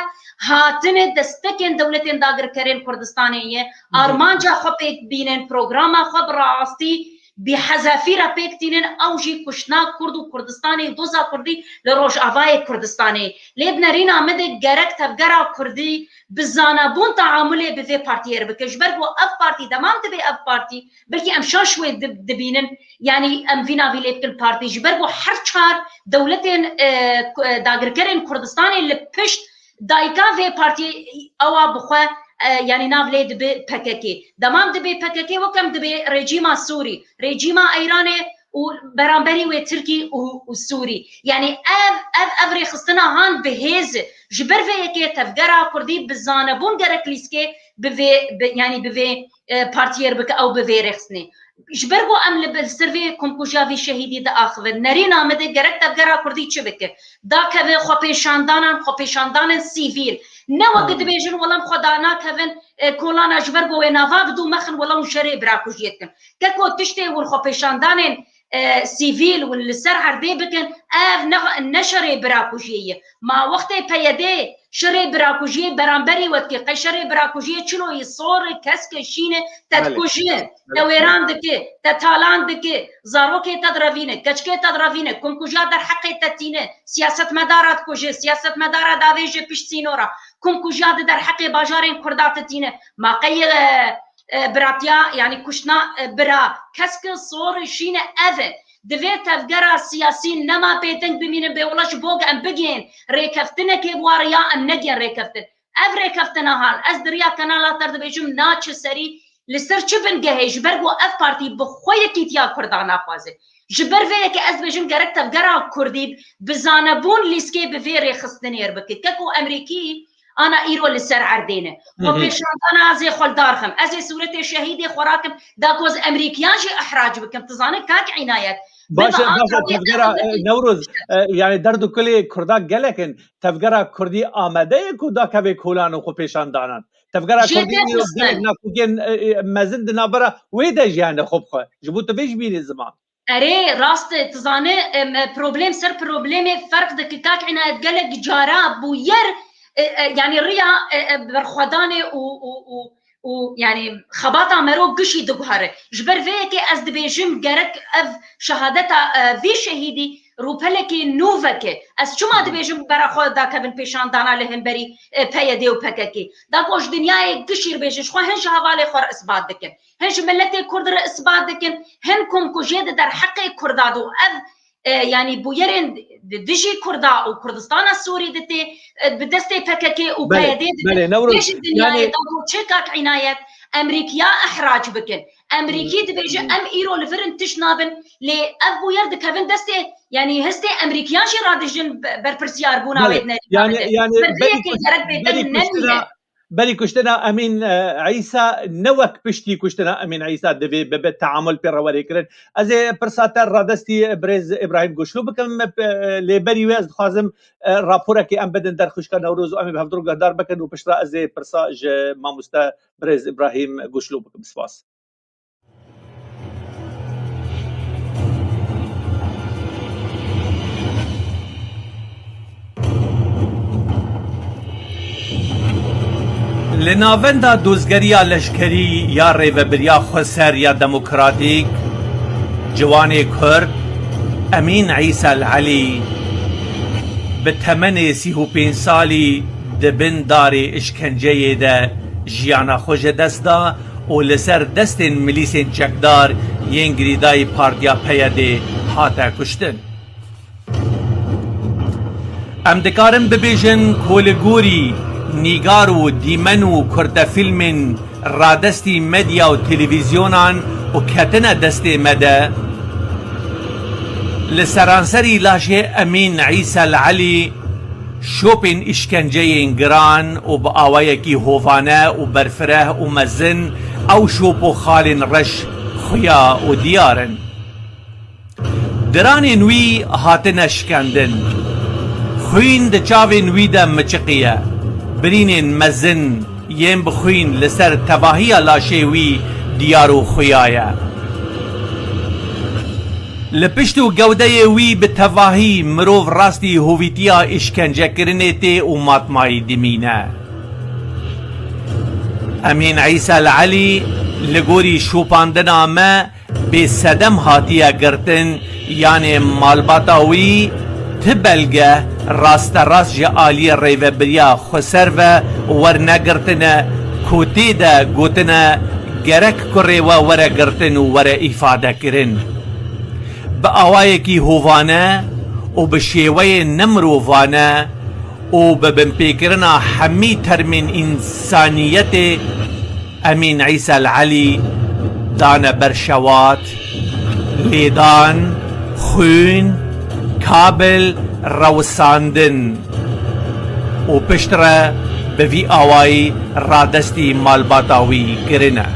hatine destekên dewletên dagirkerên Kurdistanê ye. Armanca xwe pêk bînin, programa xwe bi rastî bi hezafî re pêk tînin, ew jî kuştina Kurd û Kurdistanê û doza Kurdî li Rojavayê Kurdistanê. Lê bi nerîna min de gerek tevgera Kurdî bi zanabûn teamulê bi vê partiyê re bike. Ji ber ku ev partî, demam dibe ev partî, belkî em şaş wê di-, dibînin, yanî em vî navî lê bikin partî. Ji ber ku her çar dewletên, e, ku-, e, dagirkerên Kurdistanê li pişt dayika vê partiyê ewa bi xwe, e, yanî nav lê dibe P K K. Demam dibe P K K, wek em dibe rejîma Sûrî, rejîma Eyranê û beramberî wê Tirkî û, û Sûrî. Yanî ev, ev, ev rêxistina han bi hêz e. Ji ber vê yekê tevgera Kurdî bi zanebûn gerek lîskê bi vê, bi, yanî bi vê, e, partiyê re bike ew bi vê rêxistinê. Ji ber ku em li, li ser vê komkujiya vî şehîdî diaxivin, nerîna min de gerek tevgera Kurdî çi bike? Dakeve xwepêşandanan, xwepêşandanên sivîl. Ne wek dibêjin, wela em xwe danakevin, e, kolana ji ber ku wê nava bidû mexin, wela hûn şerê birakujiyê dikin. Keko tiştê hûn xwepêşandanên, e, sivîl hûn li ser erdê bikin, ev ne, ne şerê birakujiyê ye. Ma wextê P Y D şerê birakujiyê beramberî we dike. Qey şerê birakujiyê çilo yî, sor e, kesk e, şîn e, te dikuje, te wêran dike, te talan dike, zarokê te direvîne, keçikê te direvîne, komkujiya derheqê te tîne, siyasetmedara dikuje, siyasetmedara davêje pişt sînora, komkujiya di derheqê bajarên Kurda te tîne. Ma qey, e, e, biratiya, yanî kuştina, e, bira, kesk e, sor e, şîn e, ev e. Divê tevgera siyasî nema bêdeng bimînin, bê wela ji bo em bigihên rêkeftinekê bi wa riya em negihên rêkeftin. Ev rêkeftina hal, ez di riya Kanala Ter dibêjim, naçe serî li ser çi bingehê, ji ber ku ev partî bi xwe yekîtiya Kurda naxwaze. Ji ber vê yekê ez dibêjim gerek tevgera Kurdî bi zanebûn lîskê bi vê rêxistinê re bike. Keko Emerîkî ana îro li ser erdê ne. Xwe pêşandana ez ê xwe li dar xim. Ez ê sûretê şehîdê xwe rakim, da ku ez Emerîkiyan jî ihrac bikim. Tu zanî kak Înayet. Baş e, baş e, tevgera, e, Newroz, e, yani derd û kulê Kurda gelek in. Tevgera Kurdî amade ye ku dakeve kolan û xwe pêşandanan. Tevgera Kurdî îro gelek nakokên, e, e, mezin di navbera wê de jî hene xwe bi xwe. Ji bo tu vê jî bînî ziman. Erê, rast e, tu zane, em, e, problem ser problemê ferq dike. Kak Înayet, gelek cara bûyer, e, e, yani riya, e, e, berxwedanê û, û, û, û, yani xebata mero gişî diguhere. Ji ber vê yekê ez dibêjim gerek ev şehadeta, e, vî şehîdî rûpelekê nû veke. Ez çima dibêjim bera xwe dakevin pêşandana li hemberî, e, P Y D û P K K? Da ku ji dinyayê gişî re bêjin, ji xwe hin ji hevalê xwe re isbat dikin. Hin ji miletê Kurd re isbat dikin, hin komkujiyê di derheqê Kurda de û ev, e, yanî bûyerên di dijî Kurda û Kurdistana Sûrî de tê, e, bi destê P K K û P Y D de tê. Belê, Newroz. Bêjin dinyayê, yanî da ku çi kak Înayet, Emerîkiya ihrac bikin. Emerîkî dibêje, em îro li vir in, tişt nabin, lê ev bûyer dikevin destê, yanî hestê Emerîkiyan jî radijin be-, berpirsiyarbûna wê di nerîna de. Yanî, yanî berî gerek bêdeng nemîne. Berî kuştina Emîn, e, Îsa ne wek piştî kuştina Emîn Îsa divê bibe teamul pê re were kirin. Ez ê pirsa te radestî birêz Îbrahîm Goçlû bikim, e, lê berî wê ez dixwazim, e, raporekê em bidin der xwişka Newroz û em ê bi hevdû guhdar bikin û piştre ez ê pirsa ji mamoste birêz Îbrahîm Goçlû bikim. Spas. Li navenda dozgeriya leşkerî ya Rêvebiriya Xweser ya Demokratîk, ciwanê Kurd Emîn Îsel Elî Bi temenê sî û pênc salî di bin darê îşkenceyê de jiyana xwe ji dest da û li ser destên milîsên çekdar yên girîdayî Partiya P Y D'ê hate kuştin. Em dikarin bibêjin ku li gorî nîgar û dîmen û kurtefîlmên radestî medya û televîzyonan û ketine destê me de, li seranserî laşê Emîn Îsel Elî şopên îşkenceyên giran û bi awayekî hovane û berfireh û mezin ew şop û xalên reş xuya û diyar in. Diranên wî hatine şikendin. Xwîn di çavên wî de miçiqiye. Birînên mezin yên bi xwîn li ser tevahiya laşê wî diyar û xuya ye. Li pişt û gewdeyê wî bi tevahî mirov rastî hovîtiya îşkencekirinê tê û matmayî dimîne. Emîn Îsel Elî li gorî şopandina me bê sedem hatiye girtin, yanê malbata wî ti belge rasterast ji aliyê rêvebiriya xweser ve werne girtine, ku tê de gotine gerek kurê we were girtin û were îfadekirin. Bi awayekî hovane û bi şêweyê nemirovane û bi binpêkirina hemî termên însaniyetê Emîn Îsel Elî dane ber şewat, lêdan, xwîn, kabil, rewsandin û piştre bi vî awayî radestî malbata wî kirine.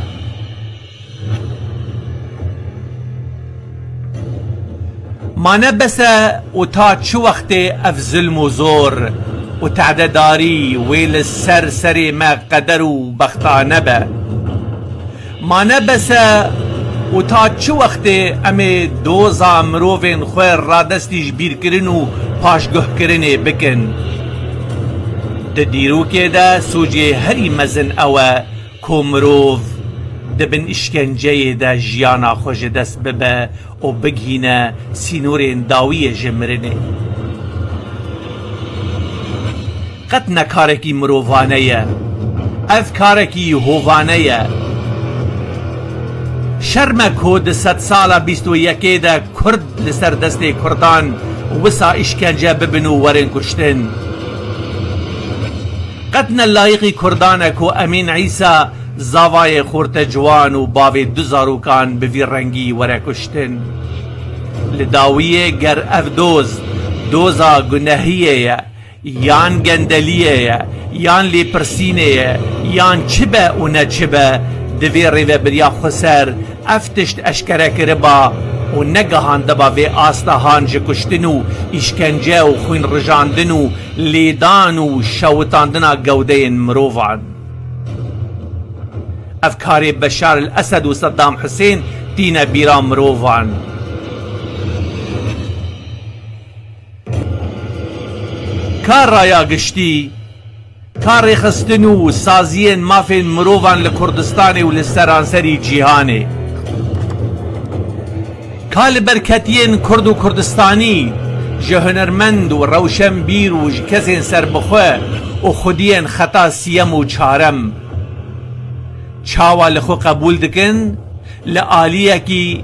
Ma ne bes e û ta çi wextê ev zilm û zor û tededarî wê li ser serê me qeder û bextane be? Ma ne bes e û ta çi wextê em ê doza mirovên xwe radestî ji bîrkirin û paşguhkirinê bikin? Di dîrokê de sûcê herî mezin ew e, ku mirov di bin îşkenceyê de jiyana xwe ji dest bibe û bigihîne sînorên dawiyê ji mirinê. Qet ne karekî mirovane ye. Ev karekî hovane ye. Şerm e ku di sedsala bîst û yekê de Kurd li ser destê Kurdan wisa îşkence bibin û werin kuştin. Qet ne layiqî Kurdan e ku Emîn Îsa zavayê xorteciwan û bavê du zarokan bi vî rengî were kuştin. Li dawiyê ger ev doz, doza gunehiyê ye, yan gendeliyê ye, yan lêpirsînê ye, yan çi be û ne çi be, divê rêvebiriya xweser ev tişt eşkere kiriba û negihandiba vê asta han ji kuştin û îşkence û xwînrijandin û lêdan û şewitandina gewdeyên mirovan. Ev karê Beşar el Esed û Seddam Husên tîne bîra mirovan. Ka raya giştî, ka rêxistin û saziyên mafên mirovan li Kurdistanê û li seranserî cîhanê. Ka li ber ketiyên Kurd û Kurdistanî ji hunermend û rewşenbîr û ji kesên serbixwe û xwediyên xeta siyem û çarem. Çawa li xwe qebûl dikin, li aliyekî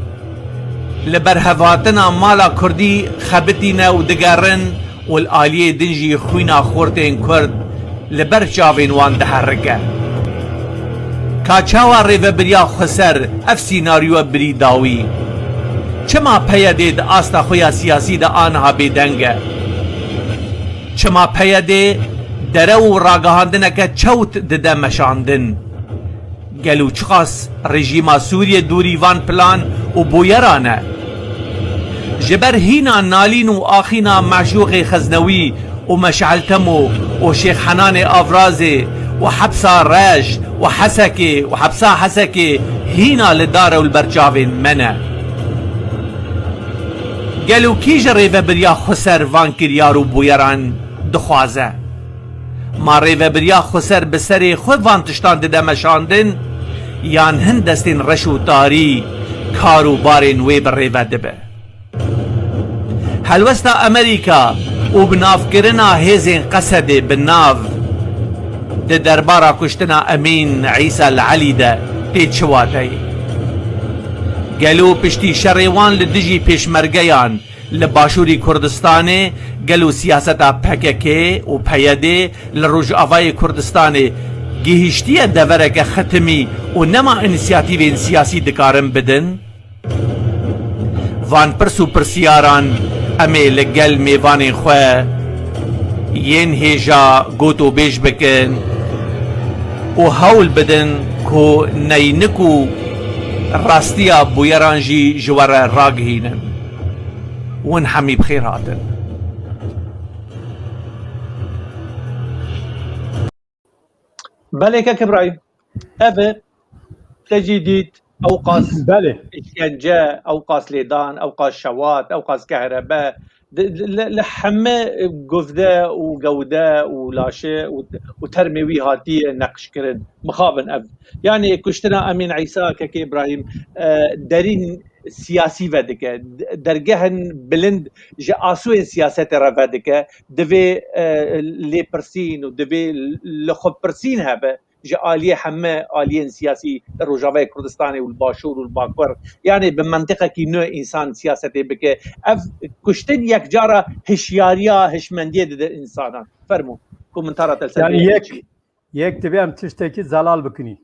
li berhevhatina mala Kurdî xebitîne û digerin û li aliyê din jî xwîna xortên Kurd li ber çavên wan diherike. Ka çawa rêvebiriya xweser ev sînaryoya birî dawî? Çima P Y D di asta xwe ya siyasî de aniha bêdeng e? Çima P Y D derew û ragihandineke çewt dide meşandin? Gelo çiqas rejîma Sûriyê dûrî van plan û bûyeran e? Ji ber hîna nalîn û axîna meşûqê Xeznewî û Meşal Temo û Şêx Henanê Avrazê û hepsa Rej û Hesekê û hepsa Hesekê hîna li dar e û li ber çavên me ne. Gelo kî ji rêvebiriya xweser van kiryar û bûyeran dixwaze? Ma rêvebiriya xweser bi serê xwe van tiştan dide meşandin, yan hin destên reş û tarî kar û barên wê bi rêve dibe? Helwesta Amerîka, û binavkirina hêzên Qesedê bi nav di derbara kuştina Emîn Îsa li Elî de tê çi wateyê? Gelo piştî şerê wan li dijî pêşmergeyan li Başûrî Kurdistanê, gelo siyaseta P K K û P Y D li Rojavayê Kurdistanê gihiştiye devereke xitimî û nema însiyatîvên siyasî dikarin bidin? Van pirs û pirsiyaran em ê li gel mêvanên xwe yên hêja gotûbêj bikin û hewl bidin ku neynik û rastiya bûyeran jî ji we re ragihînin. Win hemî bi xêr hatin. Belê kek Îbrahîm, ev e, te jî dît, ew qas Belê. îşkence, ew qas lêdan, ew qas şewat, ew qas kehrebe, di- li li heme guvde û gewde û laşe û û termê wî hatiye neqşkirin. Mixabin ev. Yanî kuştina Emîn Îsa, kekê Îbrahîm, e, derîn siyasî vedike. De- Dergehên bilind ji asûyên siyasetê re vedike. Divê e, lêpirsîn û divê li xwe pirsîn hebe ji aliyê heme aliyên siyasî li Rojavayê Kurdistanê û li Başûr û li Bakur. Yanî bi mentiqekî nû însan siyasetê bike. Ev kuştin yekcara hişyariya, hişmendiyê dide însanan. Fermo, komentara te li ser Yanî vê yek, çi? Yek divê em tiştekî zelal bikinî.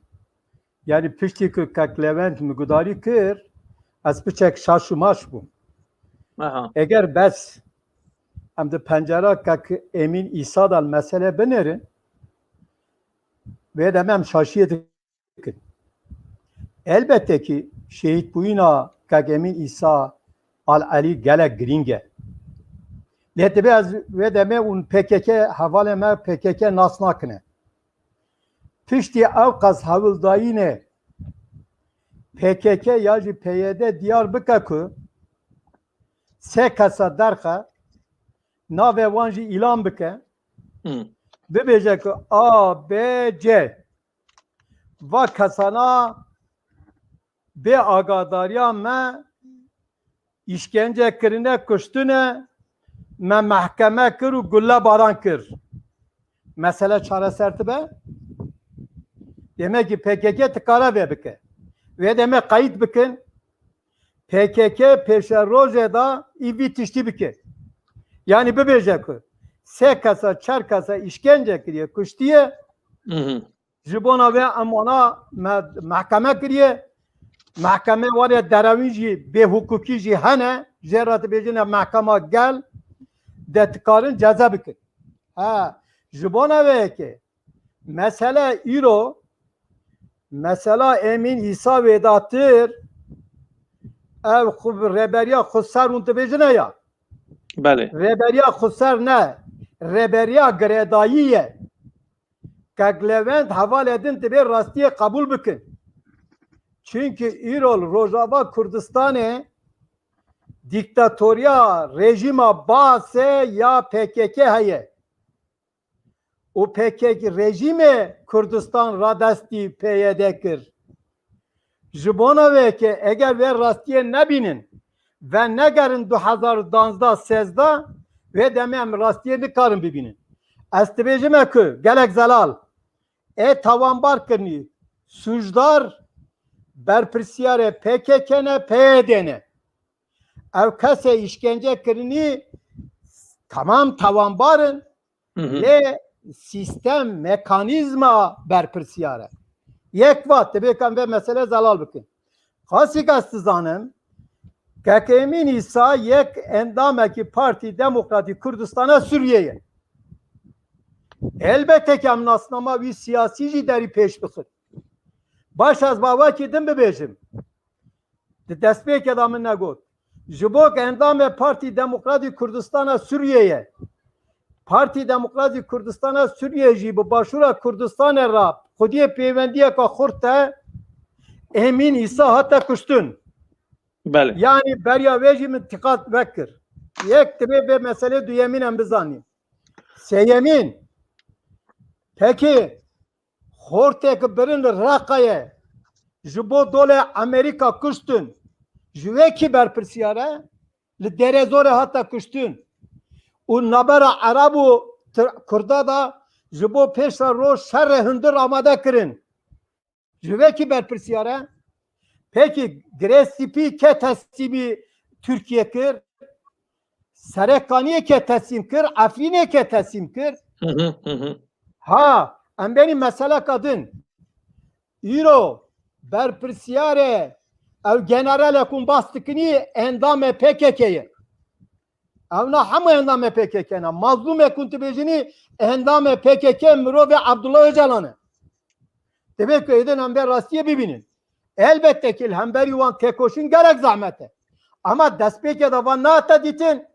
Yanî piştî ku kek Levent min gudarî kir, ez piçek şaş û maş bûm. Aha. Eger bes em di pencera kek Emîn Îsa de mesele binêrin, vê demê em şaşiyê dikin. Elbette ki şehîdbûyîna kek Emîn Îsa Al Elî gelek girîng e. Lê divê ez vê demê û P K K, hevalê me P K K nas nakine. Piştî ew qas hewldayînê P K K ya jî P Y D diyar bike ku sê kesa derxe, navê wan jî îlan bike, Hmm. bibêje ku A, B, C. Va kesana bê agadariya me îşkence kirine, kuştine, me mehkeme kir û gulle baran kir. Mesele çareser dibe. Demek ki P K K dikare vê bike. Vê demê qeyd bikin. P K K pêşerojê de î vî tiştî bike. Yanî bibêje ku sê kesa, çar kesa îşkence kiriye, kuştiye. Hı hı. Ji bona vê em wana me-, mehkeme kiriye. Mehkemê wan ê derewîn jî bêhukukî jî hene. Jê re dibêjin ev mehkema gel de dikarin ceza bikin. Ha, ji bona vê yekê mesele îro, mesela Emîn Îsa wêdatir, ev xwe rêberiya xweser hûn dibêjine ya. Belê. Rêberiya xweser ne, rêberiya girêdayî ye. Kek Levent hevalê din divê rastiyê qebûl bikin. Çimkî îro li Rojava Kurdistanê dîktatoriya rejîma Baasê ya P K K heye. Û P K K rejîmê Kurdistan radestî P Y D kir. Ji bona vê yekê eger vê rastiyê nebînin, venegerin du hezar û duwazdeh sêzdeh, vê demê em rastiyê nikarin bibînin. Ez dibêjime ku gelek zelal ê tawanbar kirinî, sûcdar berpirsiyarê P K K ne, P Y D ne. Ev kesê îşkence kirinî temam tawanbar in, Hı hı. lê sîstem, mekanîzma berpirsiyar e. Yek va, divê em vê mesele zelal bikin. Qasî ez dizanim, Kek Emîn Îsa yek endamekî Partî Demokratîk Kurdistana Sûriyê ye. Elbette ki em nasnama wî siyasî jî derî pêş bixin. Baş ez bawekî din bibêjim. Di destpêkê de min negot. Ji bo ku endamê Partî Demokratîk Kurdistana Sûriyê ye. Partî Demokratîk Kurdistana Sûriyê jî bi Başûra Kurdistanê re xwediyê pêwendiyeke xurt e, Emîn Îsa hate kuştin. Belê. Yanî beriya wê jî min tiqat vekir. Yek divê vê meselê duyemîn em bizanîn. Sêyemîn, pekî xortêk birin li Reqayê ji bo dolê Amerîka kuştin. Ji wê kî berpirsiyar e? Li Dêrêzorê hate kuştin. û nabera Ereb û Tir-, Kurda da ji bo pêşa roj şerê hundir amade kirin. Ji vê kî berpirsiyar e? Pekî Girê Spî ke teslîmî Tirkiye kir? Serê Kaniyê ke teslîm kir? Efrînê ke teslîm kir? Hı hı, hı hı. Ha, em benî meseleka din. Îro berpirsiyarê ew generalê ku hûn bas dikinî endamê P K K ye. Ewna hemû endamê P K K ne. Mazlûmê ku hûn dibêjinî endamê P K K mirovê Abdullah Ocalan e. Divê ku êdin em vê rastiyê bibînin. Elbette ki li hemberî wan têkoşîn gelek zehmet e. Ama destpêkê de van nehate dîtin,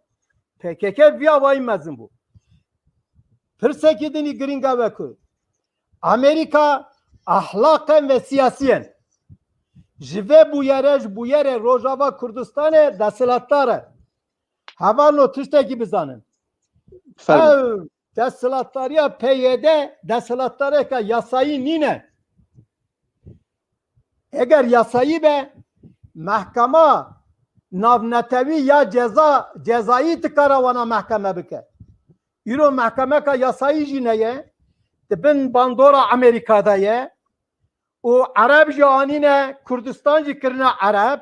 P K K vî awayî mezin bû. Pirsekî dinî girîng ew e ku Amerîka ehlaqen ve siyasiyen ji vê bûyere, ji bûyerê Rojava Kurdistanê desthilatdar e. Hevalno tiştekî bizanin. Fermo. Ew desthilatdariya P Y D desthilatdareka yasayî nîne. Eger yasayî be, mehkema navnetewî ya ceza, cezayî dikare wana mehkeme bike. Îro mehkemeka yasayî jî neye, di bin bandora Amerîka de ye û Ereb jî anîne, Kurdistan jî kirine Ereb.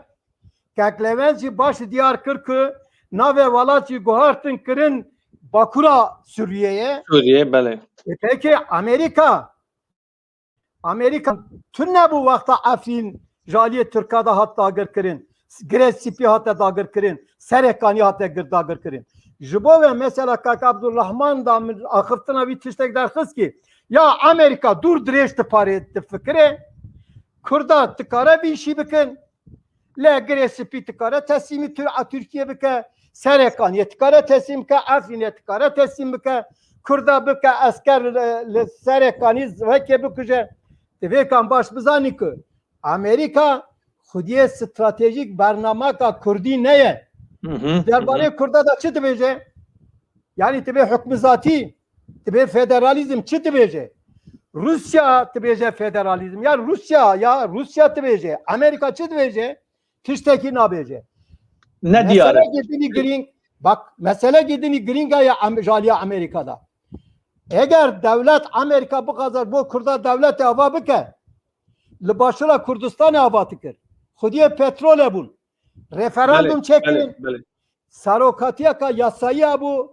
Kek Levent jî baş diyar kir ku navê welat jî guhartin kirin Bakura Sûriyeyê. Sûriye, belê. E, peki Amerîka? Amerîka tune bû wexta Efrîn ji aliyê Tirka de hat dagirkirin, Girê Spî hate dagirkirin, Serê Kanî hate gir dagirkirin. Ji bo ve mesela Kak Abdurrahman da min axiftina vî tiştek derxist ki ya Amerîka dûr dirêj diparê difikire, Kurda dikare vî işî bikin. Lê Girê Spî dikare teslîmî Tir-, a Tirkiye bike, Serê Kaniyê dikare teslîm bike, Efrînê dikare teslîm bike, Kurda bike esker li, li Serê Kanî weke bikuje. Divê kan baş bizanî ku Amerîka xwediyê stratejîk bernamaka Kurdî neye. Hı hı, hı hı. Derbarê Kurda da çi dibêje? Yani dibê hukmizatî, dibê federalîzm çi dibêje? Rûsya dibêje federalîzm. Ya Rûsya, ya Rûsya dibêje. Amerîka çi dibêje? Tiştekî nabêje. Ne diyar e. Meselekî dinî girîng, bak, meselekî dinî girîng e ya Am-, ji alîya Amerîka da. Eger dewlet Amerîka bixwaze bo Kurda dewletê ava bike, li Başûra Kurdistanê ava dikir. Xwediyê petrolê bûn. Referandum çêkirin. Belê, belê. Serokatiyeka yasayî hebû,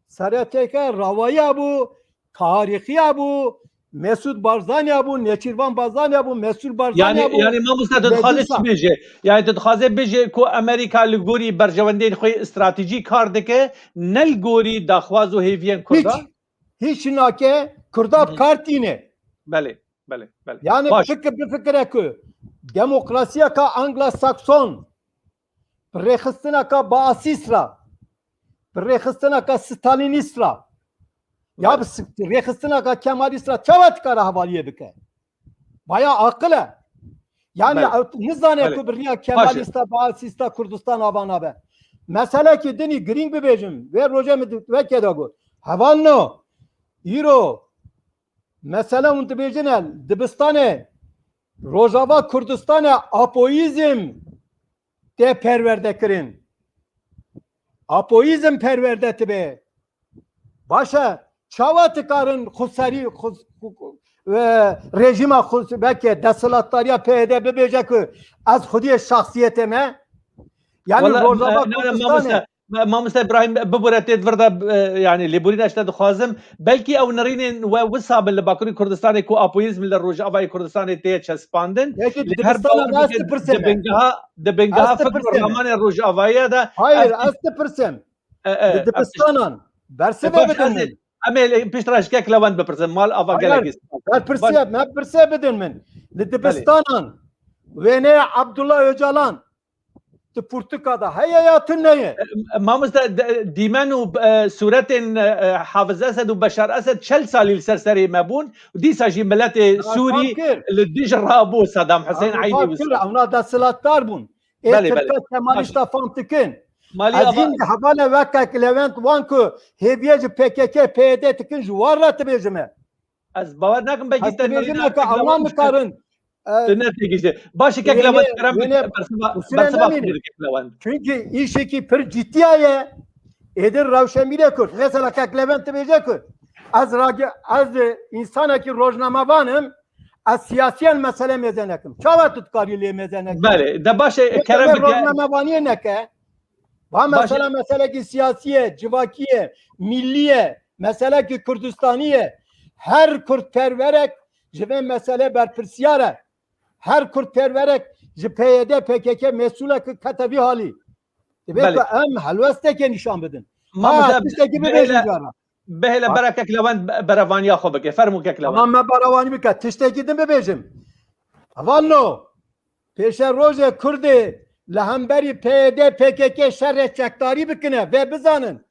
serokatiyeka rawayî hebû, tarîxî hebû, Mesûd Barzanî hebû, Nêçîrvan Barzanî hebû, Mesûd Barzanî hebû. Yani, yani mamoste, tu dixwaze çi bêje? Yani tu dixwaze bêje ku Amerîka li gorî berjewendiyên xwe stratejî kar dike, ne li gorî daxwaz û hêviyên Kurda? Hiç, hiç nake, Kurda bi kar tîne. Belê, belê, belê. Yani fikir, bifikire ku demokrasiyeka Anglo-Sakson bi rêxistineka Baasîst re, bi rêxistineka Stalînîst re, ya bi si-, rêxistineka Kemalîst re çawa dikare hevaliyê bike? Baya aqil e. Yani ew nizane ku bi riya Kemalîsta, Baasîsta Kurdistan ava nabe. Meselekî dinî girîng bibêjim. Vê rojê min di-, weke de got. Hevalno, îro, mesele hûn dibêjin e, dibistanê, Rojava Kurdistanê apoyîzm tê perwerde kirin. Apoyîzm perwerde tibe. Baş e, çawa dikarin xweserî, xwe, xwe, e, rejîma xwe, belkî desthilatdariya P Y D bibêje ku ez xwediyê şexsiyetê me? Yani Rojava Kurdistanê. Ma-, Mamoste Îbrahîm, bibûre tê di vir de, e, yani lêborîna ji te dixwazim. Belkî ew nirînên we wisa bin li Bakurê Kurdistanê ku apoyîzm li Rojavayê Kurdistanê tê çespandin. Belkî di dibistana de ez dipirsê me. Di bingeha, di bingeha fikr û ramanê Rojavayê de. Hayır, ez dipirsem. E, e, di dibistanan. Bersivê bidin min. Em ê piştre ji kek Lewend bipirsin. Mal ava gelekî. Berpirsiyê, me pirsê bidin min. Li dibistanan. Wêneyê Abdullah Ocalan. Di pirtûka de heye ya tune ye? E, mamoste, de-, dîmen û, e, sûretên, e, e, Hafiz Esed û Beşar Esed çel salî li ser serê me bûn. Dîsa jî miletê Sûrî li dij rabû Saddam Hussein, eynî wisa. Ewna desthilatdar bûn. Ê Tirka Kemalîsta fam dikin. Ez hîn hevalê weke Lewent wan ku hêviyê ji P K K, P Y D dikin ji wan re dibêjim e. Ez bawer nakim belkî te dibêjin ka ewan nikarin. Tu ne têgihiştî. Baş e, kek Lewent, kerem bike, bersiva, bersiva xwe bide kek Lewent. Çünkü îşekî pir ciddiya ye. Êdir rewşenbîrê Kurd. Mesela kek Levent dibêje ku ez rage-, ez, e, însanekî rojnamevan im, ez siyasiyen mesele mêze nekim. Çawa tu dikarî lê mêze nekî? Belê, de baş e, Yek kerem em bike. Rojnamevaniyê neke. Va Baş e. Mesela meselekî siyasî ye, civakî ye, millî ye, meselekî Kurdistanî ye. Her Kurdperwerek ji vê mesele berpirsiyar e. Her Kurdperwerek ji P Y D, P K K mesûlek kete vî halî. Dibe Belê. Ku em helwestekê nîşan bidin. Mamoste, Ha, tiştekî bihêle, bibêjin cara. Bihêle Ha. Bera kek Lewend be-, berevaniya xwe bike. Fermû kek Lewend. Tamam, me berevani bike. Tiştekî din bibêjim. Hevalno, pêşerojê Kurdê li hemberî P Y D, P K K şerê çekdarî bikine, vê bizanin.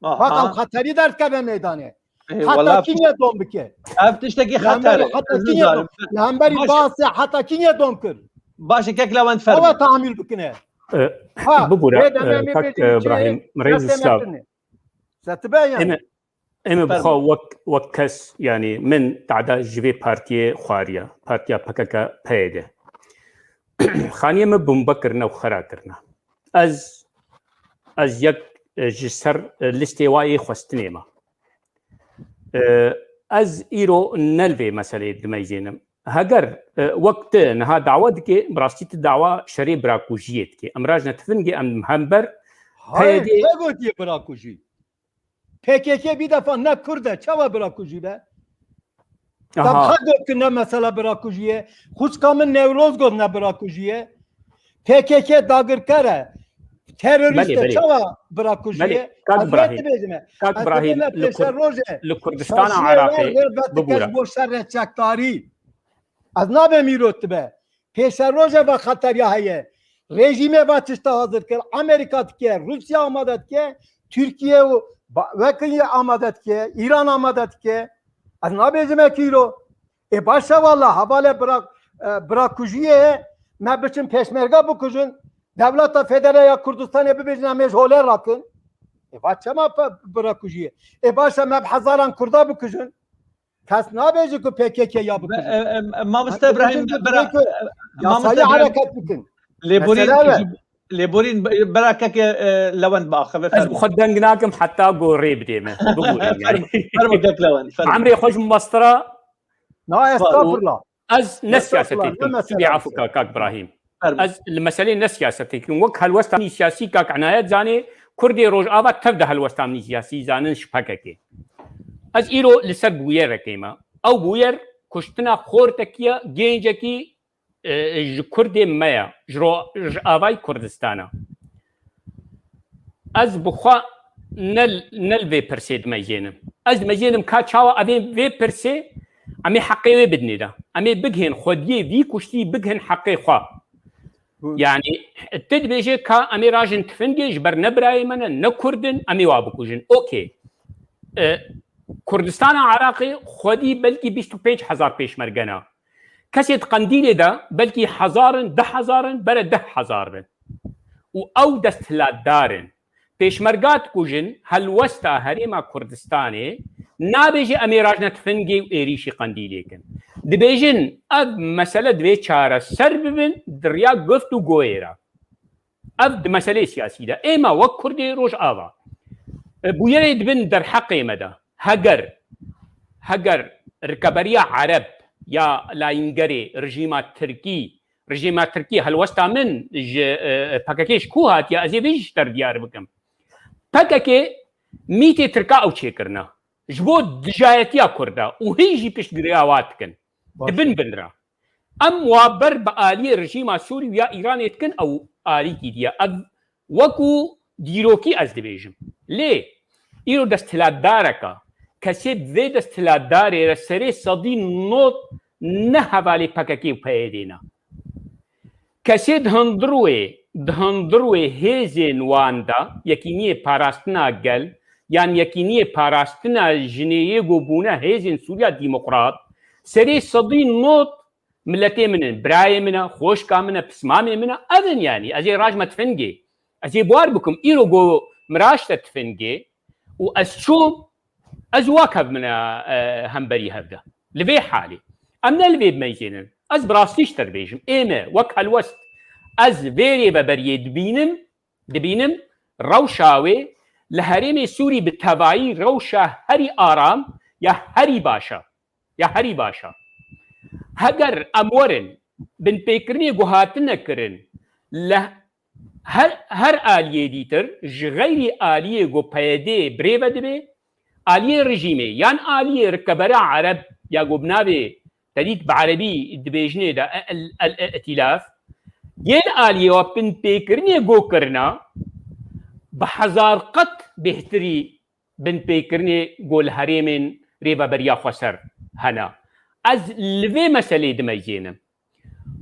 Aha. Bak, ew xeterî derdikeve meydanê. Ê, Heta wala kî niye dom bike? Ev tiştekî Li hemberî xeter e. Heta kî niye dom? Li hemberî Baş- Baasê heta kî niye dom kir? Baş e, kek Lewend fermû. Ewa tahamîl bikine. E, Ha, bibûre, bê demê e, me kak, bêjin e, Brahîm, çi Rêzî Silav. Setibe yani. Ême, ême Fermû. Bixwe wek, wek kes, yani min tada ji vê partiyê xwariye, partiya P K K P Y D. Xaniyê me bombe kirine û xera kirine. Ez, ez yek, e, ji ser, e, listê wa yê xwestinê me. E, ez îro ne li vê meseleyê dimeyzênim. Heger, e, wek tu niha dawa dikê, bi rastî tu dawa şerê birakujiyê dikê. Em rajne tifingê em hember Hayır, P Y D ne gotiye birakujî? P K K bir defa ne Kurd e, çawa birakujî be? Aha. Te got ki ne mesela birakujî ye. Xwişka min Newroz got ne birakujî ye. P K K dagirker e. Terorîst Belê, e, belê. Çawa birakujî Belê, ye? Kak Ez Brahîm, vê dibêjime. Kak Ez Brahîm, dibêjime li Kur-, pêşerojê. Li Kurdistana Şaşiyê Iraqê, wer ve bibûre. Dikej bo şerê çekdarî. Ez nabêm îro tu be. Pêşerojê ve xeteriya heye. Rejîmê ve tişta hazir kir. Amerîka dike, Rûsya amade dike, Tirkiye û ba-, wekî amade dike, Îran amade dike. Ez nabêjime ki îro. Ê baş e wala, hevalê bira-, e, birakujiyê me biçin pêşmerga bikujin, dewleta federe ya Kurdistanê bibêjin em ê ji holê rakin. Ê va çema pe-, birakujiyê? Ê baş e me bi hezaran Kurda bikujin. Kes nabêje ku P K K ya bikujin. Be-, e, e, e, Mamoste Em Ibrahim, bibêjin ku bira-, divê ku e, Mamoste yasayî Ibrahim, hareket bikin. Lêborîn, Mesele ev e. Lêborîn, be-, bira keke, e, Lewend biaxive, Fermo. Ez bi xwe deng nakim heta ku rê bidê me. Bibûrin yani. Fermo, fermo kek Lewend, fermo. Emrê xwe ji mastira Na, estağfurullah. Ez ne Estağfurullah, siyasetê ne dikim. Tu mesele bê afû bize. Kak, kak Brahîm. Fermo. Ez li meselê ne siyasetê dikim. Wek helwesta min siyasî kak Enayet zanê, Kurdê Rojava tev de helwesta min siyasî zanin ji P K K. Ez îro li ser bûyerekê me. Ew bûyer kuştina xortekî ya, gencekî, e, ji Kurdê me ya, ji ro-, ji avayî Kurdistana. Ez bi xwe ne, ne li vê pirsê dimeyzênim. Ez dimeyzênim ka çawa evê vê pirsê em ê heqê wê bidinê de. Em ê bigihên xwediyê vî kuştî bigihên heqê xwe. Hı. Yani tu dibêje ka em ê rajin tifingê ji ber ne birayê me ne, ne Kurd in, em ê wa bikujin. Okey. E, Kurdistana Iraqê xwedî belkî bîst û pênc hezar pêşmerge ne. Kesê di Qendîlê de belkî hezar in, deh hezar in, bere deh hezar bin. Û ew desthilatdar in. Pêşmerga dikujin, helwesta Herêma Kurdistanê nabêje em ê rajne tifingê û êrîşî Qendîlê kin. Dibêjin ev mesele divê çareser bibin di riya guft û goyê re. Ev di meseleyê siyasî de. Ê me wek Kurdê Rojava, e, bûyerê dibin derheqê me de. Heger, heger rikeberiya Ereb ya layîngerê rejîma Tirkî, rejîma Tirkî helwesta min ji, e, P K K ji ku hatiye, ez ê vê jî ji te re diyar bikim. P K K mîtê Tirka ew çêkirine. Ji bo dijayetiya Kurda û hîn jî piştgiriya wa dikin. Baş. Di bin bin re. Em wa ber bi aliyê rejîma Sûrî û ya Îranê dikin, ew alîkî diye. Ev wekû dîrokî ez dibêjim. Lê îro desthilatdareka, kesê bi vê desthilatdarê re serê sedî nod ne hevalê P K K û P Y D ne. Kesê di hundirwê, di hundirwê hêzên wan de, Yekîniyê Parastina Gel, yan Yekîniyê Parastina Jinê yê ku bûne Hêzên Sûriya Demokrat, serê sedî nod miletê min in, birayê min e, xwişka min e, pismamê min e, ev in yanî. Ez ê rajme tifingê. Ez ê bawer bikim, îro ku min raşte tifingê û ez çûm, ez wa kevmine, e, hemberî hev de. Li vê halê. Em ne li vê dimeyzênin. Ez bi rastî ji te dibêjim. Ê me, wek helwest, ez vê rêveberiyê dibînim, dibînim, rewşa wê, Li herêmê Sûrî bi tevayî rewşa herî aram ya herî baş e. Ya herî baş e. Heger em werin binpêkirinê ku hatine kirin li her, her aliyê dîtir, ji xeyrî aliyê ku P Y D birêve dibe, aliyê rejîmê yan aliyê rikebera Ereb ya ku bi navê te dît bi erebî dibêjinê de el, el, el-Îtilaf, yên aliyê wa binpêkirinê ku kirina, bi hezar qet bêhtirî binpêkirinê ku li herêmên Rêveberiya Xweser hene. Ez li vê meselê dimeyzênim.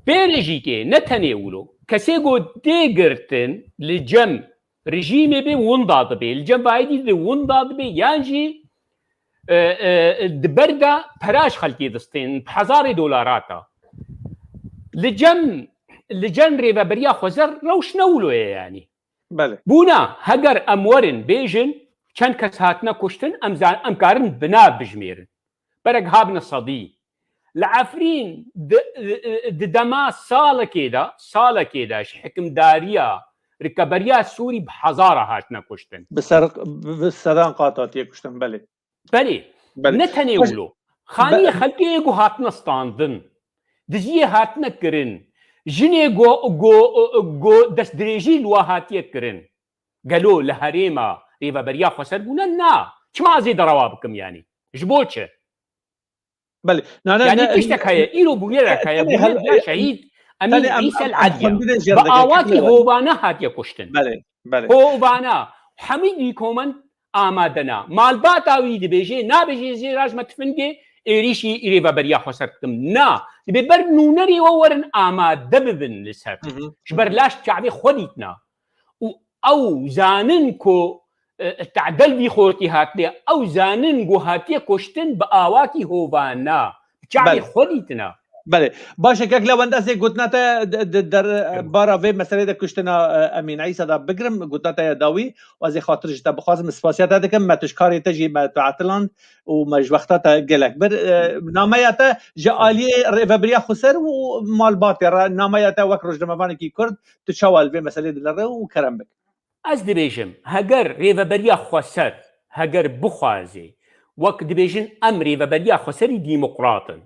Pêrejîkê ne tenê wilo, kesê ku tê girtin li cem rejîmê bê winda dibê, li cem vayîdî de winda dibê, yan jî, e, e, di ber de pera ji xelkê distên, bi hezarê dolarata. Li cem, li cem Rêveberiya Xweser rewş ne wilo ye yanî. Belê. Bûna, heger em werin bêjin, çend kes hatine kuştin, em zan-, em karin bi nav bijmêrin. Berek habine sedî. Li Efrîn di, di, di dema salekê de, salekê de ji hikimdariya rikeberiya Sûrî bi hezara hatine kuştin. Bi ser, bi, bi sedan qat hatiye kuştin, belê. Belê. Belê. Ne tenê Baş- wilo. Xaniyê Be- xelkê ku hatine standin. Dijiyê hatine kirin. Jinê go, go, go destdirêjî li wa hatiye kirin. Gelo li herêma Rêveberiya Xweser bûne? Na. Çima ez ê derewa bikim yanî? Ji bo çi? Belê. Na, na, Yanî na, tiştek heye, îro bûyerek heye, tenê bûyerek hel- ya şehîd Emîn tenê em, Îsel em Adya xwendinê jê bi re dike, awakî kî hovane hatiye kuştin. Belê, belê. Hovane. Hemî dîkomen amade ne. Malbata wî dibêje, nabêje zê rajme tifingê êrîşî Rêveberiya Xweser dikim. Na. Dibê ber nûnerê we werin amade bibin li ser. Hı hı. Ji ber laş çavê xwe dîtna. Û ew zanin ku, e, tadel vî xortî hatine, ew zanin ku hatiye kuştin bi awakî hovana, bi çavê Belê. xwe dîtina. Belê. Baş e, kek Lewend, ez ê gotina te di, di der, Tamam. bara vê meselê de kuştina, e, Emîn Îsa de bigirim, gotina te ya dawî, û ez ê xatir ji te bixwazim, spasiya te dikim, me tişkarê te jî me tuetiland û me ji wexta te gelek bir. E, nameya te ji aliyê Rêveberiya Xweser û malbatê re, nameya te wek rojnamevanekî Kurd, tu çawa li vê meselê dilere û kerem bik. Ez dibêjim, heger Rêveberiya Xweser, heger bixwaze, wek dibêjin em Rêveberiya Xweserî demokrat in,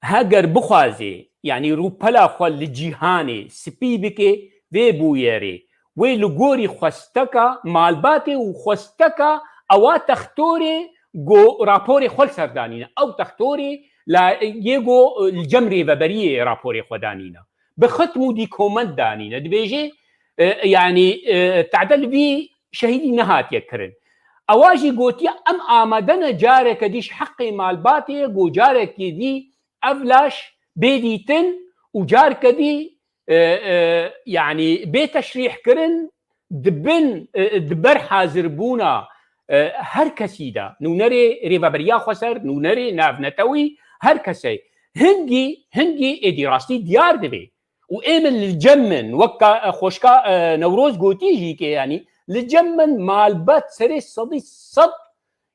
heger bixwaze, yanî rûpela xwe li cîhanê spî bike, vê bûyerê, wê li gorî xwesteka malbatê û xwesteka ewa textorê ku raporê xwe li ser danîne. Ew textorê la yê ku li cem Rêveberiyê raporê xwe danîne. Bi xitm û dîkoment danîne. Dibêje, e, yanî, e, tade li vî şehîdî nehatiye kirin. Ewa jî gotiye, em amade ne careke dî ji heqê malbatê ye, ku carekê dî ev laş bê dîtin û careke dî, e, e, yanî bê teşrîh kirin, di bin, e, di ber hazirbûna, e, her kesî de, nûnerê Rêveberiya Xweser, nûnerê navnetewî, her kesê. Hingî, hingî êdî rastî diyar dibe. Û ê min li cem min, wek ka, e, xweşka, e, Newroz gotî jî ke, yanî, li cem min malbat serê sedî sed,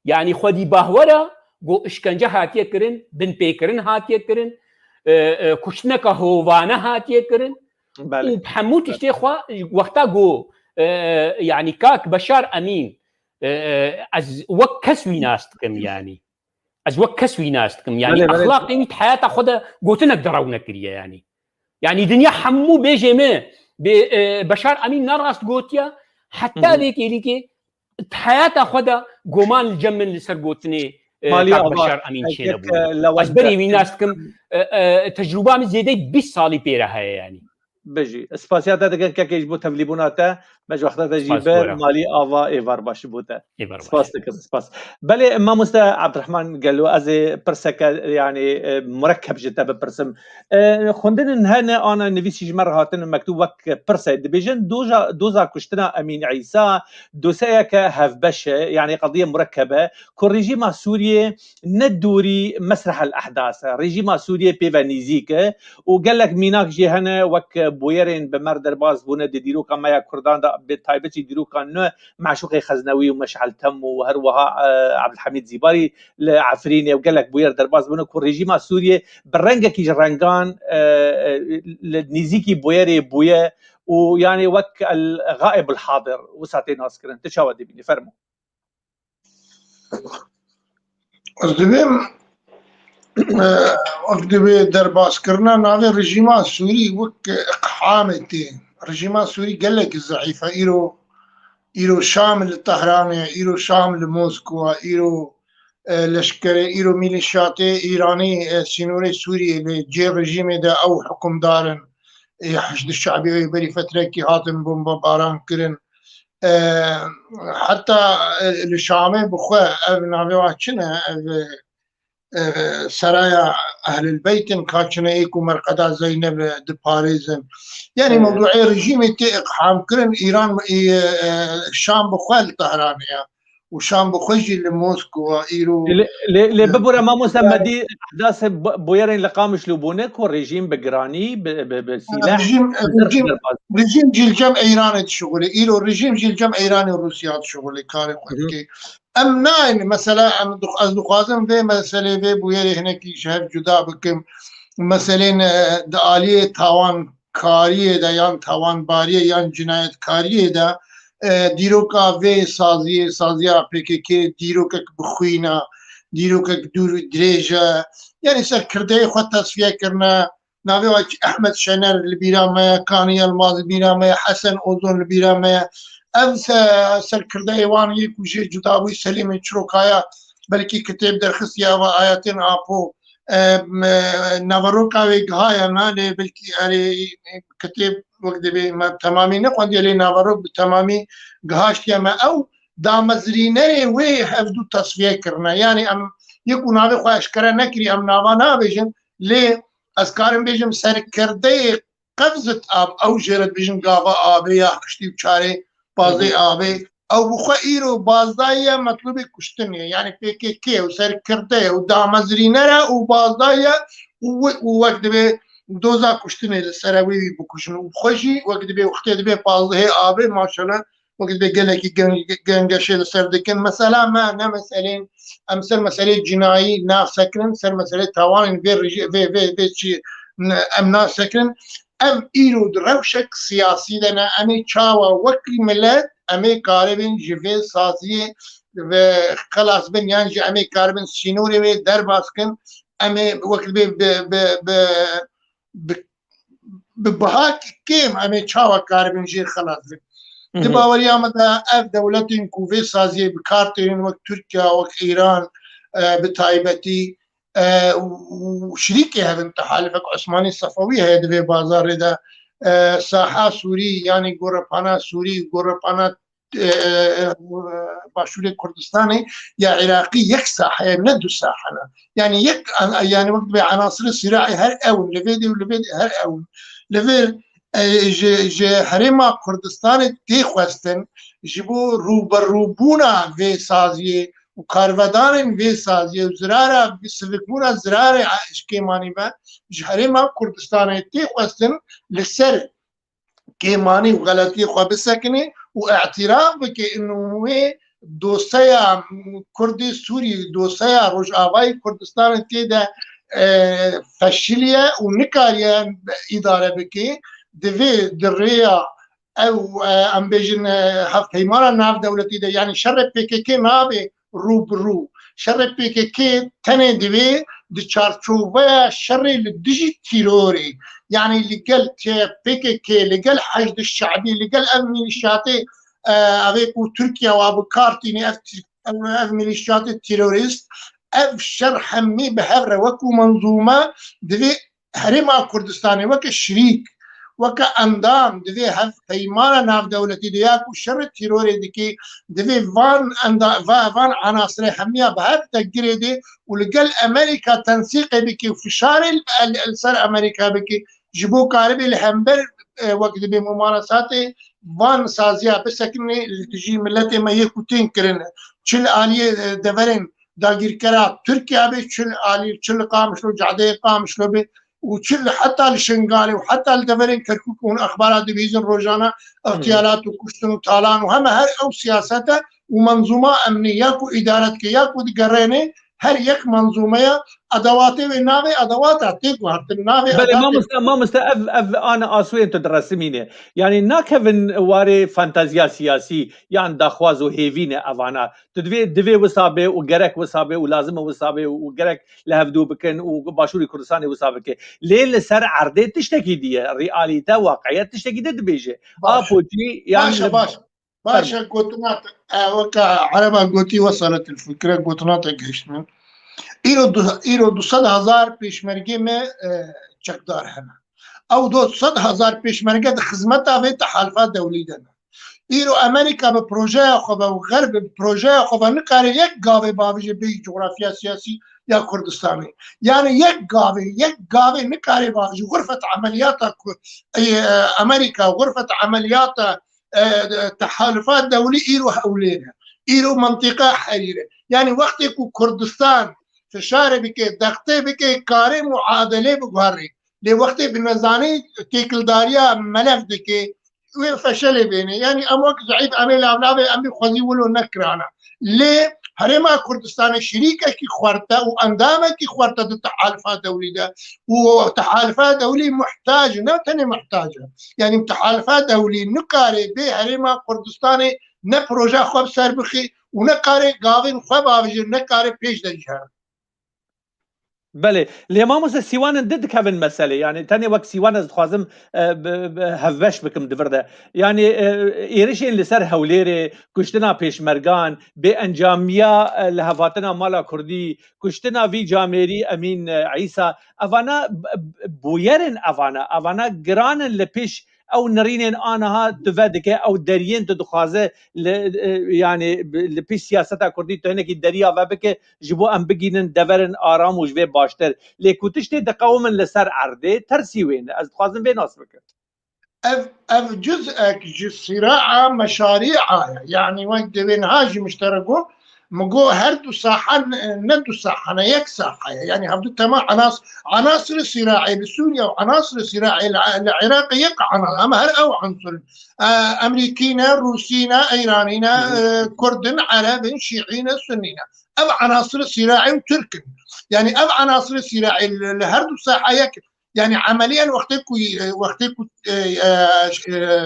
yanî, xwedî bahwera ku işkence hatiye kirin, binpêkirin hatiye kirin, e, e, kuştineka hovane hatiye kirin. Belê. Û bi hemû tiştê xwe, wexta ku, e, e, yanî, kak Beşar Emîn, e, e, ez wek kes wî nas dikim, yanî. Ez wek kes wî nas dikim. Yanî, Belê, belê. exlaqê wî di heyata xwe de gotinek di rew nekiriye, yanî. Yanî, dinya hemû bêjê min, bê, e, Beşar Emîn ne rast gotiye, heta Hı hı. vê kêlîkê di heyata xwe de goman li cem min li ser gotinê, e, Malî kak Ava, Beşar Emîn kek, çênebû. e, Lewend Ez berê wî nas dikim, e, e, tecrûba min zêdeyî bîst salî pê re heye, yanî. Bijî. Spasiya te dikin kekê ji bo tevlîbûna te. Me ji wexta te jî Spas, bir wera. Malî Ava êvar baş bo te. Êvar baş. Spas dikim, spas. Belê, mamoste Abdurrahman Gelo, ez ê pirseke, yanî, e, murekkeb ji te bipirsim. E, xwendinên hene ana nivîsî ji me re hatin û mektûb wek pirsê dibêjin, doza, doza kuştina Emîn Îsa, doseyeke hevbeş e, yanî qediye murekkeb e, ku rejîma Sûriyê ne dorî mesrehel ehdas e. Rejîma Sûriyê pê ve nîzîk e û gelek mînak jî hene, wek bûyerên bi mer derbas bûne di dîroka me ya Kurdan de, bi taybet jî dîroka nû Meşûqê Xeznewî û Meşal Tem û her wiha, e, Ebdulhemîd Zîbarî li Efrînê û gelek bûyer derbas bûne ku rejîma Sûriyê bi rengekî ji rengan, e, e, li nîzîkî bûyerê bûye û yanî wek el-Gaib el-Hadir wisa tê naskirin. Tu çawa dibînî? Fermo. Ez dibêm, e, wek dibê derbaskirina navê rejîma Sûrî wek iqhamê tê. Rejîma Sûrî gelekî zeîf e. Îro, îro Şam li Tehranê ye, îro Şam li Moskowa, îro, e, leşkerê, îro mîlîşyatê Îranî, e, sînorê Sûriyê lê cê rejîmê de ew hukimdar in. Ê Heşd Şebî wê berî fetrekî hatin bombebaran kirin. E, heta, e, li Şamê bi xwe ev navê wa çi ne? Ev, e, seraya Ehlil Beyt in, ka çi ne ê ku merqeda Zeyneb diparêzin. Yanî Evet. mewduê rejîmê tê iqham kirin, Îran, e, e, Şam bi xwe li Tehranê ye. Û Şam bi xwe jî li Moskowa îro. Lê, lê, lê bibûre mamoste Medî, ehdasê bu-, bûyerên li Qamişlo bûne ku rejîm bi giranî, bi, bi, bi sîleh, Rejîm, bi zirh rejîm, derbas. Rejîm jî li cem Îranê dişuxulê. Îro rejîm jî li cem Îranê û Rûsya dişuxulê, karê xwe Hı hı. dike. Em nayên, mesela, em dix-, ez dixwazim vê meselê, vê bûyerê hinekî ji hev cuda bikim. Meselên, e, di aliyê tawankariyê de yan tawanbariyê yan cinayetkariyê de, e, dîroka vê saziyê, saziya P K K, dîrokek bi xwîn e, dîrokek dûr dirêj e. Yanî serkirdeyê xwe tesfiye kirine, navê wa Ehmed Şener li bîra me ye, Kanî Yilmaz li bîra me ye, Hesen Ozon li bîra me ye. Ev se-, serkirdeyê wan yê ku jê cuda bûyî, Selîmê Çirokaya, belkî kitêb derxistiye, ava Ayetên Apo, e, me, naveroka wê gihaye me, lê belkî erê kitêb wek dibê me temamî nexwendiye, lê naverok bi temamî gihaştiye me. Ew damezrînerê wê hevdû tesfiye kirine. Yanî em yek û navê xwe eşkere nekirî, em nava nabêjin, lê ez karim bêjim serkirdeyê qevzit ab, ew jê re dibêjin gava abê ya heştî û çarê bazê Hı hı. abê. Ew bi xwe îro bazdayî ye, metlûbê kuştinê ye. Yanî P K K û serkirde ye û damezrîner e û bazdayî ye û we-, û wek dibê doza kuştinê li ser e, wê wî bikujin. Û bi xwe jî wek dibê wextê dibê pazdehê abê, maşallah, wek dibê gelekî gen-, gengeşê li ser dikin. Mesela me ne meselên, em ser meselê cinayî nasekirin, ser meselê tawanên vê rejî-, vê, vê, vê çi ne-, em nasekirin. Em îro di rewşek siyasî de ne, em ê çawa wekî milet, em ê karibin ji vê saziyê ve xelas bin, yan jî em ê karibin sînorê wê derbas kin, em ê wek dibê bi, bi, bi, bi, bi biha kêm em ê çawa karibin jê xelas bin. Hı Di hı. baweriya me de ev dewletên ku vê saziyê bi kar tênin, wek Tirkiye, wek Îran, e, bi taybetî, e, û, û şirîkê hev in, tehalifek Osmanî Sefewî heye di vê bazarê de, e, saha Sûrî, yanî gorepana Sûrî, gorepana, e, e, e, Başûrê Kurdistanê ya Iraqî yek saha ye, ne du saha ne. Yanî yek, yanî wek dibê enasirê sîraî her ew in, li vê dê û li vê dê her ew in. Li vir, e, ji, ji herêma Kurdistanê tê xwestin, ji bo rûberûbûna vê saziyê û karvedanên vê saziyê û zirara, sivikbûna zirarê ji kêmanî ve ji herêma Kurdistanê tê xwestin li ser kêmanî û xeletiyê xwe bisekinê û îtiraf bike ino wê doseya Kurdê Sûrî, doseya Rojavayê Kurdistanê tê de, e, feşiliye û nikariye îdare bike, divê di rêya ew, e, em bêjin, e, hevpeymana navdewletî de, yanî şerê P K K nabe rû bi rû. Şerê P K K tenê divê di çarçoveya şerê li dijî tîrorê, yanî li gel T-, P K K, li gel Heşd Şebî, li gel ev mîlîşyatê, e, evê ku Tirkiye wa bi kar tînî, ev tî-, ev, ev mîlîşyatê terorîst, ev şer hemî bi hev re wekû menzûme divê Herêma Kurdistanê weke şirîk, weke endam di vê hevpeymana navdewletî de ya ku şerê terorê dike, divê van enda-, va-, van enasirê hemiya bi hev de girêdê û li gel Amerîka tensîqê bike û fişarê li, li, li ser Amerîka bike, ji bo karibê li hember, e, wek dibê mumaresatê van saziya bisekinê li dijî miletê me yê ku tên kirin, çi li aliyê, e, deverên dagîrkera Tirkiye be, çi li alî, çi li Qamişlo, cadeyê Qamişlo be û çi li, heta li Şingalê û heta li deverên Kerkûk hûn exbara dibîzin rojane, Hmm. îxtiyalat û kuştin û talan û heme her ew siyasete û menzûma emnî ya ku îdare dike ya ku digerêne, Her yek manzûmeya edewatê wê navê edewata tê guhertin, navê Belê, edewatê mamoste, mamoste, ev, ev ana asûyên tu diresimîne. Yanî nakevin warê fantaziya siyasî yan daxwaz û hêvî ne evana. Tu divê, divê wisa bê û gerek wisa bê û lazim e wisa bê û gerek li hevdû bikin û Başûrê Kurdistanê wisa bike. Lê li ser erdê tiştekî diye, realîte, waqiye tiştekî de dibêje. Baş. Apo jî, yanî Baş e, li baş. Baş e, gotina te, e, weke ereba gotî, wesalet el fikre, gotina te gihişt min. Îro du, îro du sed hezar pêşmergê me, e, çekdar hene. Ew du sed hezar pêşmerge di xizmeta vê tehalifa dewlî de ne. Îro Amerîka bi projeya xwe ve û Xerb bi projeya xwe ve nikare yek gavê bavêje bêyî coğrafya siyasî ya Kurdistanê. Yani yek gavê, yek gavê nikare bavêje xurfet emeliyata ku, e, e, Amerîka, xurfet emeliyata, e, e, tehalufa dewlî îro Hewlêr e. Îro mintîqa Herîr e. Yani wextê ku Kurdistan fişarê bike, dextê bike, karê muadelê biguherê. Lê wextê bi nezanî têkildariya melev dike, wê feşelê bêne. Yani em wek zeîf, em ê lavlavê, em ê xwezî wilo nekirana. Lê Herêma Kurdistanê şirîkekî xwerte û endamekî xwerte di tehalifa dewlî de û tehalifa dewlî muhtac, ne tenê muhtac e. Yani tehalifa dewlî nikare bê Herêma Kurdistanê ne proje xwe bi ser bixî û nekare gavên xwe bavêje, nekare pêş de jî here. Belê, lê mamoste, sîwanin di dikevin meselê. Yani tenê wek sîwan ez dixwazim, e, bi, bi hevbeş bikim di vir de. Yani, e, êrişên li ser Hewlêrê, kuştina pêşmergan, bêencamiya, e, lihevatina mala Kurdî, kuştina vî camêrî Emîn, e, Îsa, evana b, b, bûyerin evana, evana giran in li pêş ew nirînên aniha tu vedike, ew deriyên tu dixwaze li, e, yani, li pêş siyaseta Kurdî tu hinekî deriya vebike, ji bo em bigînin deverên aram û ji vê baştir. Lê ku tiştê diqewimin li ser erdê, tersî wê ne. Ez dixwazim vê nas bikim. Ev, ev cuzek ji sîraa meşarîa ye. Yani wek divê niha jî min ji te re got, min got her du saha ne, ne du saha ne, yek saha ye. Yani hevdu tema enas, anasir sîraê li Sûriye û anasir sîraê li, li Iraqê yek ana, em her ew unsur in. E, Emrîkî ne, Rûsî ne, Îranî ne, Hı hı. e, Kurd in, Ereb in, Şîî ne, Sunnî ne. Ev anasir sîraê û Tirk in. Yani ev anasir sîraê li, li her du saha yek in. Yani emeliyen wextê ku, wextê ku, e, e, e,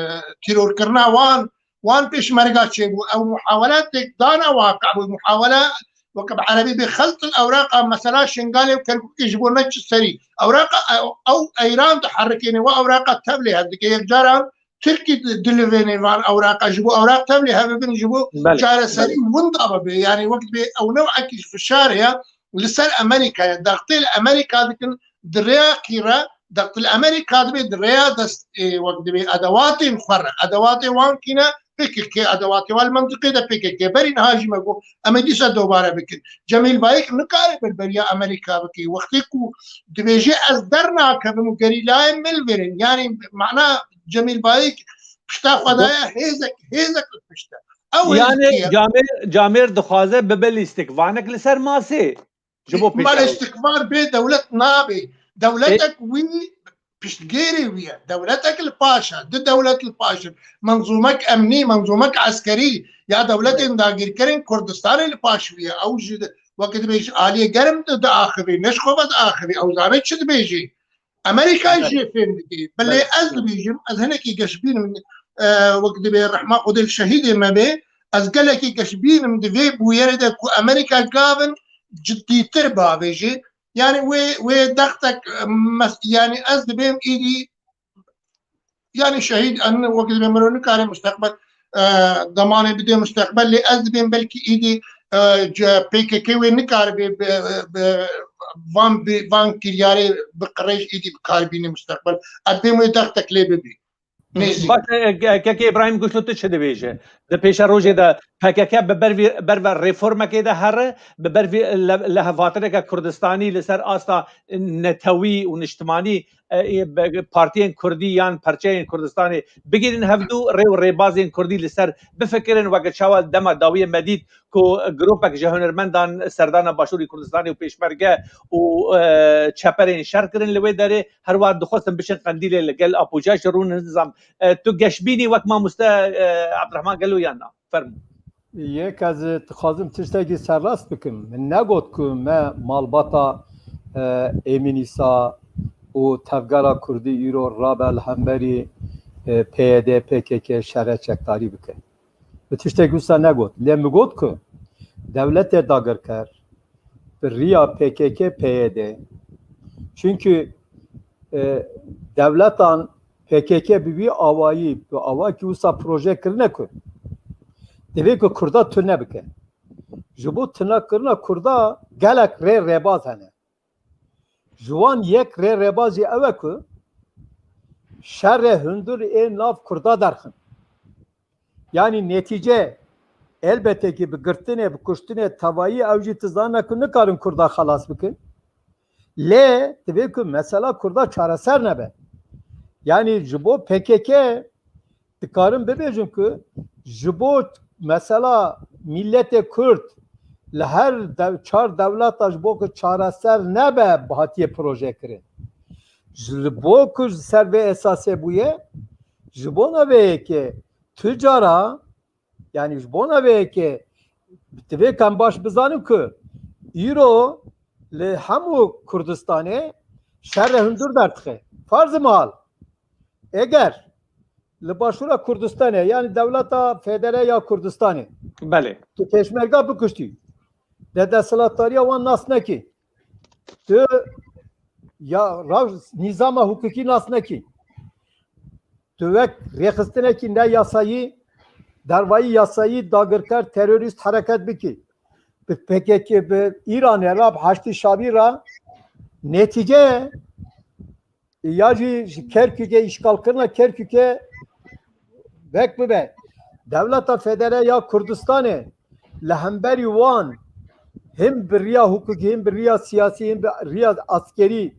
terorkirina wan, wan pêşmerga çêbû. Ew muhawela têkdana waqe bû. Muhawela weke bi erebî bê xelt el ewraqa mesela Şingalê û Kerkûkê ji bo neçi serî. Ewraqa ew, ew Eyran diherikêne, wa ewraqa tevlê hev dike. Yek caran Tirkî di, dilivêne van ewraqa ji bo ewraq tevlê hev bibin, ji bo Belê, çareserî belê. winda bibe. Yani wek dibê ew newekî ji fişar heye li ser Amerîkayê. Dextê li Amerîka dikin di rêya kî re, dextê li Amerîka dibê di rêya dest, ê, wek dibê edewatên xwe re. Edewatê wan kî ne? P K K, edewatê wan li mentiqê de P K K. Berî niha jî me got, em ê dîsa dobare bikin. Cemîl Bayik nikare berberiya Amerîka bike. Wextê ku dibêje ez dernakevim û gerîlayên me li vir in. Yani mana Cemîl Bayik pişta xwe daye hêzek, hêzek li pişt e. Ew hêzekî Yani ye. Camêr, Camêr dixwaze bibe lîstikvanek li ser masê. Ji bo Ma pêşerojê. Lîstikvan bê dewlet nabe. Dewletek wî piştgêrê wî ye. Dewletek li paş e. Du dewlet li paş in. Menzûmek emnî, menzûmek eskerî ya dewletên dagîrkerên Kurdistanê li paş wî ye. Ew ji, weke dibêje aliyê germ di, diaxivê, ne ji xwe ve diaxivê. Ew zane çi dibêje. Amerîka Evet. jê fêm dike. Belê Evet. ez dibêjim, ez hinekî geşbîn im, e, wek dibê rehma Xwedê li şehîdê me bê, ez gelekî geşbîn im di vê bûyerê de ku Amerîka gavin cidîtir bavêje. Yani wê, wê dextek, e, mes-, yani ez dibêm îdî, yani şehîd, en wek dibê miro nikare musteqbel, e, demanê bidê musteqbel, lê ez dibêm belkî îdî, e, ce-, P K K wê nikare bi, bi, bi, van, bi, van kiryarê bi qirêj îdî bi kar bîne musteqbel. Ez dibêm wê dextek lê bibî. Nêzîk. Baş e, ke-, kekê Îbrahîm Guşlu tu çi dibêje? Di pêşerojê de P K K bi ber vî, ber ve reformekê de here, bi ber vî le-, lehevatineke Kurdistanî li ser asta netewî û niştimanî, e, e, be-, partiyên Kurdî yan perçeyên Kurdistanê bigihînin hevdû, rê û rêbazên Kurdî li ser bifikirin, weke çawa dema dawiyê me dît ku grûpek ji hunermendan serdana Başûrê Kurdistanê û pêşmerge û, e, çeperên şer kirin li wê derê, her wiha dixwestin biçin Qendîlê li gel Apo Cî, ji rû nizam. E, tu geşbînî wek mamoste, e, Ebdirehman gelo yan na? Fermo. Yek ez dixwazim tiştekî serrast bikim. Min negot ku me malbata, e, Emîn Îsa û tevgera Kurdî îro rabe li hemberî, e, P Y D, P K K şere çekdarî bikin. Min tiştekî wisa negot. Lê min got ku dewletê dagirker bi riya P K K, P Y D. Çunkî, e, dewletan P K K bi vî awayî, bi awakî wisa proje kirine ku divê ku Kurda tune bike. Ji bo tune kirina Kurda gelek rê rêbaz hene. Ji wan yek rê rêbaz jî ew e ku şerê hundir ê nav Kurda derxin. Yanî netîce elbete ki bi girtinê, bi kuştinê, tevayî ew jî tu zanine ku nikarin Kurda xelas bikin. Lê divê ku mesela Kurda çareser nebe. Yanî ji bo P K K dikarim bibêjim ku ji bo mesela milletê Kurd li her dev-, çar dewleta ji bo ku çareser nebe hatiye proje kirin. Ji bo ku ji ser vê esasê bûye, ji bona vê yekê tu cara, yanî ji bona vê yekê divê ku em baş bizanin ku îro li hemû Kurdistanê şerê hundir derdixe. Farz e mahal, eger li Başûra Kurdistanê, yanî dewleta federe ya Kurdistanê, Belê. tu pêşmerga bikuştî, de desthilatdariya wan nas nekî, tu ya raw-, nîzama hukukî nas nekî, tu wek rêxistinekî ne yasayî, dervayî yasayî dagirker, terorîst hereket bikî, bi P K K, bi Îranê re, bi Heşdî Şabî re, netîce ya jî ji Kerkûkê, îşgalkirina Kerkûkê wek bibe. Dewleta Federe ya Kurdistanê li hemberî wan him bi riya hukukî, him bi riya siyasî, him bi riya askerî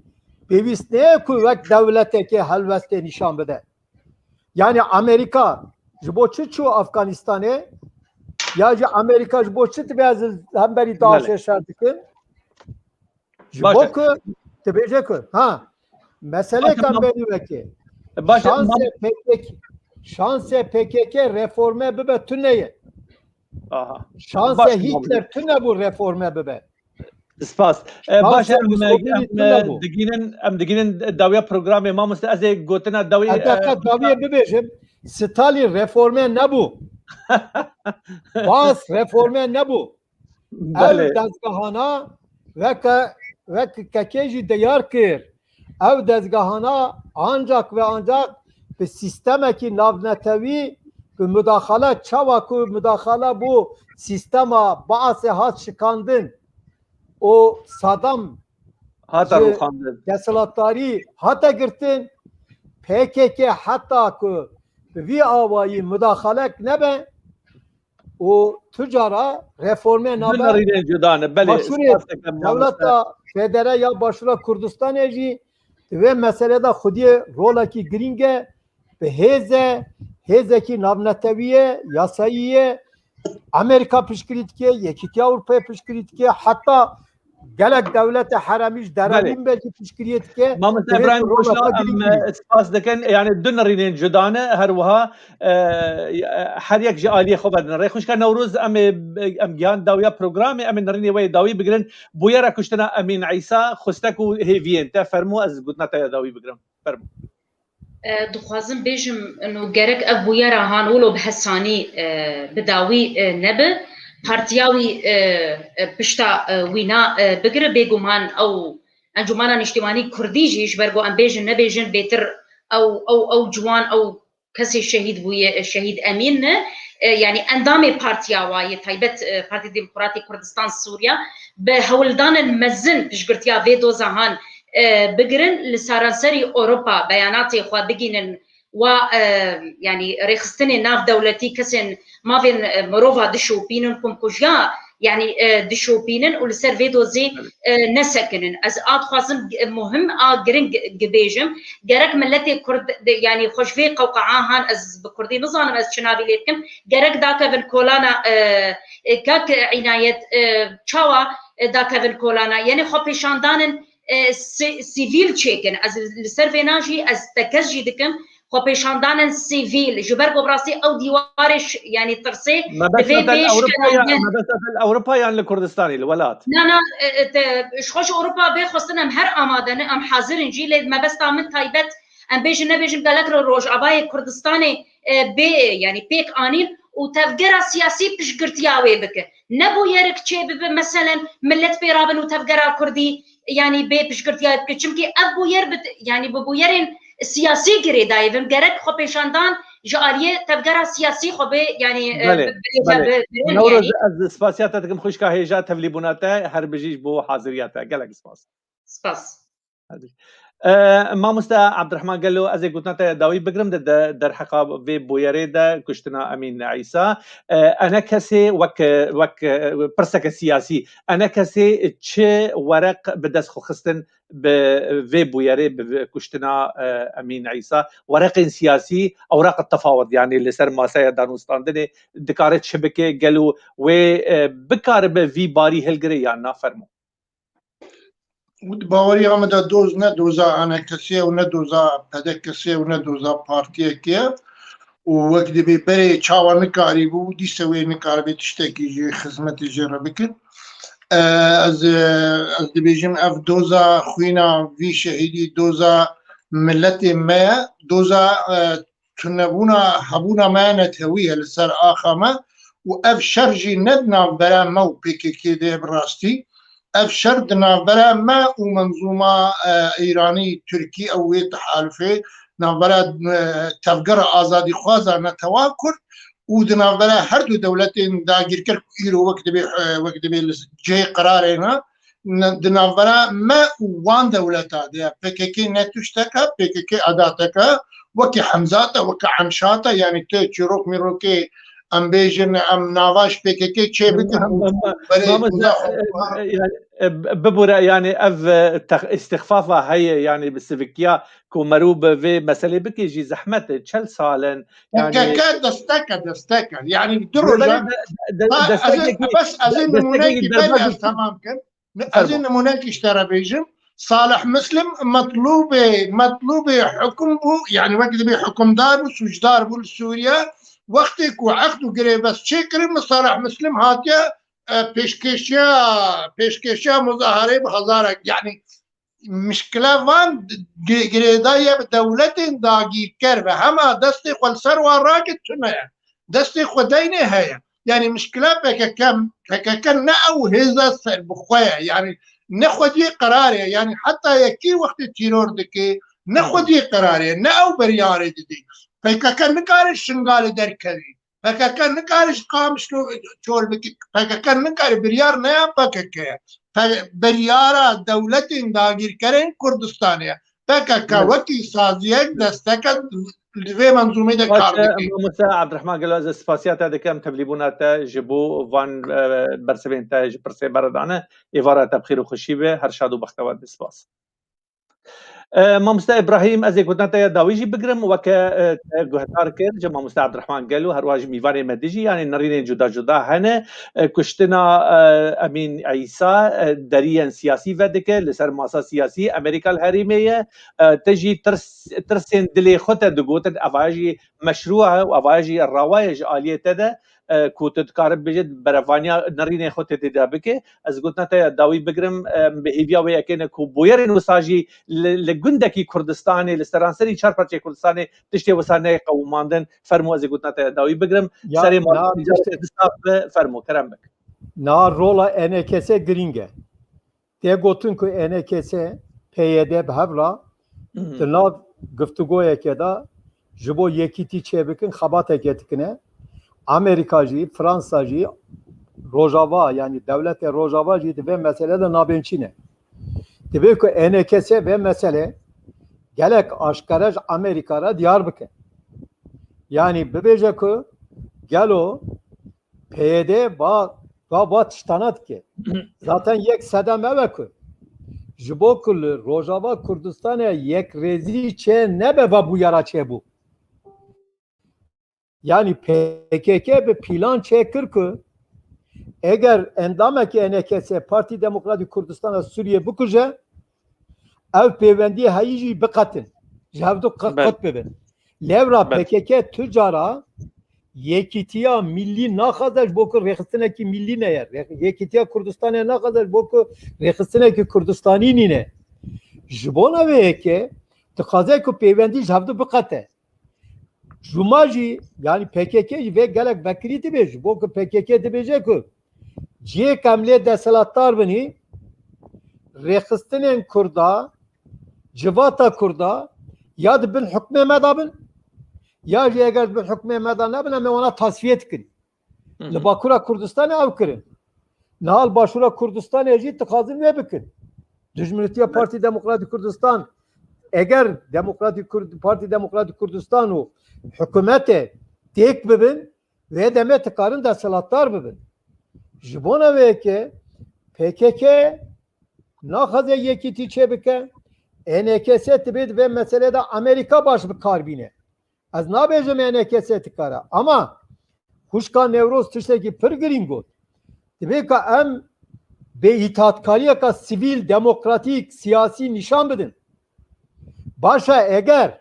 pêwîst neye ku wek dewletekê helwestê nîşan bide. Yanî Amerîka ji bo çi çû Afganistanê? Ya jî Amerîka ji bo çi dibe ez li hemberî DAIŞê Belê. şer dikim? Ji Baş bo e. ku dibêje ku, ha, mesele Baş e, kan mam- berî wekê. Baş e, mam- Şansê P K K, şansê P K K reforme bibe tune ye. Aha. Şansê Baş e, mam- Hitler tune bû reforme bibe. Spas. E, baş e, Şansê em, Mussolini em, tune e, bû. digînin, em digînin dawiya programê mamoste, ez ê gotina dawî, Heta e, dawiyê bibêjim, Stalin reforme nebû. Baas reforme nebû. Ev Belê. dezgehana weke, wek kekê jî diyar kir. Ev dezgehana ancak ve ancak bi sîstemekî navnetewî, bi mudaxale, çawa ku mudaxale bû sîstema Baasê hat şikandin û Sadam Hata ji rûxandin. desthilatdarî hate girtin, P K K heta ku bi vî awayî mudaxalek nebe, û tu cara reformê nabe. Nerînên cuda ne, belê, Başûrê spas dikim, mamoste. Dewleta Federe ya Başûra Kurdistanê jî di vê meselê de xwediyê rolekî girîng e. Bi hêz e, hêzekî navnetewî ye, yasayî ye. Amerîka piştgirî dike, Yekîtiya Ewropayê piştgirî dike, heta gelek dewlete heremî ji derebîn Belê. belkî piştgiriyê dike. Mamoste Divê Îbrahîm ku rola Goşa, xwe em, girîng bî. e, spas dikin. Yani du nerînên cuda ne, her wiha, e, e, her yek ji aliyê xwe vedin. Rêxuşka Newroz, em ê, em gihan dawiya programê, em ê nerînê wê yê dawî bigirin. Bûyera kuştina Emîn Îsa, xustek û hêviyên te, fermo ez gotina te ya dawî bigirim. Fermo. E, dixwazim bêjim, ino gerek ev bûyera han wilo bi hesanî, e, bi dawî, e, nebe. Partiya wî, e, e, pişta, e, wîna, e, bigire. Bêguman ew Encûmena Niştimanî Kurdî jî, ji ber ku em bêjin nebêjin, bêtir ew, ew, ew ciwan, ew kesê şehîd bûye, şehîd Emîn ne. E, yanî endamê partiya wa yê taybet, e, Partî Demokratîk Kurdistan Sûriya, bi hewldanên mezin piştgirtiya vê doza han, e, bigirin, li seranserî Ewropa beyanatê xwe bigînin, wa, e, yanî rêxistinê navdewletî kesên mavên, e, mirova dişopînin, komkujiya, yanî, e, dişopînin û li ser vê dozê, e, nesekinin. Ez a dixwazim, e, muhim a giring bêjim. Gerek miletê Kurd, de, yanî xwe ji vê qewqeahan, ez bi Kurdî nizanim ez çi navî lê bikim, gerek dakevin kolana, e, e, kak Înayet, e, çawa, e, dakevin kolana? Yanî xwepêşandanên, e, si-, sivîl çêkin. Ez li ser vêna jî ez tekez jî dikim, xwepêşandanên sivîl, ji ber ku bi rastî ew dîwarê ş-, yanî tirsê divê bê şikendin. Mebesta te li Ewropa yan li Kurdistanê, li welat? Na, na, e, e, te, ji xwe ji Ewropa bê xwestin, em her amade ne, em hazir in jî, lê mebesta min taybet, em bêjin nebêjin, gelek li Rojavayê Kurdistanê, e, bê, yanî pêk anîn û tevgera siyasî piştgirtiya wê bike. Ne bûyerik çê bibe, meselen, millet pê rabin û tevgera Kurdî, yanî bê piştgirtiya wê bike. Çimkî ev bûyer bi, yanî bi bûyerên siyasî girêdayî bin. Gerek xwepêşandan ji aliyê tevgera siyasî xwe bê, yanî, e, Belê, bi, bi, belê. bi, bi, Newroz, yanî. Ez spasiya te dikim xwişka hêja tevlîbûna te, her bijî ji bo haziriya te. Gelek spas. Spas. E, Mamoste Abdurrahman Gelo, ez ê gotina te dawî bigirim de, de derheqa vê bûyerê de kuştina Emîn Îsa. E, enekesê wek, wek, e, pirseke siyasî, enekesê çi wereq bi dest xwe xistin bi vê bûyerê, bi vê kuştina, e, Emîn Îsa? Wereqên siyasî, ewraq tefawet, yanî li ser maseya danûstandinê dikare çi bike? Gelo wê, e, bikaribe vî barî hilgire yan na? Fermo. Û di baweriya min de doz ne doza enekesê ye û ne doza P D K'sê ye û ne doza partiyekê ye. Û wek dibê berê çawa nikarîbû, dîse wê nikaribê tiştekî jê, xizmetê jê re bikin. E, ez, e, ez dibêjim, ev doza xwîna vî şehîdî, doza miletê me ye, doza, e, tunebûna hebûna me netewî ye li ser axa me û ev şer jî ne di navbera me û P K K de ye bi rastî. Ev şer di navbera me û menzûma, e, Îranî, Tirkî, ew wê tehalufê, navbera, e, tevgera azadîxwaza netewa Kurd û di navbera her du dewletên dagîrker ku îro wek dibê, e, wek dibê li cihê qirarê ne, ne, di navbera me û wan dewleta de ye. P K K ne tiştek e, P K K edatek e, wekî Hemzat e, wekî Emşat e, yanî tu çîrok mîrokê, em bêjin, em nava ji P K K çê bikin û Em, em, berê mamoste, uza e, e, yani, e, bibûre, yani ev, e, tex-, îstixfafa heye, yani bi sivikiya ku merû bi vê meselê bike jî zehmet e, çel sal in, yani P K K destek e, destek e. Yani du roja, de, de, ha, ez ê, destekekî, bes ez ê de, nimuneyekî destekekî berî ez derbazî tamam kim. Ne, ez ê Fermo. Nimuneyekî ji te re bêjim. Salih Muslim metlûbê, metlûbê hukum bû, yani wek dibê hukimdar bû, sûcdar bû li Sûriye. Wextê ku eqd û girêbest çêkirin, min Salih Muslim hatiye, e, pêşkêşiya, pêşkêşiya muzahareyê bi hezarek, yani mişkile van gi-, girêdayî ye bi dewletên dagîrker ve hema destê xwe li ser wan rake tune ye. Destê xwe deynê heye. Yani mişkile P K K, P K K ne ew hêza serbixwe ye. Yani ne xwediyê qerarê ye. Yani heta yekî wextê tîror dike, ne xwediyê qerarê ye, ne ew beryarê didê. P K K nikare Şingalê derkevî. P K K nikare ji Qamişlo çol bike. P K K nikare, biryar ne ya P K K ye. Pe-, biryara dewletên dagîrkerên Kurdistanê ye. P K K Evet. wekî saziyek, destek e, li vê menzûmê de kar Baş e, dike. Mamoste Abdurrahman Gelo, ez spasiya te dikim, tevlîbûna te ji bo van, e, bersivên te ji pirsê beredane. Êvara te bi xêr û xweşî be, her şad û bextewar be. Spas. E, Mamoste Îbrahîm, ez ê gotina te ya dawî jî bigirim, weke, e, te guhdar kir, ji Mamoste Abdurrahman Gelo, her wiha ji mîvanê me dijî, yanî nirînên cuda cuda hene. E, kuştina, e, Emîn Îsa, e, deriyên siyasî vedike, li ser masa siyasî, Amerîka li herêmê ye. E, te jî tirs, tirsên dilê xwe te digotin, eva jî meşrû e û eva jî rawa ye ji aliyê te de, e, ku tu dikaribî bêje berevaniya nirînê xwe tê tê de bike. Ez gotina te ya dawî bigirim, e, bi hêviya wê yekê ne ku bûyerên wisa jî li, li gundekî Kurdistanê, li seranserî çar parçeyê Kurdistanê tiştê wisa neyê qewimandin. Fermo, ez ê gotina te ya dawî bigirim. Ya, Serê na, malbatê tiştê- Kurdistan bi fermo, kerem bik. Na rola E N K S girîng e. Tê gotin ku E N K S, P Y D bi hev re Hı hı. di nav giftugoyeke de ji bo yekîtî çêbikin, xebateke dikine. Amerîka jî, Fransa jî, Rojava, yanî dewletê Rojava jî di vê mesele de nabênçî ne. Divê ku E N K S vê mesele gelek aşkere ji Amerîka re diyar bike. Yanî bibêje ku gelo P Y D va, va, va tiştana dike. Zaten yek sedem ev e ku ji bo ku li Rojava Kurdistanê yekrêzî çê nebe, va bûyera çêbû. Yanî P K K bi plan çêkir ku eger endamekî E N K S Partî Demokratîk Kurdistana Sûriyê bikuje, ev pêwendiyê heyî jî biqetin. Ji hevdu qe-, Belê. qet bibin. Lewra Belê. P K K tu cara yekîtiya millî naxwaze ji bo ku rêxistinekî millî neye. Rê-, yekîtiya Kurdistanê naxwaze ji bo ku rêxistinekî Kurdistanî nîne. Ji bona vê yekê dixwaze ku pêwendî ji hevdu biqete. Cuma jî, yanî P K K jî vê gelek vekirî dibêje, ji bo ku P K K dibêje ku cihê ku em lê desthilatdar binî, rêxistinên Kurda, civata Kurda ya di bin hukmê me de bin, ya jî eger di bin hukmê me de nebin, em ê wana tasfiye dikin. Hı hı. Li Bakura Kurdistanê ew kirin. Niha li Başûra Kurdistanê jî dixwazin wê bikin. Dijminîtiya Evet. Partî Demokratîk Kurdistan, eger Demokratîk Kurd-, Partî Demokratîk Kurdistan û hikûmetê têk bibin, wê demê dikarin desthilatdar bibin. Ji bona vê yekê P K K naxwaze yekîtî çêbike, E N K S dibê di vê meselê de Amerîka baş bi kar bîne. Ez nabêjim E N K S dikare. Ama xwişka Newroz tiştekî pir girîng got. Dibê ka em bê îtaatkariyeka sivîl, demokratîk, siyasî nîşan bidin. Baş e, eger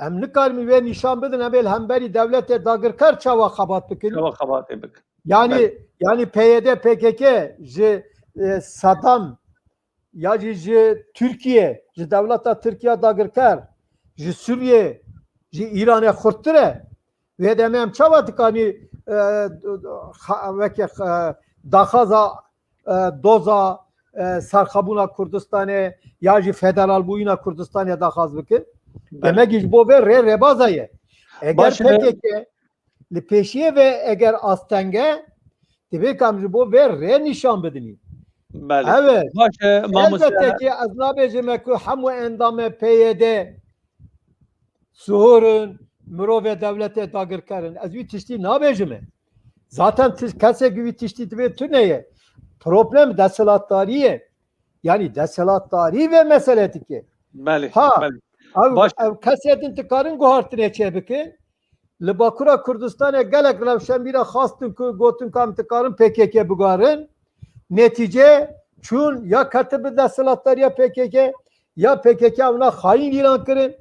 em nikarin wê nîşan bidin, em ê li hemberî dewletê dagirker çawa xebat bikin? Çawa xebatê bikin? Yanî, Belê. Yanî P Y D, P K K ji, e, Saddam ya jî ji Tirkiye, ji dewleta Tirkiye dagirker, ji Sûriye, ji Îranê xurttir e. Wê demê em çawa dikanî, e, xa-, weke, e, daxwaza, e, doza, e, serxebûna Kurdistanê ya jî federalbûyîna Kurdistanê daxwaz bikin? Belê. Demek ji bo vê rê rêbaza ye. Eger Baş e. P K K li pêşiyê ve eger asteng e, divê ku em ji bo vê rê nîşan bidinî. Belê. Evet. Baş e, mamoste. Elbette ki ez nabêjime ku hemû endamê P Y D suhur in, mirovê dewletê dagirker in. Ez wî tiştî nabêjime. Zaten tiş-, kesek wî tiştî divê tune ye. Problem desthilatdarî ye. Yanî desthilatdarî ve mesele dike. Belê, Ha, belê. ew, Baş. Ew kesê din dikarin guhartinê çêbikin. Li Bakura Kurdistanê gelek rewşenbîra xwestin ku gotin ku em dikarin P K K bigarin. Netîce çûn ya ketin bi desthilatdariya P K K, ya P K K ewna xayîn îlan kirin,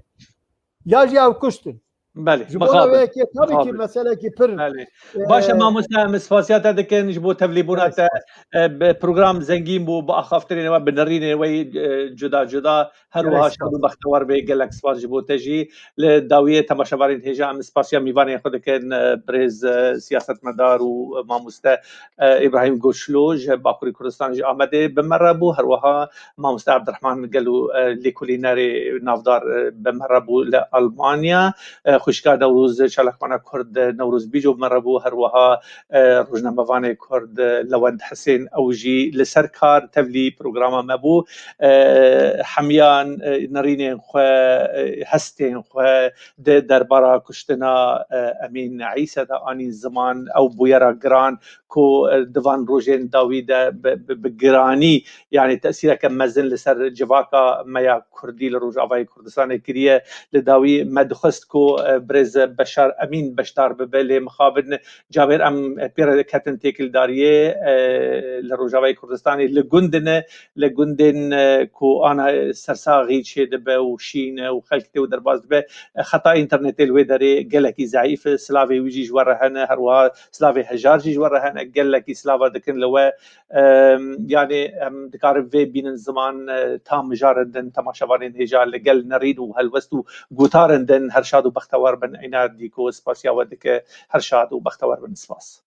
ya jî ew kuştin. Belê, Ji bona mixabin. Wê yekê tabii ki Mixabin. Meselekî pir, Belê. E, Baş e, mamoste, em spasiya te dikin ji bo tevlîbûna Belê, te. Spas. E, bi program zengîn bû, bi axaftinên we, bi nerînên we, e, cuda cuda. Her Gerek wiha şad û spas. Bextewar be, gelek spas ji bo te jî. Li dawiyê temaşevanên hêja em spasiya mîvanên xwe dikin, e, birêz, e, siyasetmedar û mamoste, e, Îbrahîm Goçlu ji Bakurê Kurdistan ji Amedê bi me re bû. Her wiha mamoste Abdurrahman Gelo, e, lêkolînerê navdar, e, bi me re bû li Almanya. E, xwişka Newroz, çalakvana Kurd, e, Newroz Bîco bi me re bû. Her wiha e, rojnamevanê Kurd, e, Lewend Hisên, ew jî li ser kar tevlî programa me bû. E, hemiyan, e, nerînên xwe, e, hestên xwe di derbara kuştina, e, Emîn Îse de anîn ziman. Ew bûyera giran ku, e, di van rojên dawî de bi, bi, bi giranî, yanî tesîreke mezin li ser civaka me ya Kurdî li Rojavayê Kurdistanê kiriye. Li dawî me dixwest ku, e, birêz Beşar Emîn beşdar bibe, lê mixabin Cavêr em pê re ketin têkildariyê, e, li Rojavayê Kurdistanê li gund ne, li gundên, e, ku ana sersaxî çêdibe û şîn e û xelk tê û derbas dibe, e, xeta înternetê li wê derê gelekî zeîf e. Silavê wî jî ji we re hene, her wiha silavê hejar jî ji we re hene. Gelekî silava dikin li we. Em, yanî em dikarin vê bînin ziman, e, ta mijarên din, temaşevanên hêja li gel nerîn û helwest û gotarên din her şad û bextewar bin. Eyna Dîko spasiya we dike. Her şad û bextewar bin. Spas.